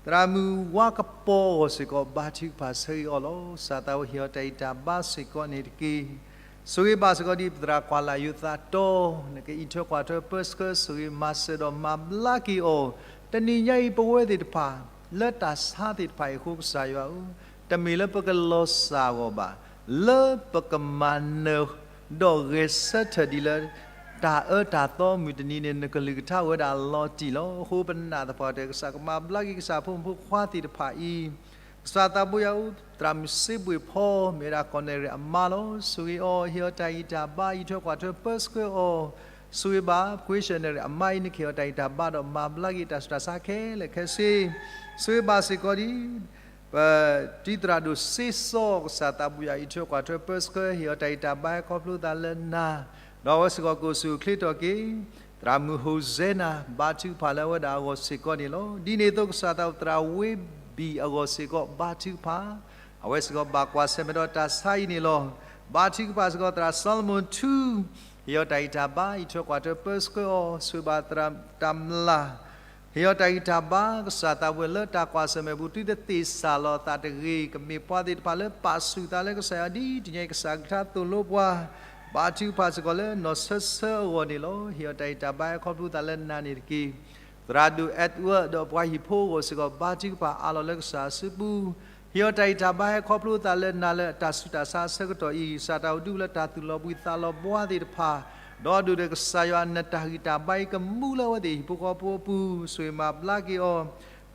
သရၣ်မုၣ်ဝါကပီၤအဂီၢ်စ့ၢ်ကီး ဘါထုကဖၣ်ဆၢဂ့ၤအီၤလီၤ. ကစၢ်သးဘိဟ့ၣ်အီၤတၢ်ဂံၢ်တၢ်ဘါစ့ၢ်ကီးန့ၣ်တက့ၢ်. ဆိၣ်ဂ့ၤဘၣ်စ့ၢ်ကီးဒ်ပသရၣ်ကွၢ်လၢ်ယိၤသးတီ, နကအံးထွဲကွၢ်ထွဲပၢဆှၢ ဆိၣ်ဂ့ၤမၤစၢၤဒီးမၤဘျါက့ၤအီၤ, တနံၤညါအံၤပဝဲသ့ၣ်တဖၣ် လၢတၢ်ဆါသ့ၣ်တဖၣ်အံၤအဃိ ကစၢ်ယွၤဧၢ, တမ့ၢ်လၢပကလီၤစၢ်အဂီၢ်ဘၣ်, လၢပကမၤနၢၤ ဒီးဂဲၤဆၢထၢၣ်ဒ်လၢ တၢ်အၢတၢ်သီမုၢ်တနံၤန့ၣ် နကလုၢ်ကထါအိၣ်ဝဲဒၣ်လီၤတံၢ်လီၤ. အဃိပနာ်သပှၢ်တၢၢ် ကစၢ်ကမၤဘျါက့ၤကစၢ်ဖိမုၣ်ဖိခွါသ့ၣ်တဖၣ်အံၤ, ကစၢ်သးဘိယွၤဧၢ, သရၣ်မုၣ်စ့ဘှ့ၣ်ဖီ မ့ၢ်ဝဲဒၣ်ကီၢ်နဲၣ်ရွဲၣ်အမါလီၤ. ဆိၣ်ဂ့ၤအီၤ, ဟ့ၣ်အီၤတၢ်ဂံၢ်တၢ်ဘါ, အံးထွဲကွၢ်ထွဲပၢဆှၢအီၤ, ဆိၣ်ဂ့ၤဘၣ် ခွ့ဆၢၣ်နဲၣ်ရွဲၣ်အမါအံၤ နကဟ့ၣ်အီၤတၢ်ဂံၢ်တၢ်ဘါဒီးမၤဘျါက့ၤတၢ်ဆူးတၢ်ဆါခဲလၢာ်ခဲဆ့, ဆိၣ်ဂ့ၤဘၣ်စ့ၢ်ကီးဒ် ပတံၤသရၣ်ဒိၣ်စ့စီ ကစၢ်သးဘိယွၤ အံးထွဲကွၢ်ထွဲပၢဆှၢ ဟ့ၣ်အီၤတၢ်ဂံၢ်တၢ်ဘါဟဲခီဖျိသးလၢနၤ, ဒီးအဝဲစ့ၢ်ကီးကအိၣ်ဆူၣ်အိၣ်ချ့ထီၣ်က့ၤ သရၣ်မုၣ်ဟိၣ်စဲနၤ ဘါထုကဖၣ်လၢအဝဲဒၣ်အဂီၢ်စ့ၢ်ကီးန့ၣ်လီၤ. ဒ်န့ၣ်အသိး ကစၢ်သးဘိသရၣ်ဝ့ဘံၣ်အဂီၢ်စ့ၢ်ကီး ဘါထုကဖၣ်, အဝဲစ့ၢ်ကီးဘၣ်ကွၢ်ဆၢၣ်မဲာ်ဒီးတၢ်ဆါအံၤန့ၣ်လီၤ. ဘါထုကဖၣ်စ့ၢ်ကီးသရၣ်စီၤလမုၢ်ထူ ဟ့ၣ်အီၤတၢ်ဂံၢ်တၢ်ဘါ အံးထွဲကွၢ်ထွဲပၢဆှၢအီၤ, ဆိၣ်ဂ့ၤဘၣ်သရၣ်တၢ်မျၢ် ဟ့ၣ်အီၤတၢ်ဂံၢ်တၢ်ဘါ ကစၢ်သးဘိယွၤလၢတၢ်ကွၢ်ဆၢၣ်မဲာ်ပူၤ သုတသ့ၣ်စၢ်လီၤအသးတဂ့ၤ, ကမ့ၢ်ပှၤသ့ၣ်တဖၣ်လၢပာ်ဆူၣ်သးလၢကစၢ်ယွၤဒ်တနံၤအံၤ ကစၢ်ကလုၢ်ကထါသိၣ်လိပှၤ, ဘါထုကဖၣ်စ့ၢ်ကီးလၢနီၢ်ဆၢဆၢအဂီၢ်န့ၣ်လီၤ. ဟ့ၣ်အီၤတၢ်ဂံၢ်တၢ်ဘါဟဲခီဖျိသးလၢနၤန့ၣ်တက့ၢ်. သရၣ်ဒိၣ် Edward ဒီးပှၤဟံၣ်ဖိအဂီၢ်စ့ၢ်ကီး ဘါထုကဖၣ်အးလီၤလၢကစၢ်အစုပူၤ, ဟ့ၣ်အီၤတၢ်ဂံၢ်တၢ်ဘါဟဲခီဖျိသးလၢနၤလၢတၢ်ဆူးတၢ်ဆါအဆၢကတီၢ်အံၤ, ကစၢ်တၢ်အိၣ်ဒူလၢတၢ်သူၣ်လီၤဘှံးသးလီၤဘှါသ့ၣ်တဖၣ်, ဒီးဒိၣ်ဒီးကစၢ်ယွၤနတၢ်ဂံၢ်တၢ်ဘါအံၤ ကမူလၢအဝဲသ့ၣ်ဟံၣ်ဖိဃီဖိအပူၤ, ဆိၣ်ဂ့ၤမၤဘျါက့ၤအီၤ,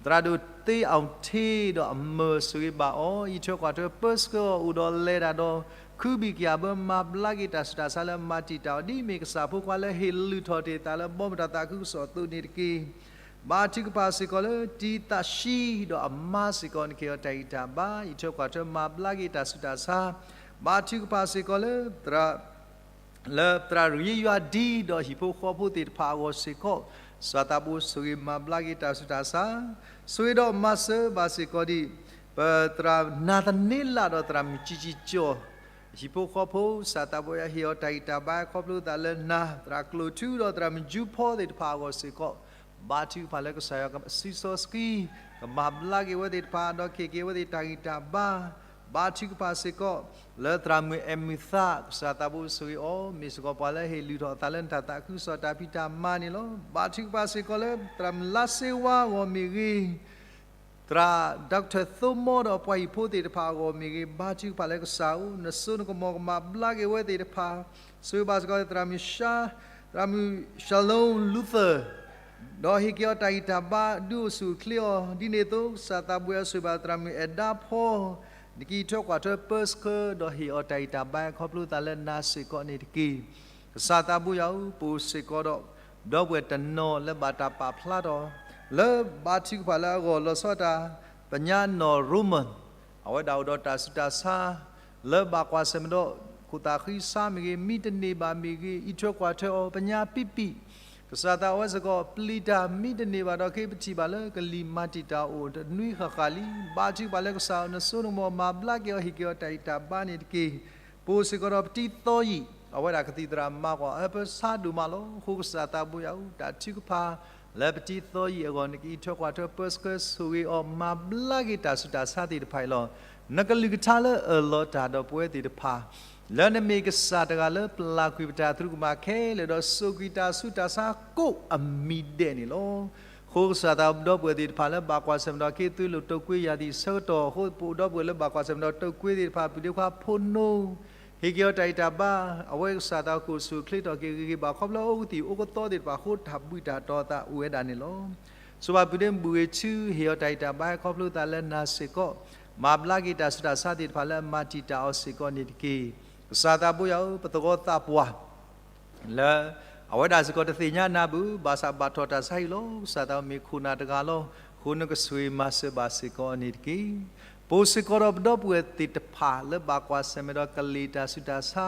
သရၣ်ဒိၣ်သ့အီၣ်ထ့ဒီးအမၢၤ ဆိၣ်ဂ့ၤဘၣ်အီၤ, အံးထွဲကွၢ်ထွဲပၢဆှၢအီၤ အိၣ်ဒီးလဲၤတၢ်ဒီး ခုဘံၣ်ကယၢ်ဘၢ မၤဘျါက့ၤတၢ်ဆူးတၢ်ဆါလၢမၤတံာ်တာ်အီၤ ဒ်အမ့ၢ်ကစၢ်ဖိခွါလၢဟ့ၣ်လုၢ်ထီၣ်တ့ၢ်သးလၢဘီမုၢ်တၢ်သးခုကစီၣ်အသိးန့ၣ်တက့ၢ်. ဘါထုကဖၣ်စ့ၢ်ကီးလၢတံၤသးၡံဒီးအမါစ့ၢ်ကီး နကဟ့ၣ်အီၤတၢ်ဂံၢ်တၢ်ဘါ, အံးထွဲကွၢ်ထွဲမၤဘျါက့ၤတၢ်ဆူးတၢ်ဆါ, ဘါထုကဖၣ်စ့ၢ်ကီးလၢ လၢသရၣ်ရ့ယွၤဒံဒီးဟံၣ်ဖိဃီဖိသ့ၣ်တဖၣ်အဂီၢ်စ့ၢ်ကီး, ကစၢ်သးဘိဆိၣ်ဂ့ၤမၤဘျါက့ၤတၢ်ဆူးတၢ်ဆါ, ဆိၣ်ဂ့ၤဒီးမၤစၢၤဘၣ်စ့ၢ်ကီးဒံး ပသရၣ်နၤသန့လးဒီးသရၣ်မုၣ်ကံကံကၠီၣ် ဟံၣ်ဖိဃီဖိ ကစၢ်သးဘိယွၤဟ့ၣ်အီၤတၢ်ဂံၢ်တၢ်ဘါဟဲခီဖျိသးလၢနၤ, သရၣ်ကျိၣ်ထူဒီးသရၣ်မုၣ်ကၠူဖီသ့ၣ်တဖၣ်အဂီၢ်စ့ၢ်ကီး, ဘါထုကဖၣ်လၢကစၢ်ယွၤကစုစီဆှံ ကမၤဘျါက့ၤဝဲသ့ၣ်တဖၣ် ဒီးကဟ့ၣ်က့ၤဝဲသ့ၣ်တၢ်ဂံၢ်တၢ်ဘါ, ဘါထုကဖၣ်စ့ၢ်ကီး လၢသရၣ်မုၣ်အဲၣ်မုၢ်သး ကစၢ်သးဘိဆိၣ်ဂ့ၤအီၤ မ့ၢ်စ့ၢ်ကီးပှၤလၢဟ့ၣ်လုၢ်ထီၣ်အသးလၢနတၢ်သးခုကစီၣ်တၢ်ဖံးတၢ်မၤန့ၣ်လီၤ. ဘါထုကဖၣ်စ့ၢ်ကီးလၢသရၣ်မုၣ်လါစ့ဝါအဂီၢ်မ့ၢ်ဂ့ၤ, သရၣ် Doctor သိမီဒီးပှၤဟံၣ်ဖိသ့ၣ်တဖၣ်အဂီၢ်မ့ၢ်ဂ့ၤ, ဘါထုကဖၣ်လၢကစၢ်ဧၢ, နစိနကမီၤကမၤဘျါက့ၤဝဲသ့ၣ်တဖၣ်, ဆိၣ်ဂ့ၤဘၣ်စ့ၢ်ကီးသရၣ်မုၣ် သရၣ်မုၣ် Shalom Luther ဒီးဟ့ၣ်က့ၤအီၤတၢ်ဂံၢ်တၢ်ဘါ ဒုးအိၣ်ဆူၣ်အိၣ်ချ့အီၤ, ဒ်န့ၣ်အသိး ကစၢ်သးဘိယွၤဆိၣ်ဂ့ၤဘၣ်သရၣ်မုၣ်အဲၣ်ဒါဖီ, နကအံးထွဲကွၢ်ထွဲပၢဆှၢ ဒီးဟ့ၣ်အီၤတၢ်ဂံၢ်တၢ်ဘါခီဖျိသးလၢနၤစ့ၢ်ကီးန့ၣ်တက့ၢ်. ကစၢ်သးဘိယွၤဧၢ, ပအိၣ်စ့ၢ်ကီးဒီး ဒီပုၢ်ဝဲၢ်တနီၤလၢဘၣ်တၢ်ပာ်ဖျါထီၣ် လၢဘါထုကဖၣ်လၢအဂီၢ်လီၤဆီဒၣ်တၢ် ပညါနီၢ်ရိမၢ် အဝဲဒၣ်အိၣ်ဒီးတၢ်ဆူးတၢ်ဆါ လၢဘၣ်ကွၢ်ဆၢၣ်မဲာ်ဒီး ခိၣ်သးဃံဆါမ့ၢ်ဂ့ၤ, မံတန့ၢ်ဘၣ်မ့ၢ်ဂ့ၤ, အံးထွဲကွၢ်ထွဲအီၤ ပညါပံပံ, ကစၢ်သးဝဲစ့ၢ်ကီး ပျံၤတၢ်မံတန့ၢ်ဘၣ်ဒီး က့ၤပထံၣ်ဘၣ်လၢကလံၤမၤတံာ်တာ်အိၣ် တနွံဃၣ်ဃၣ်လံ. ဘါထုကဖၣ်လၢကစၢ်အအိၣ် နစိနကမီၤ မၤဘျါက့ၤအီၤ ဟ့ၣ်က့ၤအီၤတၢ်ဂံၢ်တၢ်ဘါန့ၣ်တက့ၢ်. ပအိၣ်စ့ၢ်ကီးဒီးပတံၤသီယံာ် အဝဲဒၣ်ကသံၣ်သရၣ်မၤကွၢ်အၢပဆါဒိၣ်မးလီၤ. အဃိကစၢ်သးဘိယွၤဧၢ, တၢ်ထုကဖၣ်လၢပတံၤသီယံာ်အဂီၢ် နကအံးထွဲကွၢ်ထွဲ ပၢဆှၢဆိၣ်ဂ့ၤအီၤ မၤဘျါက့ၤတၢ်ဆူးတၢ်ဆါသ့ၣ်တဖၣ်အံၤလီၤ. နကလုၢ်ကထါလၢအၢၣ်လီၤတၢ်ဒီးပဝဲသ့ၣ်တဖၣ် လၢနမ့ၢ်ကစၢ်တဂၤလၢပျၢ်ကွံာ်ပတၢ်သရူးကမၣ်ခဲလၢာ် ဒီးစိာ်ကွံာ်တၢ်ဆူးတၢ်ဆါကိးအမံၤဒဲးန့ၣ်လီၤ. အဃိကစၢ်သးဒီပုၢ်ဝဲၢ်သ့ၣ်တဖၣ်လၢဘၣ်ကွၢ်ဆၢၣ်မဲာ်ဒီး ခ့သုးလိာ်တိာ်ကွ့ယၤသံၣ်ဆၢကတီၢ်အဃိ ပအိၣ်ဒီပုၢ်ဝဲၢ်လၢဘၣ်ကွၢ်ဆၢၣ်မဲာ်ဒီးတိာ်ကွ့သ့ၣ်တဖၣ် ပုၢ်ဒ့ခွါဖိနီ ဟ့ၣ်က့ၤအီၤတၢ်ဂံၢ်တၢ်ဘါ, အဝဲကစၢ်သးကအိၣ်ဆူၣ်အိၣ်ချ့ထီၣ်က့ၤဂ့ၤဂ့ၤဘၣ် ခီဖျိအိၣ်ကသံၣ်အိၣ်ကသီသ့ၣ်တဖၣ်အဃိ တၢ်ဘှံးတၢ်တီၤအသးအိၣ်ဝဲဒၣ်န့ၣ်လီၤ. ဆိၣ်ဘၣ်ပုၢ်ဒ့မုၣ်ဘှ့ၣ်ထူ ဟ့ၣ်အီၤတၢ်ဂံၢ်တၢ်ဘါ ဟဲခီဖျိသးလၢနၤစ့ၢ်ကီး, မၤဘျါက့ၤတၢ်ဆူးတၢ်ဆါသ့ၣ်တဖၣ်လၢအမၤတံာ်တာ်အီၤစ့ၢ်ကီးန့ၣ်တက့ၢ်. ကစၢ်သးဘိယွၤဧၢ, ပသဝီသးပှၢ် လၢအဝဲဒၣ်စ့ၢ်ကီးတသ့ၣ်ညါနၤဘၣ် ဘၣ်ဆၣ်ဘၣ်ထီၣ်တၢ်ဆါဟံၣ်လီၤ. ကစၢ်သးမ့ၢ်ခိၣ်နၢ်တဂၤလီၤ. အဃိနကဆိၣ်ဂ့ၤမၤစၢၤဘၣ်စ့ၢ်ကီးအီၤန့ၣ်တက့ၢ်. ပအိၣ်စ့ၢ်ကီးဒီးပဒီပုၢ်ဝဲၢ်သ့ၣ်တဖၣ်လၢဘၣ်ကွၢ်ဆၢၣ်မဲာ်ဒီးကလံၤတၢ်ဆူးတၢ်ဆါ,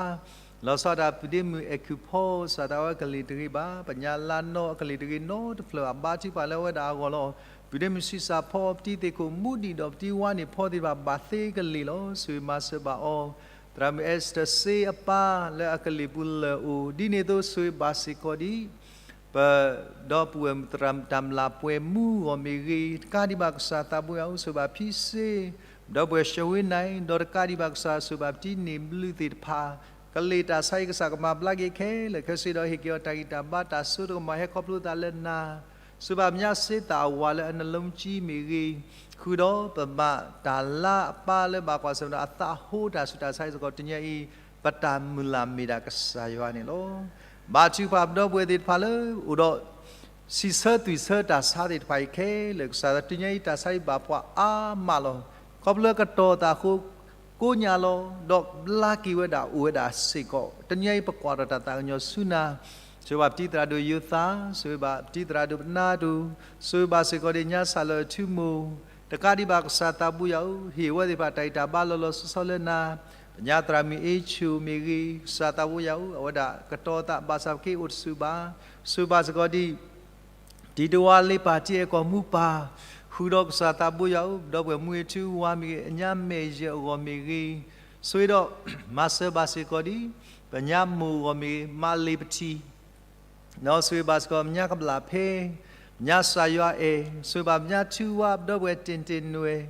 လီၤဆီဒၣ်တၢ်ပုၢ်ဒ့မုၣ်အဲၣ်ကူၣ်ဖီ ကစၢ်သးဝဲကလံၤတဂ့ၤဘၣ်, ပညါလါနီၢ်အကလံၤတဂ့ၤနီတဖျၢၣ်ဘၣ် ဘါထုကဖၣ်လၢအဝဲဒၣ်အဂီၢ်လီၤ. ပုၢ်ဒ့မုၣ်ဆံးစၢ်ဖီ ပတံၤသ့ၣ်ခိၣ်မူဒံးဒီးပတံၤဝါန့ၣ်ဖီသ့ၣ်တဖၣ် ဘၣ်သ့ကလံၤလီၤ. ဆိၣ်ဂ့ၤမၤစၢၤဘၣ်အီၤ သရၣ်မုၣ်အဲစတၢၢ်စ့အပၢ်လၢအကလံၤပူၤလၢာ်အိၣ် ဒ်န့ၣ်အသိးဆိၣ်ဂ့ၤဘၣ်စ့ၢ်ကီးဒံး ပဒီပုၢ်ဝဲၢ်မုၣ်သရၣ်တၢ်မျၢ်ပှဲၤမူအဂီၢ်မ့ၢ်ဂ့ၤ, တကးဒံးဘၣ်ကစၢ်သးဘိယွၤဧၢ ဆိၣ်ဂ့ၤဘၣ်ဖံစ့ ဒီပုၢ်ဝဲၢ်ၡဝ့နၤ ဒီးတကးဒံးဘၣ်ကစၢ်ဆိၣ်ဂ့ၤဘၣ်ပတံၤန့ၢ်ဘျုးသ့ၣ်တဖၣ်, ကလံၤတၢ်ဆါအံၤကစၢ်ကမၤဘျါက့ၤခဲလၢာ်ခဲဆ့ဒီး ဟ့ၣ်က့ၤအီၤတၢ်ဂံၢ်တၢ်ဘါတၢ်စိတၢ်ကမီၤဟဲခီဖျိသးလၢနၤ ဆိၣ်ဂ့ၤဘၣ်ပညါစ့သၣ်အဝၤလၢအနလီမုၢ်ကၠံမ့ၢ်ဂ့ၤ, ဃုာ်ဒီးပမၤတၢ်လါအပၢ်လၢဘၣ်ကွၢ်ဆၢၣ်မဲာ်ဒီးအသးဟိတၢ်ဆူးတၢ်ဆါအံၤစ့ၢ်ကီး တနံၤအံၤ ပတၢ်မုၢ်လၢ်မ့ၢ်ဒၣ်ကစၢ်ယွၤန့ၣ်လီၤ. ဘါထုကဖၣ်ပဒီပုၢ်ဝဲၢ်သ့ၣ်တဖၣ်လၢ အိၣ်ဒီး စံးဆၢသွံၣ်ဆၢတၢ်ဆါသ့ၣ်တဖၣ်အံၤခဲလၢာ် ကစၢ်သး တနံၤအံၤတၢ်ဆါအံၤဘၣ်ပှၤအါမးလီၤ. ခီဖျိကတီၤသးအဃိ ကိးညါလီၤ ဒီးဘျါက့ၤဝဲဒၣ်အိၣ်ဝဲဒၣ်စ့ၢ်ကီး တနံၤအံၤပကွၢ်ထီၣ်တၢ်သးကညီၤဆူနၤ ဆိၣ်ဂ့ၤဘၣ်ပတံၤသရၣ်ဒိၣ်ယိၤသး, ဆိၣ်ဂ့ၤဘၣ်ပတံၤသရၣ်ဒိၣ်ပနၢ်ဒိၣ်, ဆိၣ်ဂ့ၤဘၣ်စ့ၢ်ကီးဒ်ညါစၢ်လၢအထူမိၢ်, တကးဒံးဘၣ်ကစၢ်သးဘိယွၤဧၢ, ဟ့ၣ်အဝဲသ့ၣ်တဖၣ်တၢ်ဂံၢ်တၢ်ဘါလီၤလီၤဆီဆီလၢနၤ, ပညါသရၣ်မုၣ်အ့ဆူၣ်မ့ၢ်ဂ့ၤ, ကစၢ်သးဘိယွၤဧၢ, အဝဲဒၣ်ကတီၤသးဘၣ်ဆၣ်ပက့ၤအိၣ်တဆူၣ်ဘၣ်, ဆိၣ်ဂ့ၤဘၣ်စ့ၢ်ကီးဒ် တံၤတဝါလ့ပၢ်တံၤအဲၣ်ကီၢ်မူပၢ်, ဃုာ်ဒီးကစၢ်သးဘိယွၤဧၢ, ဒီပုၢ်ဝဲၢ်မူအထူဝါမ့ၢ်ဂ့ၤ, အညါမဲာ်ယဲၢ်အဂီၢ်မ့ၢ်ဂ့ၤ, ဆိၣ်ဂ့ၤဒီး မၤစၢၤဘၣ်စ့ၢ်ကီးဒ် ပညါမိၢ်အဂီၢ်မ့ၢ်ဂ့ၤ, မၤလ့ၤပထံၣ် ဒီးဆိၣ်ဂ့ၤဘၣ်စ့ၢ်ကီးပညါကဘျၣ်ဖဲ, ပညါစၢ်ယွၤအဲၣ်, ဆိၣ်ဂ့ၤဘၣ်ပညါထူဝါ ပဒီပုၢ်ဝဲၢ်တ့ၢ်တ့ၢ်နွဲၣ်,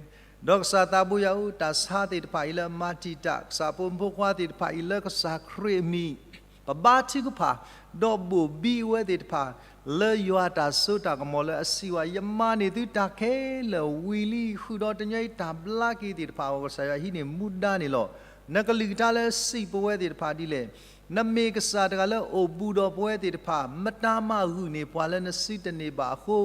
ဒီးကစၢ်သးဘိယွၤဧၢ, တၢ်ဆါသ့ၣ်တဖၣ်အံၤလၢအမၤတံာ်တာ် ကစၢ်ဖိမုၣ်ဖိခွါသ့ၣ်တဖၣ်အံၤလၢကစၢ်ခရံာ်အမံၤ ပဘါထုကဖၣ်, ဒီးဘိၣ်ဘံအဝဲသ့ၣ်တဖၣ် လၢယွၤတၢ်စိတၢ်ကမီၤလၢအစံးဝဲ ယမၤန့ၢ်သုတၢ်ခဲလၢာ်ဝံၤလံ, ဃုာ်ဒီးတနံၤအံၤတၢ်ဘျါက့ၤသ့ၣ်တဖၣ်အဂီၢ် ကစၢ်ယွၤဟံးန့ၢ်မူဒါန့ၣ်လီၤ. နကလုၢ်ကထါလၢစံးပဝဲသ့ၣ်တဖၣ်ဒ်လဲၣ်. နမ့ၢ်ကစၢ်တဂၤလၢအိၣ်ဘူးဒီးပဝဲသ့ၣ်တဖၣ်, မတၤမၤဂုာ်န့ၢ်ပှၤလၢနစုတန့ၢ်ဘၣ်အဃိ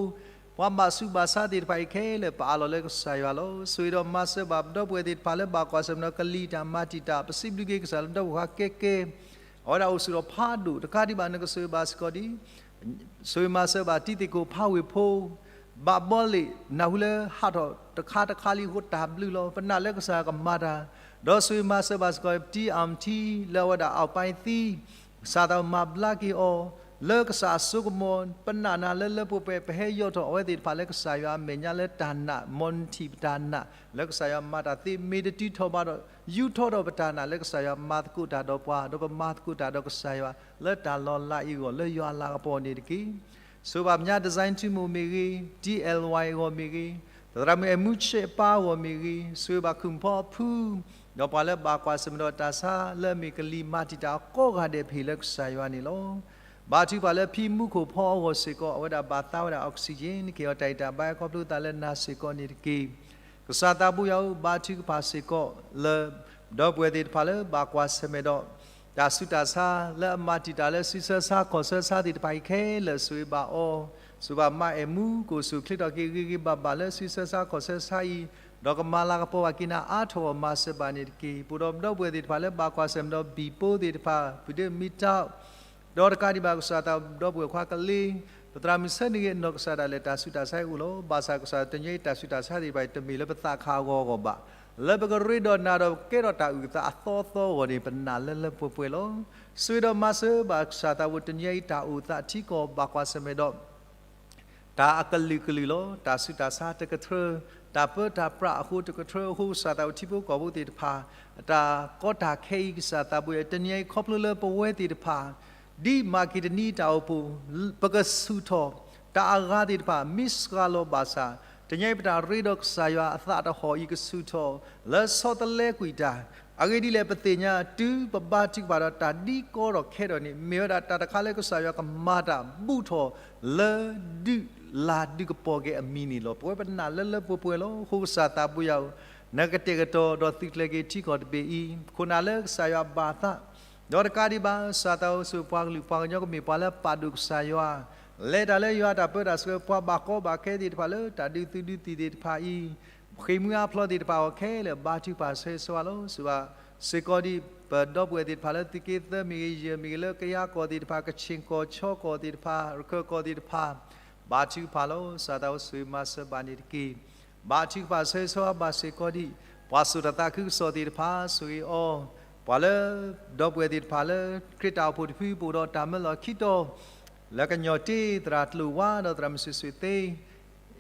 ပှၤဘၣ်ဆူးဘၣ်ဆါသ့ၣ်တဖၣ်အံၤခဲလၢာ် ပအးလီၤလၢကစၢ်ယွၤလီၤ. ဆိၣ်ဂ့ၤဒီးမၤစၢၤဘၣ်ပဒီပုၢ်ဝဲၢ်သ့ၣ်တဖၣ်လၢဘၣ်ကွၢ်ဆၢၣ်မဲာ်ဒီးကလံၤတၢ်မၤတံာ်တာ် ပစံးဘျုးက့ၤကစၢ်လၢဒီပုၢ်ဝဲၢ်ခွါကဲကဲ အဝဲဒၣ်အိၣ်ဆူၣ်ထီၣ်ဖးဒိၣ် တကးဒံးဘၣ်နကဆိၣ်ဂ့ၤဘၣ်စ့ၢ်ကီးဒ် ဆိၣ်ဂ့ၤမၤစၢၤဘၣ်တံၤသကိးဖးဝ့ၢ်ဖိ ဘၣ်ဘီလ့ၣ် နၢ်ဟူလၢဟးထီၣ်တခါတခါလံအဃိတၢ်ဘျုးလီၤ. ပနာ်လၢကစၢ်ကမၤတၢ် ဒီးဆိၣ်ဂ့ၤမၤစၢၤဘၣ်စ့ၢ်ကီးပတံၤအၣ်ထံ လၢအဝဲဒၣ်အပၢ်သံ ကစၢ်သးမၤဘျါက့ၤအီၤ လၢကစၢ်အစိကမီၤ ပနာ်နၤလၢလၢပှဲၤပှဲၤ ပဟဲယီၢ်ထီၣ်အဝဲသ့ၣ်တဖၣ်လၢကစၢ်ယွၤအမဲာ်ညါလၢတၢ်နာ် မ်နထံၣ်ပတၢ်နာ် လၢကစၢ်ယွၤမၤတၢ်သ့ မ့ၢ်တတုၤထီၣ်ဘၣ်ဒီး ယူၢ်ထီၣ်ဒီးပတၢ်နာ်လၢကစၢ်ယွၤမၤသကိးတၢ်ဒီးပှၤ ဒီးပမၤသကိးတၢ်ဒီးကစၢ်ယွၤ လၢတၢ်လီၤလးအံၤအဂီၢ် လၢယွၤအလၤကပီၤန့ၣ်တက့ၢ်. ဆိၣ်ဂ့ၤဘၣ်ပညါ design ထူမိၢ်မ့ၢ်ဂ့ၤ, တံၤအဲၣ်ဝါအံၤအဂီၢ်မ့ၢ်ဂ့ၤ, သရၣ်မုၣ်အဲၣ်မူဆဲးအပၢ်အဂီၢ်မ့ၢ်ဂ့ၤ, ဆိၣ်ဂ့ၤဘၣ်ခုၣ်ဖီအဖု ဒီးပှၤလၢဘၣ်ကွၢ်ဆၢၣ်မဲာ်ဒီးတၢ်ဆါလၢအမ့ၢ်ကလံၤမၤတံာ်တာ်ကိးဂၤဒဲး ပဟ့ၣ်လၢကစၢ်ယွၤန့ၣ်လီၤ. ဘါထုကဖၣ်လၢဖံမူခိၣ်ဖီအဂီၢ်စ့ၢ်ကီး အဝဲဒၣ်ဘၣ်သါဝဲဒၣ် oxygen က့ၤအီၤတၢ်ဂံၢ်တၢ်ဘါ ခီဖျိသးလၢနၤစ့ၢ်ကီးန့ၣ်တက့ၢ်. ကစၢ်သးဘိယွၤဧၢ, ဘါထုကဖၣ်စ့ၢ်ကီးလၢ ဒီပုၢ်ဝဲၢ်သ့ၣ်တဖၣ်လၢဘၣ်ကွၢ်ဆၢၣ်မဲာ်ဒီး တၢ်ဆူးတၢ်ဆါ လၢအမၤတံာ်တာ်လၢစုဆၢဆါခီၣ်ဆၢဆါသ့ၣ်တဖၣ်အံၤခဲလၢာ် ဆိၣ်ဂ့ၤဘၣ်အီၤ, ဆိၣ်ဂ့ၤဘၣ်မါအဲၣ်မူ ကအိၣ်ဆူၣ်အိၣ်ချ့ထီၣ်က့ၤဂ့ၤဂ့ၤဘၣ်ဘၣ်လၢစုဆၢဆါခီၣ်ဆၢဆါအံၤ, ဒီးကမၤလၤကပီၤဘၣ်က့ၤနၤအါထီၣ်အဂီၢ် မၤစၢၤဘၣ်န့ၣ်တက့ၢ်. ပအိၣ်ဒီးပဒီပုၢ်ဝဲၢ်သ့ၣ်တဖၣ်လၢဘၣ်ကွၢ်ဆၢၣ်မဲာ်ဒီးဘံၣ်ပိသ့ၣ်တဖၣ် ပုၢ်ဒ့မံတၢ် ဒီးတကးဒံးဘၣ် ကစၢ်သးဒီပုၢ်ဝဲၢ်ခွါကလ့, ပသရၣ်မုၣ်ဆၢန့ၢ်ဂ့ၤ နီၢ်ကစၢ်ဒၣ်လဲာ် တၢ်ဆူးတၢ်ဆါအံၤအိၣ်လီၤ. ဘၣ်ဆၣ်ကစၢ်တနံၤအံၤ တၢ်ဆူးတၢ်ဆါသ့ၣ်တဖၣ်အံၤ တမ့ၢ်လၢပသးခးအဂီၢ်အဂီၢ်ဘၣ်, လၢပကရ့ဒီးနၤဒီးကဲထီၣ်တၢ်အုၣ်သးအသီအသီအဂီၢ်န့ၣ် ပနာ်လၢလၢပှဲၤပှဲၤလီၤ. ဆိၣ်ဂ့ၤဒီးမၤစၢၤဘၣ်ကစၢ်သးဘိ တနံၤအံၤ တၢ်အိၣ်သးထံကီၢ်ဘၣ်ကွၢ်ဆၢၣ်မဲာ်ဒီး တၢ်အကလုာ်ကလုာ်လီၤ. တၢ်ဆူးတၢ်ဆါတကထြၢ, တၢ်ပၢတၢ်ပြးအဃိတကထြၢအဃိ ကစၢ်သးဘိထံဖိကီၢ်ဖိသ့ၣ်တဖၣ် အတၢ်ကီတၢ်ခဲအံၤ ကစၢ်သးဘိယွၤ တနံၤအံၤခီဖျိလၢပဝဲသ့ၣ်တဖၣ် ဒ်မၤက့ဒနံတၢ်အိၣ်ဖှိၣ် ပကဆူၣ်ထီၣ် တၢ်အဂၤသ့ၣ်တဖၣ် မ့ၢ်စှၤလီၤဘၣ်ဆၣ် တနံၤအံၤပတၢ်ရ့ဒီးကစၢ်ယွၤအသးတဟီၣ်အံၤ ကဆူၣ်ထီၣ် လၢဆီတလဲကွံာ်တၢ် အဂ့ၢ်ဒ်လဲၣ် ပသ့ၣ်ညါ တုၤပဘါထုကဖၣ်ဒီးတၢ်ဒ်ကီဒီးခဲဒီးန့ၣ် မ့ၢ်ဝဲဒၣ်တၢ်တခါလၢကစၢ်ယွၤကမၤတၢ်ဘူၣ်ထီၣ် လၢဒုးလၢ်ဒုးကပီၤက့ၤအမံၤန့ၣ်လီၤ. ပဝဲပနာ်လၢလၢပှဲၤပှဲၤလီၤ. အဃိကစၢ်သးဘိယွၤဧၢ, နကတဲာ်ကတီၤဒီးသုးကျဲၤက့ၤထံကီၢ်တဘ့ၣ်အံၤ ခိၣ်နၢ်လၢကစၢ်ယွၤဘၣ်သး ဒီးတကးဒံးဘၣ် ကစၢ်သးဘိဆိၣ်ဂ့ၤပှၤကလုာ်ပှၤကညီကမ့ၢ်ပှၤလၢပာ်ဒိၣ်ကစၢ်ယွၤ လဲၤတၢ်လၢယွၤတၢ်ပၢတၢ်ဆှၢ ပှၤဘၣ်ကီဘၣ်ခဲသ့ၣ်တဖၣ်လၢတၢ်ဒုးသုးဒုးသံၣ်သ့ၣ်တဖၣ်အံၤ ဃ့ၢ်မှံဟးဖျိးသ့ၣ်တဖၣ်အဂီၢ်ခဲလၢာ် ဘါထုကဖၣ်ဆၢဂ့ၤဆၢဝါလီၤ. စံးဘၣ်စ့ၢ်ကီးဒ် ပဒီပုၢ်ဝဲၢ်သ့ၣ်တဖၣ်လၢသုးက့သၢမ့ၢ်ဂ့ၤ ယဲၢ်မ့ၢ်ဂ့ၤ လၢကယၤကီၢ်သ့ၣ်တဖၣ် ကခၠ့ၣ်ကီၢ် ခၠီကီၢ်သ့ၣ်တဖၣ် ရခၢၣ်ကီၢ်သ့ၣ်တဖၣ် ဘါထုကဖၣ်လီၤ. ကစၢ်သးဘိဆိၣ်ဂ့ၤမၤစၢၤဘၣ်န့ၣ်တက့ၢ်. ဘါထုကဖၣ်ဆၢဂ့ၤဆၢဝါဘၣ်စ့ၢ်ကီးဒ် ပှၤစိာ်တၢ်သးခုကစီၣ်သ့ၣ်တဖၣ် ဆိၣ်ဂ့ၤအီၤ ပှၤလၢ ဒီပုၢ်ဝဲၢ်သ့ၣ်တဖၣ်လၢ ခရံာ်တၢ်အိၣ်ဖှိၣ်တဖု ပအိၣ်ဒီးတၢ်မၢလီၢ်ခံတီၤ လၢကညီၢ်တ့ သရၣ်ကျိၣ်ဝါဒီးသရၣ်မုၣ်စုာ်စုာ်သ့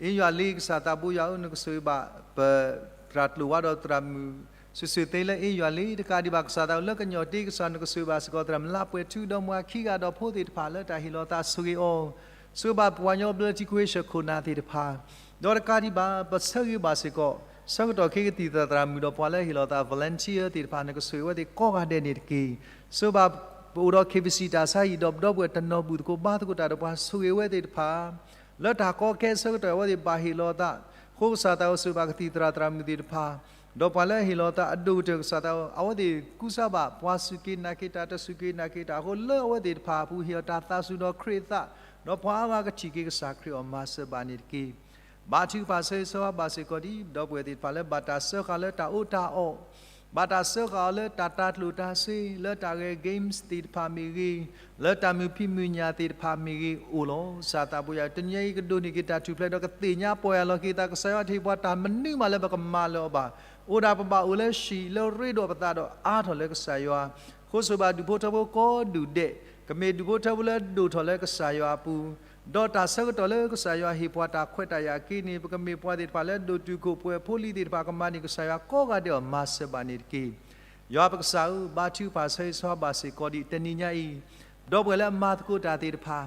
အ့ယွၤလံ ကစၢ်သးဘိယွၤဧၢ နကဆိၣ်ဂ့ၤဘၣ် ပသရၣ်ကျိၣ်ဝါဒီးသရၣ်မုၣ်စုာ်စုာ်သ့လၢအ့ယွၤလံ တကးဒံးဘၣ် ကစၢ်သးဘိလၢကညီၢ်တ့ ကစၢ်နကဆိၣ်ဂ့ၤဘၣ်စ့ၢ်ကီး သရၣ်မုၣ်လါပှဲၤထူဒီးမိၢ်အခံဂၤဒီးဖိသ့ၣ်တဖၣ်လၢတၢ်ဟ့ၣ်လီၤသး ဆိၣ်ဂ့ၤအီၤ ဆိၣ်ဂ့ၤဘၣ်ပှၤကညီဘျၢထံခဝ့ၡၢၣ် ခိၣ်နၢ်သ့ၣ်တဖၣ် ဒီးတကးဒံးဘၣ် ပဆၢဂ့ၤဘၣ်စ့ၢ်ကီး ဆၢကတီၢ်ခဲကသံၣ်သရၣ်မုၣ်ဒီးပှၤလၢဟ့ၣ်လီၤသး volunteer သ့ၣ်တဖၣ် နကဆိၣ်ဂ့ၤဝဲသ့ၣ်ကိးဂၤဒဲးန့ၣ်တက့ၢ်. ဆိၣ်ဂ့ၤဘၣ် ပအိၣ်ဒီး KBC တၢ်ဆါဟံၣ် ဒီးပဒီပုၢ်ဝဲၢ်တနီၤဘူၣ်သကိးဘါသကိးတၢ်ဒီးပှၤ ဆိၣ်ဂ့ၤဝဲသ့ၣ်တဖၣ် လၢတၢ်ကီခဲအဆၢကတီၢ်အဝဲသ့ၣ်ဘၣ်ဟ့ၣ်လီၤသး အဃိကစၢ်သးဘိဆိၣ်ဂ့ၤဘၣ်ကသံၣ်သရၣ်သရၣ်မုၣ်သ့ၣ်တဖၣ် ဒီးပှၤလၢဟ့ၣ်လီၤသးအဒိၣ်ကတၢၢ် ကစၢ်သးဘိ အဝဲသ့ၣ်ကူစါဘၣ် ပှၤစူၢ်က့ၤနာ်က့ၤတၢ် တစူၢ်က့ၤနာ်က့ၤတၢ်အဃိ လၢအဝဲသ့ၣ်တဖၣ်အပူၤ ဟ့ၣ်အီၤတၢ်သးစူၤဒီးခရံာ်အသး ဒီးပှၤအါဂၤကထံၣ်က့ၤကစၢ်ခရံာ်အီၤ မၤစၢၤဘၣ်န့ၣ်တက့ၢ်. ဘါထုကဖၣ်ဆၢဂ့ၤဆၢဝါဘၣ်စ့ၢ်ကီးဒ် ဒီပုၢ်ဝဲၢ်သ့ၣ်တဖၣ်လၢဘၣ်တၢ်စၢဃာ်လၢတၢ်အီၣ်တၢ်အီ, ဘၣ်တၢ်စၢဃာ်အီၤလၢတၢ်တၤကျိၣ်တၤစ့, လၢတၢ်ဂဲၤ games သ့ၣ်တဖၣ်မ့ၢ်ဂ့ၤ, လၢတၢ်မုာ်ဖံးမုာ်ညၣ်သ့ၣ်တဖၣ်မ့ၢ်ဂ့ၤအိၣ်လီၤ. ကစၢ်သးဘိယွၤ တနံၤအံၤကဒိးန့ၢ်က့ၤတၢ်ထူၣ်ဖျဲးဒီးကသ့ၣ်ညါပီၢ်ယၢ်လီၤက့ၤသး ကစၢ်ယွၤတဟ့ၣ်ပှၤတၢ်မနုၤမးလၢပကမၤလၢၤအီၤဘၣ်. အိၣ်ဒၣ်ပဘၣ်အိၣ်လၢဟံၣ်လၢရ့ဒီးပသးဒီးအါထီၣ်လၢကစၢ်ယွၤ အဃိဆိၣ်ဂ့ၤဘၣ်ဒူၣ်ဖိထၢဖိကိးဒူၣ်ဒဲး ကမ့ၢ်ဒူၣ်ဖိထၢဖိလၢဒိၣ်ထီၣ်လၢကစၢ်ယွၤအပူၤ, ဒီးတၢ်ဆၢကတီၢ်လၢကစၢ်ယွၤဟ့ၣ်ပှၤတၢ်ခွဲးတၢ်ယာ်အခံန့ၣ် ပကမ့ၢ်ပှၤသ့ၣ်တဖၣ်လၢဒိၣ်တုာ်ခိၣ်ပှဲၤဖိလံၤသ့ၣ်တဖၣ် ကမၤန့ၢ်ကစၢ်ယွၤကိးဂၤဒဲးအီၤ မၤစၢၤဘၣ်န့ၣ်တက့ၢ်. ယွၤပကစၢ်ဧၢ, ဘါထုကဖၣ်ဆၢဂ့ၤဆၢဝါဘၣ်စ့ၢ်ကီးဒ်တနံၤညါအံၤ ဒီပုၢ်ဝဲၢ်လၢမၤသကိးတၢ်သ့ၣ်တဖၣ်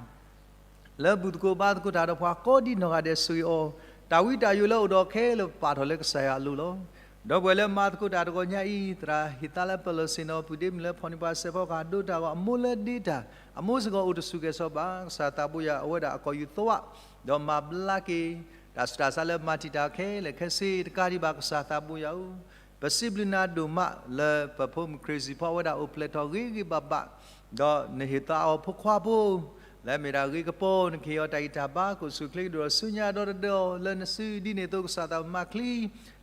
လၢဘူၣ်သကိးဘါသကိးတၢ်ဒီးပှၤကိးဒ်နီၢ်ဂၤဒဲး ဆိၣ်ဂ့ၤအီၤ, တၢ်ဝံတၢ်ယိးလၢအိၣ်ဒီးခဲလၢာ် ပာ်ထီၣ်လၢကစၢ်ယွၤအလိၤလီၤ. ဒီပုၢ်ဝဲၢ်လၢမၤသကိးတၢ်တဂီၤညါအံၤ သရၣ်ဟ့ၣ်သါလၢပလီၢ်ဆ့ၣ်နီၤ ပုၢ်ဒ့မုၣ်လၢဖီၣ်န့ၢ်ပှၤစဲးဖီကဟၣ်ဒိတၢ်အဂီၢ် အမိၢ်လၢဒ့တၢ် အမိၢ်စ့ၢ်ကီးအိၣ်တဆူၣ်ကဲၤစီၤဘၣ် ကစၢ်သးဘိယွၤ အဝဲဒၣ်အကီၢ်ယူၢ်သဝး ဒီးမၤဘျါက့ၤ တၢ်ဆူးတၢ်ဆါလၢမၤတံာ်တာ်ခဲလၢာ်ခဲဆ့ တကးဒံးဘၣ် ကစၢ်သးဘိယွၤဧၢ ပစံးဘျုးနၤဒိၣ်မးလၢပဖိမုၣ်ခရ့ၣ်စံၣ်ဖီ အဝဲဒၣ်အိၣ်ဖျဲၣ်ထီၣ်ဂ့ၤဂ့ၤဘၣ်ဘၣ်, ဒီးနဟ့ၣ်သါအီၤဖိခွါဖိ လၢအမ့ၢ်ဒၣ်ဂ့ၤကပီၤ နကဟ့ၣ်အီၤတၢ်ဂံၢ်တၢ်ဘါ ကအိၣ်ဆူၣ်အိၣ်ချ့ကဒိၣ်ထီၣ်ဆူညါဒီတဒၢအီၤ လၢနစုဒ်န့ၣ်အသိး ကစၢ်သးဘိမၤချံ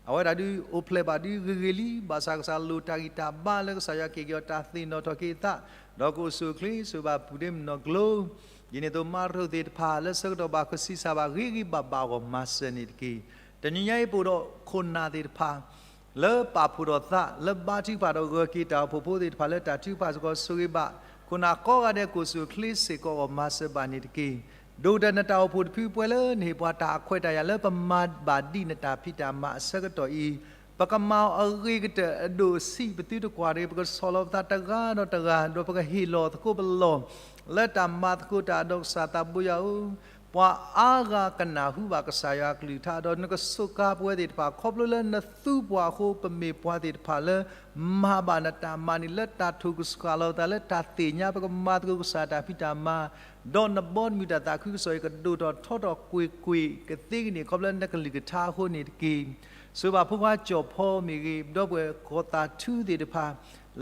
အဝဲဒၣ်ဒုးအိၣ်ဖျဲၣ်ဘၣ်ဒုးဂ့ၤဂ့ၤလံ, ဘၣ်ဆၣ်ကစၢ်လိၣ်တၢ်ဂံၢ်တၢ်ဘါလၢကစၢ်ယွၤကဟ့ၣ်က့ၤအီၤတၢ်သ့ၣ်နီၣ်ထီၣ်က့ၤအသး, ဒီးကအိၣ်ဆူၣ်အိၣ်ချ့ ဆိၣ်ဂ့ၤဘၣ်ပုၢ်ဒ့မုၣ်နီၢ်ကျိၤ ဒ်န့ၣ်အသိး မါတရူးသ့ၣ်တဖၣ် လၢဆၢကတီၢ်ဘၣ်ဃုာ်ဆံးစၢ်ဘၣ်ဂ့ၤဂ့ၤဘၣ်ဘၣ်အဂီၢ် မၤစၢၤန့ၣ်တက့ၢ်. တနံၤညါအံၤ ပအိၣ်ဒီးခိၣ်နၢ်သ့ၣ်တဖၣ် လၢပာ်ဖှိၣ်ထီၣ်သး လၢဘါထုကဖၣ်ဒီးဂၢၤက့ၤတၢ်အိၣ်ဖှိၣ်ဖိသ့ၣ်တဖၣ်လၢတၢ်ထုကဖၣ်စ့ၢ်ကီး ဆိၣ်ဂ့ၤဘၣ် ခိၣ်နၢ်ကိးဂၤဒဲးကအိၣ်ဆူၣ်အိၣ်ချ့စ့ၢ်ကီးအဂီၢ် မၤစၢၤဘၣ်န့ၣ်တက့ၢ်. ဒိၣ်ကတၢၢ်နတၢ်အိၣ်ဖှိၣ်တဖုပှဲၤလၢနဟ့ၣ်ပှၤတၢ်အခွဲးတၢ်ယာ်လၢပမၤဘၣ်ဒ်နတၢ်ဖံးတၢ်မၤအဆၢကတီၢ်အံၤ ပကမၤအီၤအဂ့ၤကတၢၢ်အဒိၣ်အဆံး ပသုတကွၢ်တဂ့ၤ ပကဆီၣ်လီၤပသးတဂၤဒီးတဂၤ ဒီးပကဟ့ၣ်လီၤသကိးပလီၢ် လၢတၢ်မၤသကိးတၢ်ဒီးကစၢ်သးဘိယွၤဧၢ, ပှၤအါဂၤကနၢ်ဟူဘၣ်ကစၢ်ယွၤအကလုၢ်ကထါ ဒီးနကစူးကါပဝဲသ့ၣ်တဖၣ် ခီဖျိလၢနသူပှၤအဃိ ပမ့ၢ်ပှၤသ့ၣ်တဖၣ်လၢ မၤဘၣ်နတၢ်မၤန့ၣ် လၢတၢ်ထိၣ်ကစှၤလီၤပသး လၢတၢ်သ့ၣ်ညါ ပကမၤသကိးကစၢ်တၢ်ဖံးတၢ်မၤ ဒီးနဘီမုၢ်တၢ်သးခုကစီၣ်အံၤ ကဒိၣ်ထီၣ်ထီထီၣ်ကွ့ၢ်ကွ့ၢ်ကသ့ကန့ၢ် ခီဖျိလၢနကလုၢ်ကထါအဃိန့ၣ်တက့ၢ်. ဆိၣ်ဂ့ၤဘၣ်ဖိခွါကၠီၣ်ဖီမ့ၢ်ဂ့ၤ, ဒီပုၢ်ဝဲၢ်ကီၢ်သးထူသ့ၣ်တဖၣ်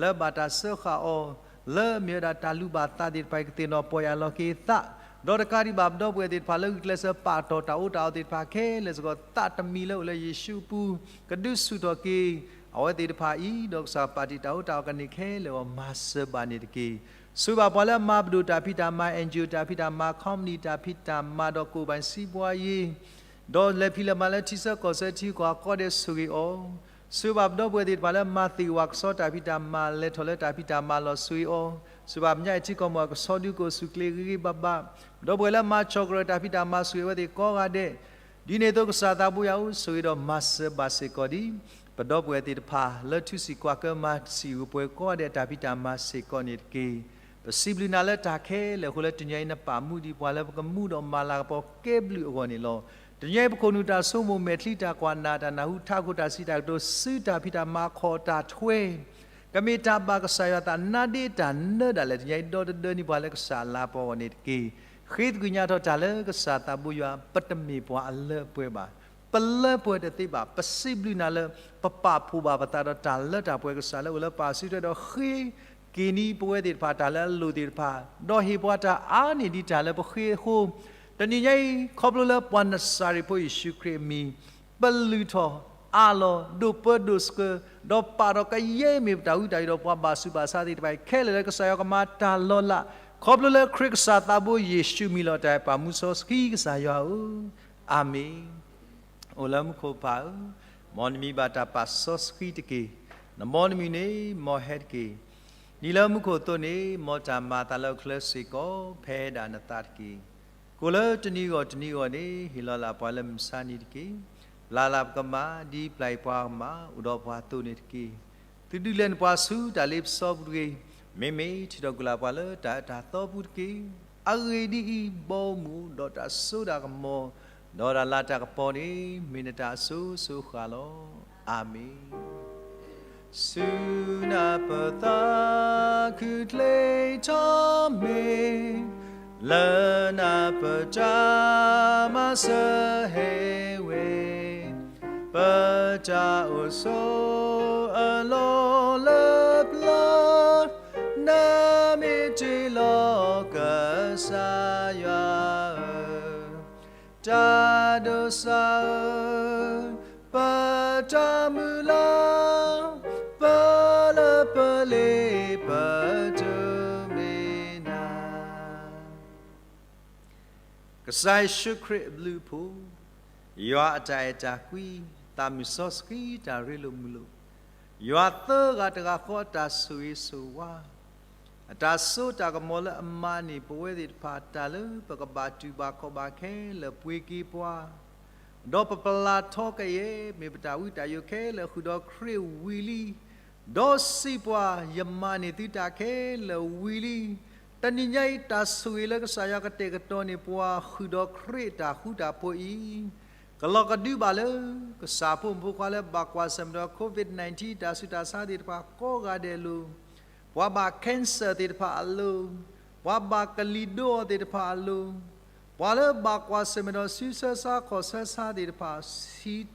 လၢဘၣ်တၢ်စၢဃာ်အီၤ လၢအမ့ၢ်ဝဲဒၣ်တၢ်လူၤဘၣ်သးသ့ၣ်တဖၣ်အံၤ ကသ့ၣ်နီၣ်ပီၢ်ယၢ်လီၤက့ၤသး, ဒီးတကးဒံးဘၣ် ပဒီပုၢ်ဝဲၢ်သ့ၣ်တဖၣ်လၢဂုာ်ကျဲးစၢး ပာ်တီၢ်တၢ်အီၣ်တၢ်အီသ့ၣ်တဖၣ်ခဲလၢာ်စ့ၢ်ကီး သးတမံၤလၢအိၣ်လၢယ့ၣ်ၡူးအပူၤ ကဒုးဆူၣ်ထီၣ်က့ၤ အဝဲသ့ၣ်တဖၣ်အံၤ ဒီးကစၢ်ပာ်တံာ်တၢ်အီၣ်တၢ်အီကန့ၢ်ခဲလၢာ်အဂီၢ် မၤစၢၤဘၣ်န့ၣ်တက့ၢ်. ဆိၣ်ဂ့ၤဘၣ်ပှၤလၢအမၤပဒိၣ်တၢ်ဖံးတၢ်မၤ, အၣ်အၣ်ကၠိၣ်တၢ်ဖံးတၢ်မၤ, ခီပနံၣ်တၢ်ဖံးတၢ်မၤ, ဒီးကိၣ်ဘၣ်စံးပှၤယ့ၤ, ဒီးလဲၤဖံးလဲၤမၤလၢထံဆၢကီၢ်ဆၢထံကီၢ်အကီၢ်ဒဲးဆိၣ်ဂ့ၤအီၤ, ဆိၣ်ဂ့ၤဘၣ်ပဒီပုၢ်ဝဲၢ်သ့ၣ်တဖၣ်လၢအမၤသ့ၣ်ဝၣ်ကဆီတၢ်ဖံးတၢ်မၤ, လဲၤထီၣ်လၢတၢ်ဖံးတၢ်မၤလီၢ်ဆိၣ်ဂ့ၤအီၤ, ဆိၣ်ဂ့ၤဘၣ်ပညါအံၤထံကီၢ်မီၢ်အကဆီဒုးကအိၣ်ဆူၣ်ချ့ဂ့ၤဂ့ၤဘၣ်ဘၣ်, ပဒီပုၢ်ဝဲၢ်လၢအမၤစီၣ်ကရၢၢ်တၢ်ဖံးတၢ်မၤဆိၣ်ဂ့ၤဝဲသ့ၣ်ကိးဂၤဒဲး, ဒ်န့ၣ်အသိးကစၢ်သးဘိယွၤဧၢ, ဆိၣ်ဂ့ၤဒီးမၤစၢၤဘၣ်စ့ၢ်ကီးဒံး ပဒီပုၢ်ဝဲၢ်သ့ၣ်တဖၣ်လၢထူစံၣ်ကွၢ်ကၢမၤစံၣ်ဂ့ၤပှဲၤကိးဂၤဒဲးအတၢ်ဖံးတၢ်မၤစ့ၢ်ကီးန့ၣ်တက့ၢ်. ပစံးဘျုးနၤလၢတၢ်ခဲလၢာ်အဃိလၢတနံၤအံၤနပာ်မူဒံးပှၤလၢပကမူဒီးမၤလၤကပီၤကဲဘျုးအဂီၢ်န့ၣ်လီၤ. တနံၤအံၤပခိၣ်နူာ်တၢ်ဆိကမိၣ်မဲာ်ချံတၢ်ကွၢ်နၢ်တၢ်နၢ်ဟူထးခိၣ်တၢ်စံးတၢ်ကတိၤ စုတၢ်ဖံးတၢ်မၤခီၣ်တၢ်ထွဲ ကမ့ၢ်တၢ်ဘၣ်ကစၢ်ယွၤသးနါဒ့တၢ်နၢဒၣ်လဲာ် တနံၤအံၤဒီတဒၢန့ၢ်ပှၤလၢကစၢ်အလၤပီၤအဂီၢ်န့ၣ်တက့ၢ်. ဃ့သကွံၢ်ညါထီၣ်တၢ်လၢကစၢ်သးဘိယွၤ ပတမ့ၢ်ပှၤအလၢအပှဲၤဘၣ်. ပလၢပှဲၤတသ့ဘၣ်. ပစံးဘျုးနၤလၢ ပပာ်ဖှိၣ်ဘၣ်ပသးဒီးတၢ်လၢတၢ်ပှဲၤကစၢ်လၢအိၣ်လၢပာ်စုထွဲဒီးဃ့ က့ၤန့ၢ်ပဝဲသ့ၣ်တဖၣ်တၢ်လၢအလိၣ်သ့ၣ်တဖၣ်, ဒီးဟ့ၣ်ပှၤတၢ်အါန့ၢ်ဒံးတၢ်လၢပဃ့အဃိ, တနံၤညါအံၤ ခီဖျိလၢပှၤနစၤရ့းဖိယ့ၣ်ၡူးခရံာ်အမံၤ, ပလုၢ်ထီၣ်အးလီၤ ဒိၣ်ပၢဒိၣ်ဆှၢ, ဒီးပာ်ထီၣ်ကယဲၢ်မ့ၢ်ပတၢ်ဝံတၢ်ယိာ်ဒီးပှၤဘၣ်ဆူးဘၣ်ဆါသ့ၣ်တဖၣ်အံၤခဲလၢာ်လၢကစၢ်ယွၤကမၤတၢ်လီၤလး, ခီဖျိလၢခရံာ်ကစၢ်သးဘိယ့ၣ်ၡူးမံၤလီၤ တၢ်အဲၣ်ပာ်မူစီဆှံကစၢ်ယွၤဧၢ, အၤမ့ၣ်. အိၣ်လၢမူခိၣ်ပၢ်ဧၢ, မ်နမံၤဘၣ်တၢ်ပာ်စီဆှံတက့ၢ်. နဘီနမုၢ်န့ၣ် မ်ဟဲတက့ၢ်. ဒ်လၢမူခိၣ်အသိးန့ၣ် မ်တၢ်မၤအသးလၢအအိၣ်ချၢစ့ၢ်ကီး ဖဲဒၣ်နသးတက့ၢ်. ကိၣ်လၢတနံၤဂီၢ်တနံၤဂီၢ်န့ၣ် ဟ့ၣ်လီၤလၢ်ပှၤလၢမုၢ်မဆါနံၤတက့ၢ်. ပျၢ်လၢ်ပကမၣ် ဒ်ပျၢ်အံၤပှၤကမၣ် အိၣ်ဒီးပှၤအသိးန့ၣ်တက့ၢ်. သုဒုးလဲၤနုာ်ပှၤဆူတၢ်လ့ပစီပူၤတဂ့ၤ. မ့မ့ၢ်ထုးထီၣ်ကွံာ်လၢ်ပှၤလၢတၢ်အၢတၢ်သီပူၤတက့ၢ်. အဂ့ၢ်ဒ်အံၤ, ဘီမုၢ်ဒီးတၢ်စိတၢ်ကမီၤ ဒီးတၢ်လၤတၢ်ကပီၤန့ၣ် မ့ၢ်နတၢ်အစိၤစိၤအဃၣ်လီၤ. အၤမ့ၣ်. ဆူနၢ်ပသးခုၣ်ချ့ထီၣ်မ့ၢ် လၢနၢ်ပတၢ်မၤစၢၤဟဲဝဲ, ပတၢ်အိၣ်ဆိးအလီၢ်လၢပျၢၤ, နမ့ၢ်တ့ၢ်လီၤကစၢ်ယွၤဧၢ, တၢ်ဒိးစးဧၢ, ပတၢ်မုၢ်လၢ်, ပလၢပလ့ပတုၤမ့ၢ်နၤ ကစၢ်ယ့ၣ်ၡူးခရံာ်အဘျုးအဖှိၣ်, ယွၤအတၢ်အဲၣ်တၢ်ကွံ, သးမုၢ်စီဆှံတၢ်ရ့လိာ်မုာ်လိာ်, ယွၤသၢဂၤတဂၤဃီအတၢ်ဆိၣ်ဂ့ၤဆိၣ်ဝါ, အတၢ်စိတၢ်ကမီၤလၢအမၤန့ၢ်ပဝဲသ့ၣ်တဖၣ် တၢ်လၢပကဘၣ်တူၢ်ဘၣ်ခီၣ်ဘၣ်ခဲလၢာ်ပှ့ၤက့ၤပှၤ, ဒီးပပလၢ်ထီကယဲၢ် မ့ၢ်ပတၢ်ဝံတၢ်ယိာ်ခဲလၢာ်ဃုာ်ဒီးခရံာ်ဝံၤလံ ဒီးစံးပှၤ, ယမၤန့ၢ်သုတၢ်ခဲလၢာ်ဝံၤလံ. တနံၤညါအံၤ တၢ်ဆိၣ်ဂ့ၤလၢကစၢ်ယွၤကတဲာ်ကတီၤန့ၢ်ပှၤဃုာ်ဒီးခရံာ်အတၢ်ဃူတၢ်ဖိးအံၤ, ကလီၤကဒုဘၣ်လၢ ကစၢ်ဖိမုၣ်ဖိခွါလၢဘၣ်ကွၢ်ဆၢၣ်မဲာ်ဒီး COVID nineteen တၢ်ဆူးတၢ်ဆါသ့ၣ်တဖၣ်ကိးဂၤဒဲးအလိၤ, ပှၤဘၣ် cancer သ့ၣ်တဖၣ်အလိၤ, ပှၤဘၣ်ကလံၤဒိအီၤသ့ၣ်တဖၣ်အလိၤ, ပှၤလၢဘၣ်ကွၢ်ဆၢၣ်မဲာ်ဒီးစုဆၢဆါခီၣ်ဆၢဆါသ့ၣ်တဖၣ်, ဆံး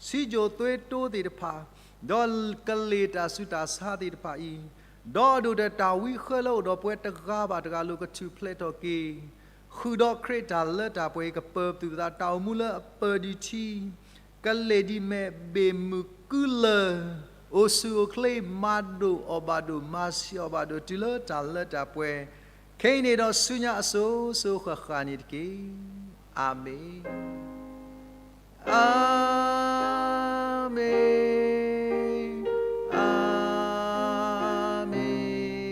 စိၤသွ့တိသ့ၣ်တဖၣ်, ဒီးကလ့ၢ်တၢ်ဆူးတၢ်ဆါသ့ၣ်တဖၣ်အံၤ, ဒီးအဒိၣ်ဒီးတၢ်ဝံဃၢလၢအိၣ်ဒီးပှၤတဂၤဘၣ်တဂၤအလိၤကထူၣ်ဖျဲးထီၣ်က့ၤ, ဃုာ်ဒီးခရံာ်တၢ်လၢတၢ်ပှဲၤအံၤ ကပၢၤပသူၣ်ပသး တၢ်အိၣ်မူလၢအပၢၤဒံးထံ ကလ့ၢ်ဒံးမဲာ် ဘ့ၣ်မုၢ်ကုလၢာ်, အိၣ်ဆူၣ်အိၣ်ချ့ မၤဒိၣ်အီၣ်ဘၣ်ဒိၣ် မၤဆံးအီၣ်ဘၣ်ဒိၣ် တုၤလၢတၢ်လၢတၢ်ပှဲၤ, ခဲအံၤန့ၣ်ဒီးဆူညါအစိၤစိၤဃၣ်ဃၣ်န့ၣ်တက့ၢ်. အၤမ့ၣ်, အၤမ့ၣ်, အၤမ့ၣ်, အၤမ့ၣ်.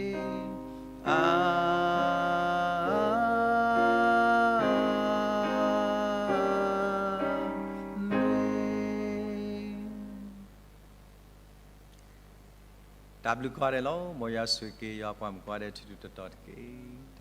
တၢ်ဘျုးကိးဂၤဒဲးလီၤ. မ်ယွၤဆိၣ်ဂ့ၤက့ၤယွၤပှၤမုၣ်ကိးဂၤဒဲးထူးထူးတီၤတီၤတက့ၢ်.